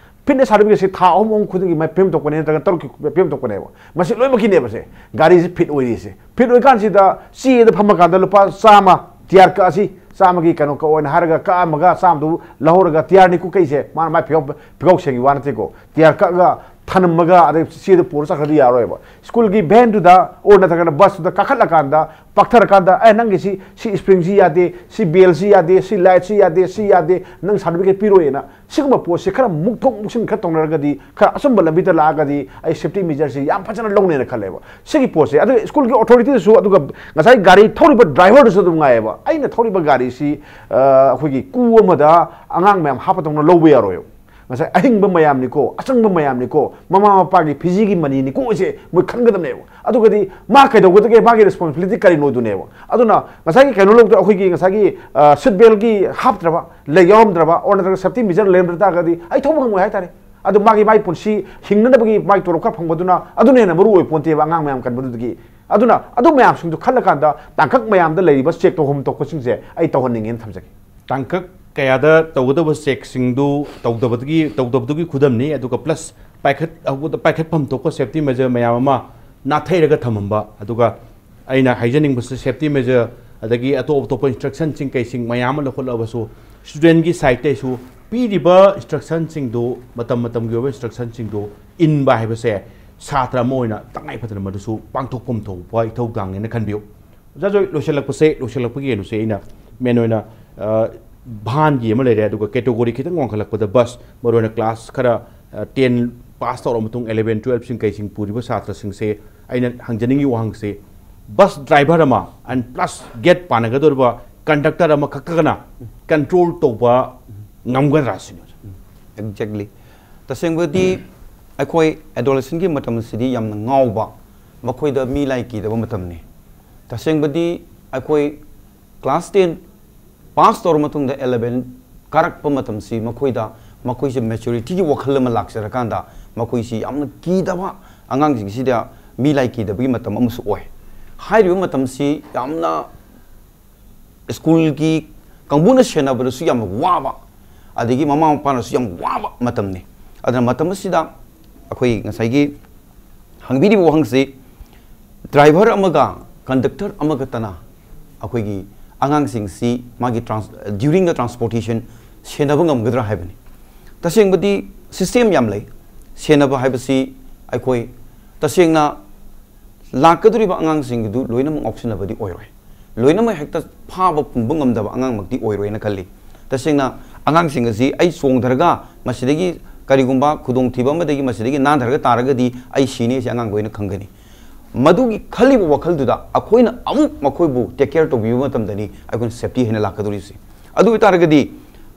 ꯐꯤꯠꯅꯦꯁ ꯁꯥꯔꯇꯤꯐꯤꯀꯦꯠꯁꯤ ꯊꯥ ꯑꯍꯨꯝ ꯑꯍꯨꯝ ꯈꯨꯗꯤꯡꯒꯤ ꯃꯥꯏ ꯄꯤꯔꯝꯊꯣꯛꯄꯅꯦ ꯅꯠꯇ꯭ꯔꯒ ꯇꯔꯨꯛꯀꯤ ꯄꯤꯔꯝꯊꯣꯛꯄꯅꯦꯕ꯫ ꯃꯁꯤ ꯂꯣꯏꯅꯃꯛꯀꯤꯅꯦꯕꯁꯦ꯫ ꯒꯥꯔꯤꯁꯤ ꯐꯤꯠ ꯑꯣꯏꯔꯤꯁꯦ꯫ ꯐꯤꯠ ꯑꯣꯏꯀꯥꯟꯁꯤꯗ ꯆꯦꯗ ꯐꯝꯃꯀꯥꯟꯗ ꯂꯨꯄꯥ ꯆꯥꯝꯃ ꯇꯤꯌꯥꯔ ꯀꯛꯑꯁꯤ, ꯆꯥꯝꯃꯒꯤ ꯀꯩꯅꯣ ꯀꯛꯑꯣꯅ ꯍꯥꯏꯔꯒ ꯀꯛꯑꯝꯃꯒ ꯆꯥꯝꯃꯗꯨ ꯂꯧꯍꯧꯔꯒ ꯇꯤꯌꯥꯔꯅꯤꯀꯣ ꯀꯛꯏꯁꯦ꯫ ꯃꯥꯅ ꯃꯥꯏ ꯐꯤꯒꯥꯎ ꯐꯤꯒꯥꯎ ꯁꯦꯡꯒꯤ ꯋꯥ ꯅꯠꯇꯦꯀꯣ꯫ ꯇꯤꯌꯥꯔ ꯀꯛꯑꯒ ꯊꯅꯝꯃꯒ ꯑꯗꯩ ꯆꯦꯗꯨ ꯄꯨꯔ ꯆꯠꯈ꯭ꯔꯗꯤ ꯌꯥꯔꯣꯏꯕ꯫ ꯁ꯭ꯀꯨꯜꯒꯤ ꯚꯦꯟꯗꯨꯗ ꯑꯣꯔ ꯅꯠꯇ꯭ꯔꯒꯅ ꯕꯁꯇꯨꯗ ꯀꯥꯈꯠꯂꯀꯥꯟꯗ ꯄꯥꯛꯊꯔꯀꯥꯟꯗ, "ꯑꯦ, ꯅꯪꯒꯤ ꯁꯤ, ꯁꯤ ꯁ꯭ꯄ꯭ꯔꯤꯡꯁꯤ ꯌꯥꯗꯦ, ꯁꯤ ꯕꯦꯜꯁꯤ ꯌꯥꯗꯦ, ꯁꯤ ꯂꯥꯏꯠꯁꯤ ꯌꯥꯗꯦ, ꯁꯤ ꯌꯥꯗꯦ, ꯅꯪ ꯁꯥꯔꯇꯤꯐꯤꯀꯦꯠ ꯄꯤꯔꯣꯏꯅ", ꯁꯤꯒꯨꯝꯕ ꯄꯣꯠꯁꯦ ꯈꯔ ꯃꯨꯛꯊꯣꯛ ꯃꯨꯛꯁꯤꯟ ꯈꯔ ꯇꯧꯅꯔꯒꯗꯤ, ꯈꯔ ꯑꯆꯨꯝꯕ ꯂꯝꯕꯤꯗ ꯂꯥꯛꯑꯒꯗꯤ ꯑꯩ ꯁꯦꯐꯇꯤ ꯃꯦꯖꯔꯁꯤ ꯌꯥꯝ ꯐꯖꯅ ꯂꯧꯅꯦꯅ ꯈꯜꯂꯦꯕ꯫ ꯁꯤꯒꯤ ꯄꯣꯠꯁꯦ, ꯑꯗꯨꯒ ꯁ꯭ꯀꯨꯜꯒꯤ ꯑꯣꯊꯣꯔꯤꯇꯤꯗꯁꯨ, ꯑꯗꯨꯒ ꯉꯁꯥꯏ ꯒꯥꯔꯤ ꯊꯧꯔꯤꯕ ꯗ꯭ꯔꯥꯏꯚꯔꯗꯨꯁꯨ ꯑꯗꯨꯝ ꯉꯥꯏꯌꯦꯕ꯫ ꯑꯩꯅ ꯊꯧꯔꯤꯕ ꯒꯥꯔꯤꯁꯤ, ꯑ, ꯑꯩꯈꯣꯏꯒꯤ ꯀꯨ ꯑꯃꯗ ꯑꯉꯥꯡ ꯃꯌꯥꯝ ꯍꯥꯞꯄꯗꯧꯅ ꯂꯧꯕ ꯌꯥꯔꯣꯏꯕ꯫ ꯉꯁꯥꯏ ꯑꯍꯤꯡꯕ ꯃꯌꯥꯝꯅꯤꯀꯣ, ꯑꯆꯪꯕ ꯃꯌꯥꯝꯅꯤꯀꯣ, ꯃꯃꯥ ꯃꯄꯥꯒꯤ ꯐꯤꯖꯤꯒꯤ ꯃꯅꯤꯅꯤꯀꯣ ꯁꯦ ꯃꯣꯏ ꯈꯟꯒꯗꯕꯅꯦꯕ꯫ ꯑꯗꯨꯒꯗꯤ ꯃꯥ ꯀꯩꯗꯧꯒꯗꯒꯦ, ꯃꯥꯒꯤ ꯔꯦꯁꯄꯣꯟꯁꯤꯕꯤꯂꯤꯇꯤ ꯀꯔꯤꯅꯣꯗꯨꯅꯦꯕ꯫ ꯑꯗꯨꯅ ꯉꯁꯥꯏꯒꯤ ꯀꯩꯅꯣ ꯂꯧꯗ ꯑꯩꯈꯣꯏꯒꯤ ꯉꯁꯥꯏꯒꯤ, ꯑ, ꯁꯤꯠ ꯕꯦꯜꯒꯤ ꯍꯥꯞꯇ꯭ꯔꯕ, ꯂꯩ ꯌꯥꯎꯔꯝꯗ꯭ꯔꯕ, ꯑꯣꯔ ꯅꯠꯇ꯭ꯔꯒ ꯁꯦꯐꯇꯤ ꯃꯦꯖꯔ ꯂꯩꯔꯝꯗ꯭ꯔ ꯇꯥꯔꯒꯗꯤ ꯑꯩ ꯊꯧꯕ ꯉꯝꯃꯣꯏ ꯍꯥꯏꯇꯥꯔꯦ꯫ ꯑꯗꯨ ꯃꯥꯒꯤ, ꯃꯥꯒꯤ ꯄꯨꯟꯁꯤ ꯍꯤꯡꯅꯅꯕꯒꯤ ꯃꯥꯒꯤ ꯇꯣꯂꯣꯞ ꯈꯔ ꯐꯪꯕꯗꯨꯅ ꯑꯗꯨꯅ ꯍꯦꯟꯅ ꯃꯔꯨ ꯑꯣꯏ ꯄꯣꯟꯇꯦꯕ ꯑꯉꯥꯡ ꯃꯌꯥꯝ ꯀꯟꯕꯗꯨꯗꯒꯤ꯫ ꯑꯗꯨꯅ ꯑꯗꯨ ꯃꯌꯥꯝꯁꯤꯡꯗꯨ ꯈꯜꯂꯀꯥꯟꯗ ꯇꯥꯡꯀꯛ ꯃꯌꯥꯝꯗ ꯂꯩꯔꯤꯕ ꯆꯦꯛ ꯇꯧꯐꯝ ꯊꯣꯛꯄꯁꯤꯡꯁꯦ ꯑꯩ ꯇꯧꯍꯟꯅꯤꯡꯉꯦꯅ ꯊꯝꯖꯒꯦ꯫ ꯇꯥꯡꯀꯛ ꯀꯌꯥꯗ ꯇꯧꯒꯗꯕ ꯆꯦꯛꯁꯤꯡꯗꯨ ꯇꯧꯗꯕꯗꯒꯤ, ꯇꯧꯗꯕꯗꯨꯒꯤ ꯈꯨꯗꯝꯅꯤ꯫ ꯑꯗꯨꯒ ꯄ꯭ꯂꯁ ꯄꯥꯏꯈꯠ-, ꯄꯥꯏꯈꯠꯐꯝ ꯊꯣꯛꯄ ꯁꯦꯐꯇꯤ ꯃꯦꯖꯔ ꯃꯌꯥꯝ ꯑꯃ ꯅꯥꯊꯩꯔꯒ ꯊꯝꯃꯝꯕ꯫ ꯑꯗꯨꯒ ꯑꯩꯅ ꯍꯥꯏꯖꯅꯤꯡꯕꯁꯤ ꯁꯦꯐꯇꯤ ꯃꯦꯖꯔ ꯑꯗꯒꯤ ꯑꯇꯣꯞ ꯑꯇꯣꯞꯄ ꯏꯟꯁꯇ꯭ꯔꯛꯁꯟꯁꯤꯡ ꯀꯩꯁꯤꯡ ꯃꯌꯥꯝ ꯑꯃ ꯂꯧꯈꯠꯂꯕꯁꯨ ꯁ꯭ꯇꯨꯗꯦꯟꯒꯤ ꯁꯥꯏꯠꯇꯩꯁꯨ ꯄꯤꯔꯤꯕ ꯏꯟꯁꯇ꯭ꯔꯛꯁꯟꯁꯤꯡꯗꯨ, ꯃꯇꯝ ꯃꯇꯝꯒꯤ ꯑꯣꯏꯕ ꯏꯟꯁꯇ꯭ꯔꯛꯁꯟꯁꯤꯡꯗꯨ ꯏꯟꯕ ꯍꯥꯏꯕꯁꯦ ꯁꯥꯇ꯭ꯔ ꯑꯃ ꯑꯣꯏꯅ ꯇꯉꯥꯏ ꯐꯗꯅ ꯃꯗꯨꯁꯨ ꯄꯥꯡꯊꯣꯛꯐꯝ ꯊꯣꯛꯄ ꯏꯊꯧꯗꯥꯡꯅꯦꯅ ꯈꯟꯕꯤꯌꯨ꯫ ꯑꯣꯖꯥ ꯖꯣꯏ, ꯂꯣꯏꯁꯤꯜꯂꯛꯄꯁꯦ, ꯂꯣꯏꯁꯤꯜꯂꯛꯄꯒꯤ ꯀꯩꯅꯣꯁꯦ ꯑꯩꯅ ꯃꯦꯟ ꯑꯣꯏꯅ, ꯑ, ꯚꯥꯟꯒꯤ ꯑꯃ ꯂꯩꯔꯦ, ꯑꯗꯨꯒ ꯀꯦꯇꯣꯒꯣꯔꯤ ꯈꯤꯇꯪ ꯋꯥꯡꯈꯠꯂꯛꯄꯗ ꯕꯁ, ꯃꯔꯨꯑꯣꯏꯅ ꯀ꯭ꯂꯥꯁ ꯈꯔ, ꯑ, ꯇꯦꯟ ꯄꯥꯁ ꯇꯧꯔꯕ ꯃꯇꯨꯡ ꯑꯦꯂꯦꯚꯦꯟ ꯇꯨꯌꯦꯜꯞꯁꯤꯡ ꯀꯩꯁꯤꯡ ꯄꯨꯔꯤꯕ ꯁꯥꯇ꯭ꯔꯁꯤꯡꯁꯦ ꯑꯩꯅ ꯍꯪꯖꯅꯤꯡꯉꯤ ꯋꯥꯍꯪꯁꯦ, ꯕꯁ ꯗ꯭ꯔꯥꯏꯚꯔ ꯑꯃ and plus gate ꯄꯥꯟꯅꯒꯗꯧꯔꯤꯕ ꯀꯟꯗꯛꯇꯔ ꯑꯃꯈꯛꯇꯒꯅ ꯀꯟꯇ꯭ꯔꯣꯜ ꯇꯧꯕ ꯉꯝꯒꯗ꯭ꯔꯥ ꯁꯤꯅꯤ ꯑꯣꯖꯥ꯫ ꯑꯦꯛꯖꯦꯛꯂꯤ꯫ ꯇꯁꯦꯡꯕꯗꯤ ꯑꯩꯈꯣꯏ ꯑꯦꯗꯣꯂꯦꯁꯟꯒꯤ ꯃꯇꯝ ꯑꯁꯤꯗꯤ ꯌꯥꯝꯅ ꯉꯥꯎꯕ, ꯃꯈꯣꯏꯗ ꯃꯤ ꯂꯥꯏ ꯀꯤꯗꯕ ꯃꯇꯝꯅꯤ꯫ ꯇꯁꯦꯡꯕꯗꯤ ꯑꯩꯈꯣꯏ ꯀ꯭ꯂꯥꯁ ꯇꯦꯟ ꯄꯥꯁ ꯇꯧꯔ ꯃꯇꯨꯡꯗ ꯑꯦꯂꯦꯚꯦꯟ ꯀꯥꯔꯛꯄ ꯃꯇꯝꯁꯤ ꯃꯈꯣꯏꯗ, ꯃꯈꯣꯏꯁꯦ ꯃꯦꯆꯨꯔꯤꯇꯤꯒꯤ ꯋꯥꯈꯜ ꯑꯃ ꯂꯥꯛꯆꯔꯀꯥꯟꯗ ꯃꯈꯣꯏꯁꯤ ꯌꯥꯝꯅ ꯀꯤꯗꯕ, ꯑꯉꯥꯡꯁꯤꯡꯁꯤꯗ ꯃꯤ ꯂꯥꯏ ꯀꯤꯗꯕꯒꯤ ꯃꯇꯝ ꯑꯃꯁꯨ ꯑꯣꯏ꯫ ꯍꯥꯏꯔꯤꯕ ꯃꯇꯝꯁꯤ ꯌꯥꯝꯅ ꯁ꯭ꯀꯨꯜꯒꯤ ꯀꯥꯡꯕꯨꯅ ꯁꯦꯟꯅꯕꯗꯁꯨ ꯌꯥꯝꯅ ꯋꯥꯕ, ꯑꯗꯒꯤ ꯃꯃꯥ ꯃꯄꯥꯅꯁꯨ ꯌꯥꯝ ꯋꯥꯕ ꯃꯇꯝꯅꯤ꯫ ꯑꯗꯨꯅ ꯃꯇꯝ ꯑꯁꯤꯗ ꯑꯩꯈꯣꯏ ꯉꯁꯥꯏꯒꯤ ꯍꯪꯕꯤꯔꯤꯕ ꯋꯥꯍꯪꯁꯤ, ꯗ꯭ꯔꯥꯏꯚꯔ ꯑꯃꯒ ꯀꯟꯗꯛꯇꯔ ꯑꯃꯈꯛꯇꯅ ꯑꯩꯈꯣꯏꯒꯤ ꯑꯉꯥꯡꯁꯤꯡꯁꯤ ꯃꯥꯒꯤ trans-, during the transportation ꯁꯦꯟꯅꯕ ꯉꯝꯒꯗ꯭ꯔꯥ ꯍꯥꯏꯕꯅꯤ꯫ ꯇꯁꯦꯡꯕꯗꯤ ꯁꯤꯁꯇꯦꯝ ꯌꯥꯝ ꯂꯩ꯫ ꯁꯦꯟꯅꯕ ꯍꯥꯏꯕꯁꯤ ꯑꯩꯈꯣꯏ ꯇꯁꯦꯡꯅ ꯂꯥꯛꯀꯗꯧꯔꯤꯕ ꯑꯉꯥꯡꯁꯤꯡꯒꯤꯗꯨ ꯂꯣꯏꯅꯃꯛ ꯉꯥꯎꯁꯤꯟꯅꯕꯗꯤ ꯑꯣꯏꯔꯣꯏ꯫ ꯂꯣꯏꯅꯃꯛ ꯍꯦꯛꯇ ꯐꯥꯕ ꯄꯨꯝꯕ ꯉꯝꯗꯕ ꯑꯉꯥꯡꯃꯛꯇꯤ ꯑꯣꯏꯔꯣꯏꯅ ꯈꯜꯂꯤ꯫ ꯇꯁꯦꯡꯅ ꯑꯉꯥꯡꯁꯤꯡ ꯑꯁꯤ ꯑꯩ ꯆꯣꯡꯊꯔꯒ ꯃꯁꯤꯗꯒꯤ ꯀꯔꯤꯒꯨꯝꯕ ꯈꯨꯗꯣꯡꯊꯤꯕ ꯑꯃꯗꯒꯤ ꯃꯁꯤꯗꯒꯤ ꯅꯥꯟꯊꯔꯒ ꯇꯥꯔꯒꯗꯤ ꯑꯩ ꯁꯤꯅꯤ ꯍꯥꯏꯁꯦ ꯑꯉꯥꯡ ꯂꯣꯏꯅ ꯈꯪꯒꯅꯤ꯫ ꯃꯗꯨꯒꯤ ꯈꯜꯂꯤꯕ ꯋꯥꯈꯜꯗꯨꯗ ꯑꯩꯈꯣꯏꯅ ꯑꯃꯨꯛ ꯃꯈꯣꯏꯕꯨ ꯇꯦꯛ ꯀꯦꯌꯔ ꯇꯧꯕꯤꯕ ꯃꯇꯝꯗꯅꯤ ꯑꯩꯈꯣꯏꯅ ꯁꯦꯐꯇꯤ ꯍꯥꯏꯅ ꯂꯥꯛꯀꯗꯧꯔꯤꯁꯦ꯫ ꯑꯗꯨ ꯑꯣꯏꯇꯥꯔꯒꯗꯤ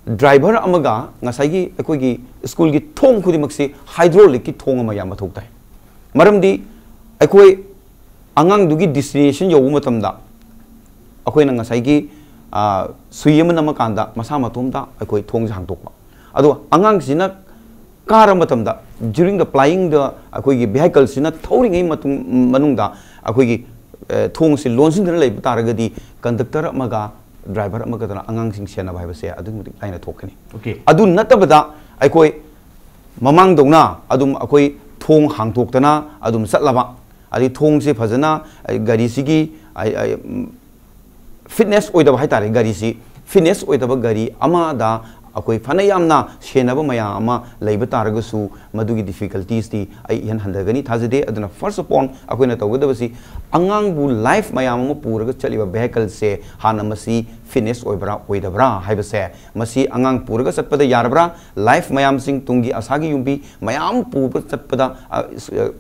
ꯗ꯭ꯔꯥꯏꯚꯔ ꯑꯃꯒ ꯉꯁꯥꯏꯒꯤ ꯑꯩꯈꯣꯏꯒꯤ ꯁ꯭ꯀꯨꯜꯒꯤ ꯊꯣꯡ ꯈꯨꯗꯤꯡꯃꯛꯁꯤ ꯍꯥꯏꯗ꯭ꯔꯣꯂꯤꯛꯀꯤ ꯊꯣꯡ ꯑꯃ ꯌꯥꯝ ꯃꯊꯧ ꯇꯥꯏ꯫ ꯃꯔꯝꯗꯤ ꯑꯩꯈꯣꯏ ꯑꯉꯥꯡꯗꯨꯒꯤ ꯗꯦꯁꯇꯤꯅꯦꯁꯟ ꯌꯧꯕ ꯃꯇꯝꯗ ꯑꯩꯈꯣꯏꯅ ꯉꯁꯥꯏꯒꯤ, ꯑ, ꯁꯨꯏ ꯑꯃ ꯅꯝꯃꯀꯥꯟꯗ ꯃꯁꯥ ꯃꯇꯣꯝꯇ ꯑꯩꯈꯣꯏ ꯊꯣꯡꯁꯦ ꯍꯥꯡꯇꯣꯛꯄ꯫ ꯑꯗꯣ ꯑꯉꯥꯡꯁꯤꯅ ꯀꯥꯔ ꯃꯇꯝꯗ, during the plying the ꯑꯩꯈꯣꯏꯒꯤ ꯚꯦꯍꯤꯀꯜꯁꯤꯅ ꯊꯧꯔꯤꯉꯩ ꯃꯇꯨꯡ, ꯃꯅꯨꯡꯗ ꯑꯩꯈꯣꯏꯒꯤ, ꯑ, ꯊꯣꯡꯁꯤ ꯂꯣꯟꯁꯤꯟꯗꯨꯅ ꯂꯩꯕ ꯇꯥꯔꯒꯗꯤ ꯀꯟꯗꯛꯇꯔ ꯑꯃꯒ ꯗ꯭ꯔꯥꯏꯚꯔ ꯑꯃꯈꯛꯇꯅ ꯑꯉꯥꯡꯁꯤꯡ ꯁꯦꯟꯅꯕ ꯍꯥꯏꯕꯁꯦ ꯑꯗꯨꯛꯀꯤ ꯃꯇꯤꯛ ꯂꯥꯏꯅ ꯊꯣꯛꯀꯅꯤ꯫ Okay. ꯑꯗꯨ ꯅꯠꯇꯕꯗ ꯑꯩꯈꯣꯏ ꯃꯃꯥꯡꯗꯧꯅ ꯑꯗꯨꯝ ꯑꯩꯈꯣꯏ ꯊꯣꯡ ꯍꯥꯡꯇꯣꯛꯇꯅ ꯑꯗꯨꯝ ꯆꯠꯂꯕ, ꯑꯗꯩ ꯊꯣꯡꯁꯦ ꯐꯖꯅ, ꯑꯩ ꯒꯥꯔꯤꯁꯤꯒꯤ, ꯑꯩ, ꯑꯩ, ꯎꯝ, ꯐꯤꯠꯅꯦꯁ ꯑꯣꯏꯗꯕ ꯍꯥꯏꯇꯥꯔꯦ, ꯒꯥꯔꯤꯁꯤ ꯐꯤꯠꯅꯦꯁ ꯑꯣꯏꯗꯕ ꯒꯥꯔꯤ ꯑꯃꯗ ꯑꯩꯈꯣꯏ ꯐꯅ ꯌꯥꯝꯅ ꯁꯦꯟꯅꯕ ꯃꯌꯥꯝ ꯑꯃ ꯂꯩꯕ ꯇꯥꯔꯒꯁꯨ, ꯃꯗꯨꯒꯤ difficultiesꯇꯤ ꯑꯩ ꯏꯍꯟ ꯍꯟꯊꯒꯅꯤ ꯊꯥꯖꯗꯦ꯫ ꯑꯗꯨꯅ first of all ꯑꯩꯈꯣꯏꯅ ꯇꯧꯒꯗꯕꯁꯤ, ꯑꯉꯥꯡꯕꯨ life ꯃꯌꯥꯝ ꯑꯃ ꯄꯨꯔꯒ ꯆꯠꯂꯤꯕ vehicleꯁꯦ ꯍꯥꯟꯅ ꯃꯁꯤ fitness ꯑꯣꯏꯕ꯭ꯔꯥ ꯑꯣꯏꯗꯕ꯭ꯔꯥ ꯍꯥꯏꯕꯁꯦ, ꯃꯁꯤ ꯑꯉꯥꯡ ꯄꯨꯔꯒ ꯆꯠꯄꯗ ꯌꯥꯔꯕ꯭ꯔꯥ, life ꯃꯌꯥꯝꯁꯤꯡ, ꯇꯨꯡꯒꯤ ꯑꯁꯥꯒꯤ ꯌꯨꯝꯕꯤ ꯃꯌꯥꯝ ꯄꯨꯕ ꯆꯠꯄꯗ, ꯑ, ꯑ,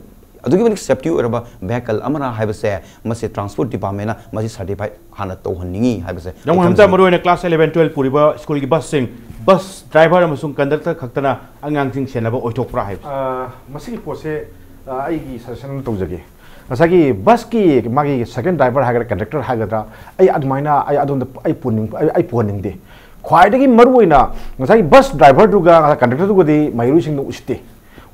ꯑꯗꯨꯛꯀꯤ ꯃꯇꯤꯛ safety ꯑꯣꯏꯔꯕ vehicle ꯑꯃꯔꯥ ꯍꯥꯏꯕꯁꯦ, ꯃꯁꯤ transport departmentꯅ ꯃꯁꯤ certify ꯍꯥꯟꯅ ꯇꯧꯍꯟꯅꯤꯡꯉꯤ ꯍꯥꯏꯕꯁꯦ ꯑꯩ ꯌꯥꯝ ꯈꯪꯖꯩ꯫ ꯃꯔꯨ ꯑꯣꯏꯅ class eleven, twelve ꯄꯨꯔꯤꯕ ꯁ꯭ꯀꯨꯜꯒꯤ ꯕꯁꯁꯤꯡ, bus driver ꯑꯃꯁꯨꯡ conductor ꯈꯛꯇꯅ ꯑꯉꯥꯡꯁꯤꯡ ꯁꯦꯟꯅꯕ ꯑꯣꯏꯊꯣꯛꯄ꯭ꯔꯥ ꯍꯥꯏꯕꯁꯦ꯫ ꯑ, ꯃꯁꯤꯒꯤ ꯄꯣꯠꯁꯦ, ꯑ, ꯑꯩꯒꯤ suggestion ꯑꯃ ꯇꯧꯖꯒꯦ꯫ ꯉꯁꯥꯏꯒꯤ busꯀꯤ ꯃꯥꯒꯤ second driver ꯍꯥꯏꯒꯗ꯭ꯔꯥ, conductor ꯍꯥꯏꯒꯗ꯭ꯔꯥ, ꯑꯩ ꯑꯗꯨꯃꯥꯏꯅ, ꯑꯩ ꯑꯗꯣꯝꯗ ꯑꯩ ꯄꯨꯅꯤꯡ-, ꯑꯩ, ꯑꯩ ꯄꯨꯍꯟꯅꯤꯡꯗꯦ꯫ ꯈ꯭ꯋꯥꯏꯗꯒꯤ ꯃꯔꯨꯑꯣꯏꯅ ꯉꯁꯥꯏꯒꯤ bus driverꯗꯨꯒ conductorꯗꯨꯒꯗꯤ ꯃꯍꯩꯔꯣꯏꯁꯤꯡꯅ ꯎꯁꯤꯠꯇꯦ꯫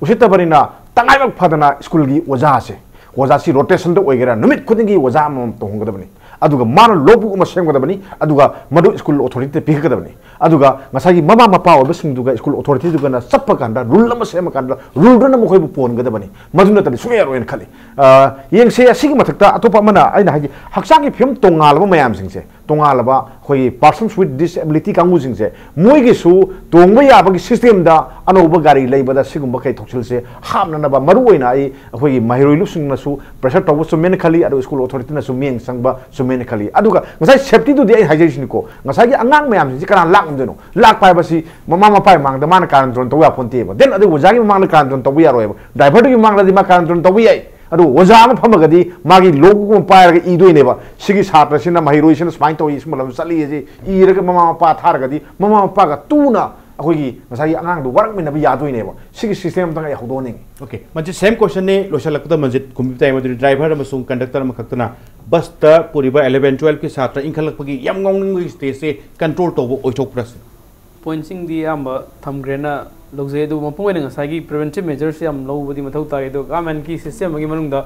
ꯎꯁꯤꯠꯇꯕꯅꯤꯅ ꯇꯉꯥꯏꯕ ꯐꯗꯅ ꯁ꯭ꯀꯨꯜꯒꯤ ꯑꯣꯖꯥꯁꯦ, ꯑꯣꯖꯥꯁꯤ rotationꯗ ꯑꯣꯏꯒꯦꯔꯥ, ꯅꯨꯃꯤꯠ ꯈꯨꯗꯤꯡꯒꯤ ꯑꯣꯖꯥ ꯑꯃꯃꯝ ꯇꯧꯍꯟꯒꯗꯕꯅꯤ꯫ ꯑꯗꯨꯒ ꯃꯥꯅ logbook ꯑꯃ ꯁꯦꯝꯒꯗꯕꯅꯤ꯫ ꯑꯗꯨꯒ ꯃꯗꯨ ꯁ꯭ꯀꯨꯜ authorityꯗ ꯄꯤꯒꯗꯕꯅꯤ꯫ ꯑꯗꯨꯒ ꯉꯁꯥꯏꯒꯤ ꯃꯃꯥ ꯃꯄꯥ ꯑꯣꯏꯕꯁꯤꯡꯗꯨꯒ ꯁ꯭ꯀꯨꯜ authorityꯗꯨꯒꯅ ꯆꯠꯄ ꯀꯥꯟꯗ rule ꯑꯃ ꯁꯦꯝꯃ ꯀꯥꯟꯗ ruleꯗꯨꯅ ꯃꯈꯣꯏꯕꯨ ꯄꯣꯟꯒꯗꯕꯅꯤ꯫ ꯃꯗꯨ ꯅꯠꯇꯗꯤ ꯁꯨꯡꯌꯥ ꯌꯥꯔꯣꯏꯅ ꯈꯜꯂꯤ꯫ ꯑ, ꯌꯦꯡꯁꯦ, ꯑꯁꯤꯒꯤ ꯃꯊꯛꯇ ꯑꯇꯣꯞꯄ ꯑꯃꯅ ꯑꯩꯅ ꯍꯥꯏꯗꯤ ꯍꯛꯆꯥꯡꯒꯤ ꯐꯤꯕꯝ ꯇꯣꯉꯥꯜꯂꯕ ꯃꯌꯥꯝꯁꯤꯡꯁꯦ, ꯇꯣꯉꯥꯜꯂꯕ ꯑꯩꯈꯣꯏꯒꯤ persons with disability ꯀꯥꯡꯕꯨꯁꯤꯡꯁꯦ, ꯃꯣꯏꯒꯤꯁꯨ ꯇꯣꯡꯕ ꯌꯥꯕꯒꯤ systemꯗ ꯑꯅꯧꯕ ꯒꯥꯔꯤ ꯂꯩꯕꯗ ꯁꯤꯒꯨꯝꯕ ꯀꯩ ꯊꯧꯁꯤꯜꯁꯦ ꯍꯥꯞꯅꯅꯕ ꯃꯔꯨꯑꯣꯏꯅ ꯑꯩ, ꯑꯩꯈꯣꯏꯒꯤ ꯃꯍꯩꯔꯣꯏ ꯂꯨꯞꯁꯤꯡꯅꯁꯨ pressure ꯇꯧꯕ ꯆꯨꯝꯃꯦꯅ ꯈꯜꯂꯤ, ꯑꯗꯨꯒ ꯁ꯭ꯀꯨꯜ authorityꯅꯁꯨ ꯃꯤꯠꯌꯦꯡ ꯆꯪꯕ ꯆꯨꯝꯃꯦꯅ ꯈꯜꯂꯤ꯫ ꯑꯗꯨꯒ ꯉꯁꯥꯏ safetyꯗꯨꯗꯤ ꯑꯩ ꯍꯥꯏꯖꯔꯤꯁꯤꯅꯤꯀꯣ, ꯉꯁꯥꯏꯒꯤ ꯑꯉꯥꯡ ꯃꯌꯥꯝꯁꯤꯡꯁꯤ ꯀꯅꯥ ꯂꯥꯛ ꯉꯝꯗꯣꯏꯅꯣ? ꯂꯥꯛꯄ ꯍꯥꯏꯕꯁꯤ ꯃꯃꯥ ꯃꯄꯥꯒꯤ ꯃꯃꯥꯡꯗ ꯃꯥꯅ ꯀꯥꯔꯟ ꯇꯨꯔꯟ ꯇꯧꯕ ꯌꯥꯄꯣꯟꯇꯦꯕ꯫ Then ꯑꯗꯨ ꯑꯣꯖꯥꯒꯤ ꯃꯃꯥꯡꯗ ꯀꯥꯔꯟ ꯇꯨꯔꯟ ꯇꯧꯕ ꯌꯥꯔꯣꯏꯕ, driverꯗꯨꯒꯤ ꯃꯃꯥꯡꯗꯗꯤ ꯃꯥ ꯀꯥꯔꯟ ꯇꯨꯔꯟ ꯇꯧꯕ ꯌꯥꯏ꯫ ꯑꯗꯨ ꯑꯣꯖꯥ ꯑꯃ ꯐꯝꯃꯒꯗꯤ ꯃꯥꯒꯤ logbook ꯑꯃ ꯄꯥꯏꯔꯒ ꯏꯗꯣꯏꯅꯦꯕ, ꯁꯤꯒꯤ ꯁꯥꯇ꯭ꯔꯁꯤꯅ, ꯃꯍꯩꯔꯣꯏꯁꯤꯅ ꯁꯨꯃꯥꯏꯅ ꯇꯧꯏ, ꯁꯨꯝꯕ ꯂꯝ ꯆꯠꯂꯤ ꯑꯁꯤ ꯏꯔꯒ ꯃꯃꯥ ꯃꯄꯥ ꯊꯥꯔꯒꯗꯤ ꯃꯃꯥ ꯃꯄꯥꯒ ꯇꯨꯅ ꯑꯩꯈꯣꯏꯒꯤ ꯉꯁꯥꯏꯒꯤ ꯑꯉꯥꯡꯗꯨ ꯋꯥꯔꯛꯃꯤꯟꯅꯕ ꯌꯥꯗꯣꯏꯅꯦꯕ꯫ ꯁꯤꯒꯤ system ꯑꯝꯇꯪ ꯑꯩ ꯍꯧꯗꯣꯛꯍꯟꯅꯤꯡꯉꯤ꯫ Okay, ꯃꯁꯤ same questionꯅꯤ꯫ ꯂꯣꯏꯁꯤꯜꯂꯛꯄꯗ ꯃꯟꯖꯤꯠ ꯈꯨꯝꯕꯤꯕ ꯇꯥꯏ, ꯃꯗꯨꯗꯤ driver ꯑꯃꯁꯨꯡ conductor ꯑꯃꯈꯛꯇꯅ busꯇ ꯄꯨꯔꯤꯕ eleven twelveꯀꯤ ꯁꯥꯇ꯭ꯔ ꯏꯟꯈꯠꯂꯛꯄꯒꯤ ꯌꯥꯝ ꯉꯥꯎꯅꯤꯡꯕꯒꯤ stageꯁꯦ control ꯇꯧꯕ ꯑꯣꯏꯊꯣꯛꯄ꯭ꯔꯥ ꯁꯤꯅꯤ꯫ Pointꯁꯤꯡꯗꯤ ꯑꯌꯥꯝꯕ ꯊꯝꯈ꯭ꯔꯦꯅ ꯂꯧꯖꯩ, ꯑꯗꯨꯕꯨ ꯃꯄꯨꯡ ꯑꯣꯏꯅ ꯉꯁꯥꯏꯒꯤ preventive measureꯁꯤ ꯌꯥꯝ ꯂꯧꯕꯗꯤ ꯃꯊꯧ ꯇꯥꯏ꯫ ꯑꯗꯣ governmentꯀꯤ system ꯑꯃꯒꯤ ꯃꯅꯨꯡꯗ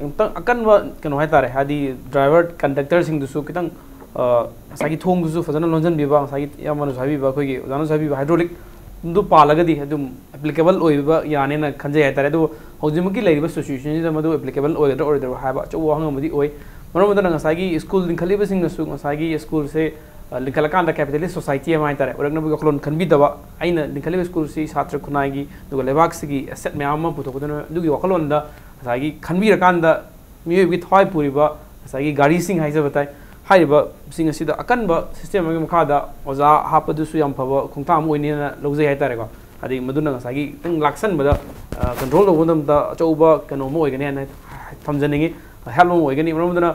ꯑꯃꯨꯛꯇꯪ ꯑꯀꯟꯕ ꯀꯩꯅꯣ ꯍꯥꯏꯇꯥꯔꯦ, ꯍꯥꯏꯗꯤ driver conductorꯁꯤꯡꯗꯨꯁꯨ ꯈꯤꯇꯪ, ꯑ, ꯉꯁꯥꯏꯒꯤ ꯊꯣꯡꯗꯨꯁꯨ ꯐꯖꯅ ꯂꯣꯟꯁꯤꯟꯕꯤꯕ, ꯉꯁꯥꯏꯒꯤ ꯏꯌꯥꯝꯕꯅꯁꯨ ꯍꯥꯏꯕꯤꯕ, ꯑꯩꯈꯣꯏꯒꯤ ꯑꯣꯖꯥꯅꯁꯨ ꯍꯥꯏꯕꯤꯕ hydraulicꯗꯨ ꯄꯥꯜꯂꯒꯗꯤ ꯑꯗꯨꯝ applicable ꯑꯣꯏꯕ ꯌꯥꯅꯦꯅ ꯈꯟꯖꯩ ꯍꯥꯏꯇꯥꯔꯦ꯫ ꯑꯗꯨꯕꯨ ꯍꯧꯖꯤꯛꯃꯛꯀꯤ ꯂꯩꯔꯤꯕ situationꯁꯤꯗ ꯃꯗꯨ applicable ꯑꯣꯏꯒꯗ꯭ꯔꯥ ꯑꯣꯏꯔꯣꯏꯗ꯭ꯔꯥ ꯍꯥꯏꯕ ꯑꯆꯧꯕ ꯋꯥꯍꯪ ꯑꯃꯗꯤ ꯑꯣꯏ꯫ ꯃꯔꯝ ꯑꯗꯨꯅ ꯉꯁꯥꯏꯒꯤ ꯁ꯭ꯀꯨꯜ ꯂꯤꯡꯈꯠꯂꯤꯕꯁꯤꯡꯅꯁꯨ ꯉꯁꯥꯏꯒꯤ ꯁ꯭ꯀꯨꯜꯁꯦ ꯑ, ꯂꯤꯡꯈꯠꯂꯀꯥꯟꯗ capitalist society ꯑꯃ ꯍꯥꯏꯇꯥꯔꯦ, ꯑꯣꯏꯔꯛꯅꯕꯒꯤ ꯋꯥꯈꯜꯂꯣꯟ ꯈꯟꯕꯤꯗꯕ, ꯑꯩꯅ ꯂꯤꯡꯈꯠꯂꯤꯕ ꯁ꯭ꯀꯨꯜꯁꯤ ꯁꯥꯇ꯭ꯔ ꯈꯨꯟꯅꯥꯏꯒꯤ ꯑꯗꯨꯒ ꯂꯩꯕꯥꯛꯁꯤꯒꯤ asset ꯃꯌꯥꯝ ꯑꯃ ꯄꯨꯊꯣꯛꯀꯗꯕꯅꯤ꯫ ꯑꯗꯨꯒꯤ ꯋꯥꯈꯜꯂꯣꯟꯗ ꯉꯁꯥꯏꯒꯤ ꯈꯟꯕꯤꯔꯀꯥꯟꯗ ꯃꯤꯑꯣꯏꯕꯒꯤ ꯊꯋꯥꯏ ꯄꯨꯔꯤꯕ ꯉꯁꯥꯏꯒꯤ ꯒꯥꯔꯤꯁꯤꯡ ꯍꯥꯏꯖꯕ ꯇꯥꯏ, ꯍꯥꯏꯔꯤꯕꯁꯤꯡ ꯑꯁꯤꯗ ꯑꯀꯟꯕ system ꯑꯃꯒꯤ ꯃꯈꯥꯗ ꯑꯣꯖꯥ ꯍꯥꯞꯄꯗꯨꯁꯨ ꯌꯥꯝ ꯐꯕ ꯈꯣꯡꯊꯥꯡ ꯑꯃ ꯑꯣꯏꯅꯤꯅ ꯂꯧꯖꯩ ꯍꯥꯏꯇꯥꯔꯦꯀꯣ꯫ ꯍꯥꯏꯗꯤ ꯃꯗꯨꯅ ꯉꯁꯥꯏꯒꯤ ꯈꯤꯇꯪ ꯂꯥꯛꯁꯟꯕꯗ, ꯑ, control ꯇꯧꯕ ꯃꯇꯝꯗ ꯑꯆꯧꯕ ꯀꯩꯅꯣ ꯑꯃ ꯑꯣꯏꯒꯅꯤ ꯍꯥꯏꯅ ꯊꯝꯖꯅꯤꯡꯉꯤ, help ꯑꯃ ꯑꯣꯏꯒꯅꯤ꯫ ꯃꯔꯝ ꯑꯗꯨꯅ,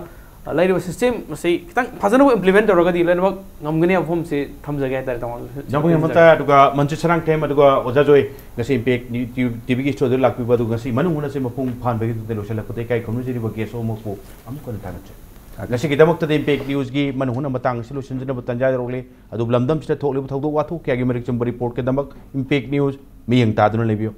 ꯑ, ꯂꯩꯔꯤꯕ system ꯑꯁꯤ ꯈꯤꯇꯪ ꯐꯖꯅꯕꯨ implement ꯇꯧꯔꯒꯗꯤ ꯂꯣꯏꯅꯃꯛ ꯉꯝꯒꯅꯤ ꯍꯥꯏꯕ ꯋꯥꯐꯝꯁꯤ ꯊꯝꯖꯒꯦ ꯍꯥꯏꯇꯥꯔꯦ, ꯇꯥꯃꯣ꯫ ꯌꯥꯝ ꯅꯨꯡꯉꯥꯏ, ꯃꯇꯥꯏ꯫ ꯑꯗꯨꯒ ꯃꯟꯖꯨ ꯁꯔꯥꯡꯊꯦꯝ, ꯑꯗꯨꯒ ꯑꯣꯖꯥ ꯖꯣꯏ, ꯉꯁꯤ Impact ꯅ꯭ꯌꯨ-, ꯇ꯭ꯌꯨ-, ꯇꯤꯚꯤꯒꯤ ꯁ꯭ꯇꯨꯗꯤꯑꯣꯗ ꯂꯥꯛꯄꯤꯕ, ꯑꯗꯨꯒ ꯉꯁꯤ ꯃꯅꯨꯡ ꯍꯨꯠꯅ ꯁꯤ ꯃꯄꯨꯡ ꯐꯥꯍꯟꯕꯒꯤꯗꯃꯛꯇ ꯂꯣꯏꯁꯤꯜꯂꯛꯄꯗ ꯏꯀꯥꯏ ꯈꯨꯝꯅꯖꯔꯤꯕ guest ꯑꯃꯕꯨ ꯑꯃꯨꯛ ꯍꯟꯅ ꯊꯥꯒꯠꯆꯔꯤ꯫ ꯉꯁꯤꯒꯤꯗꯃꯛꯇꯗꯤ Impact Newsꯀꯤ ꯃꯅꯨꯡ ꯍꯨꯠꯅ ꯃꯇꯥꯡ ꯑꯁꯤ ꯂꯣꯏꯁꯤꯟꯖꯅꯕ ꯇꯥꯟꯖꯥ ꯌꯧꯔꯛꯂꯤ꯫ ꯑꯗꯨꯕꯨ ꯂꯝꯗꯝꯁꯤꯗ ꯊꯣꯛꯂꯤꯕ ꯊꯧꯗꯣꯛ ꯋꯥꯊꯣꯛ ꯀꯌꯥꯒꯤ ꯃꯔꯤꯛ ꯆꯨꯝꯕ reportꯀꯤꯗꯃꯛ Impact News ꯃꯤꯠꯌꯦꯡ ꯇꯥꯗꯨꯅ ꯂꯩꯕꯤꯌꯨ꯫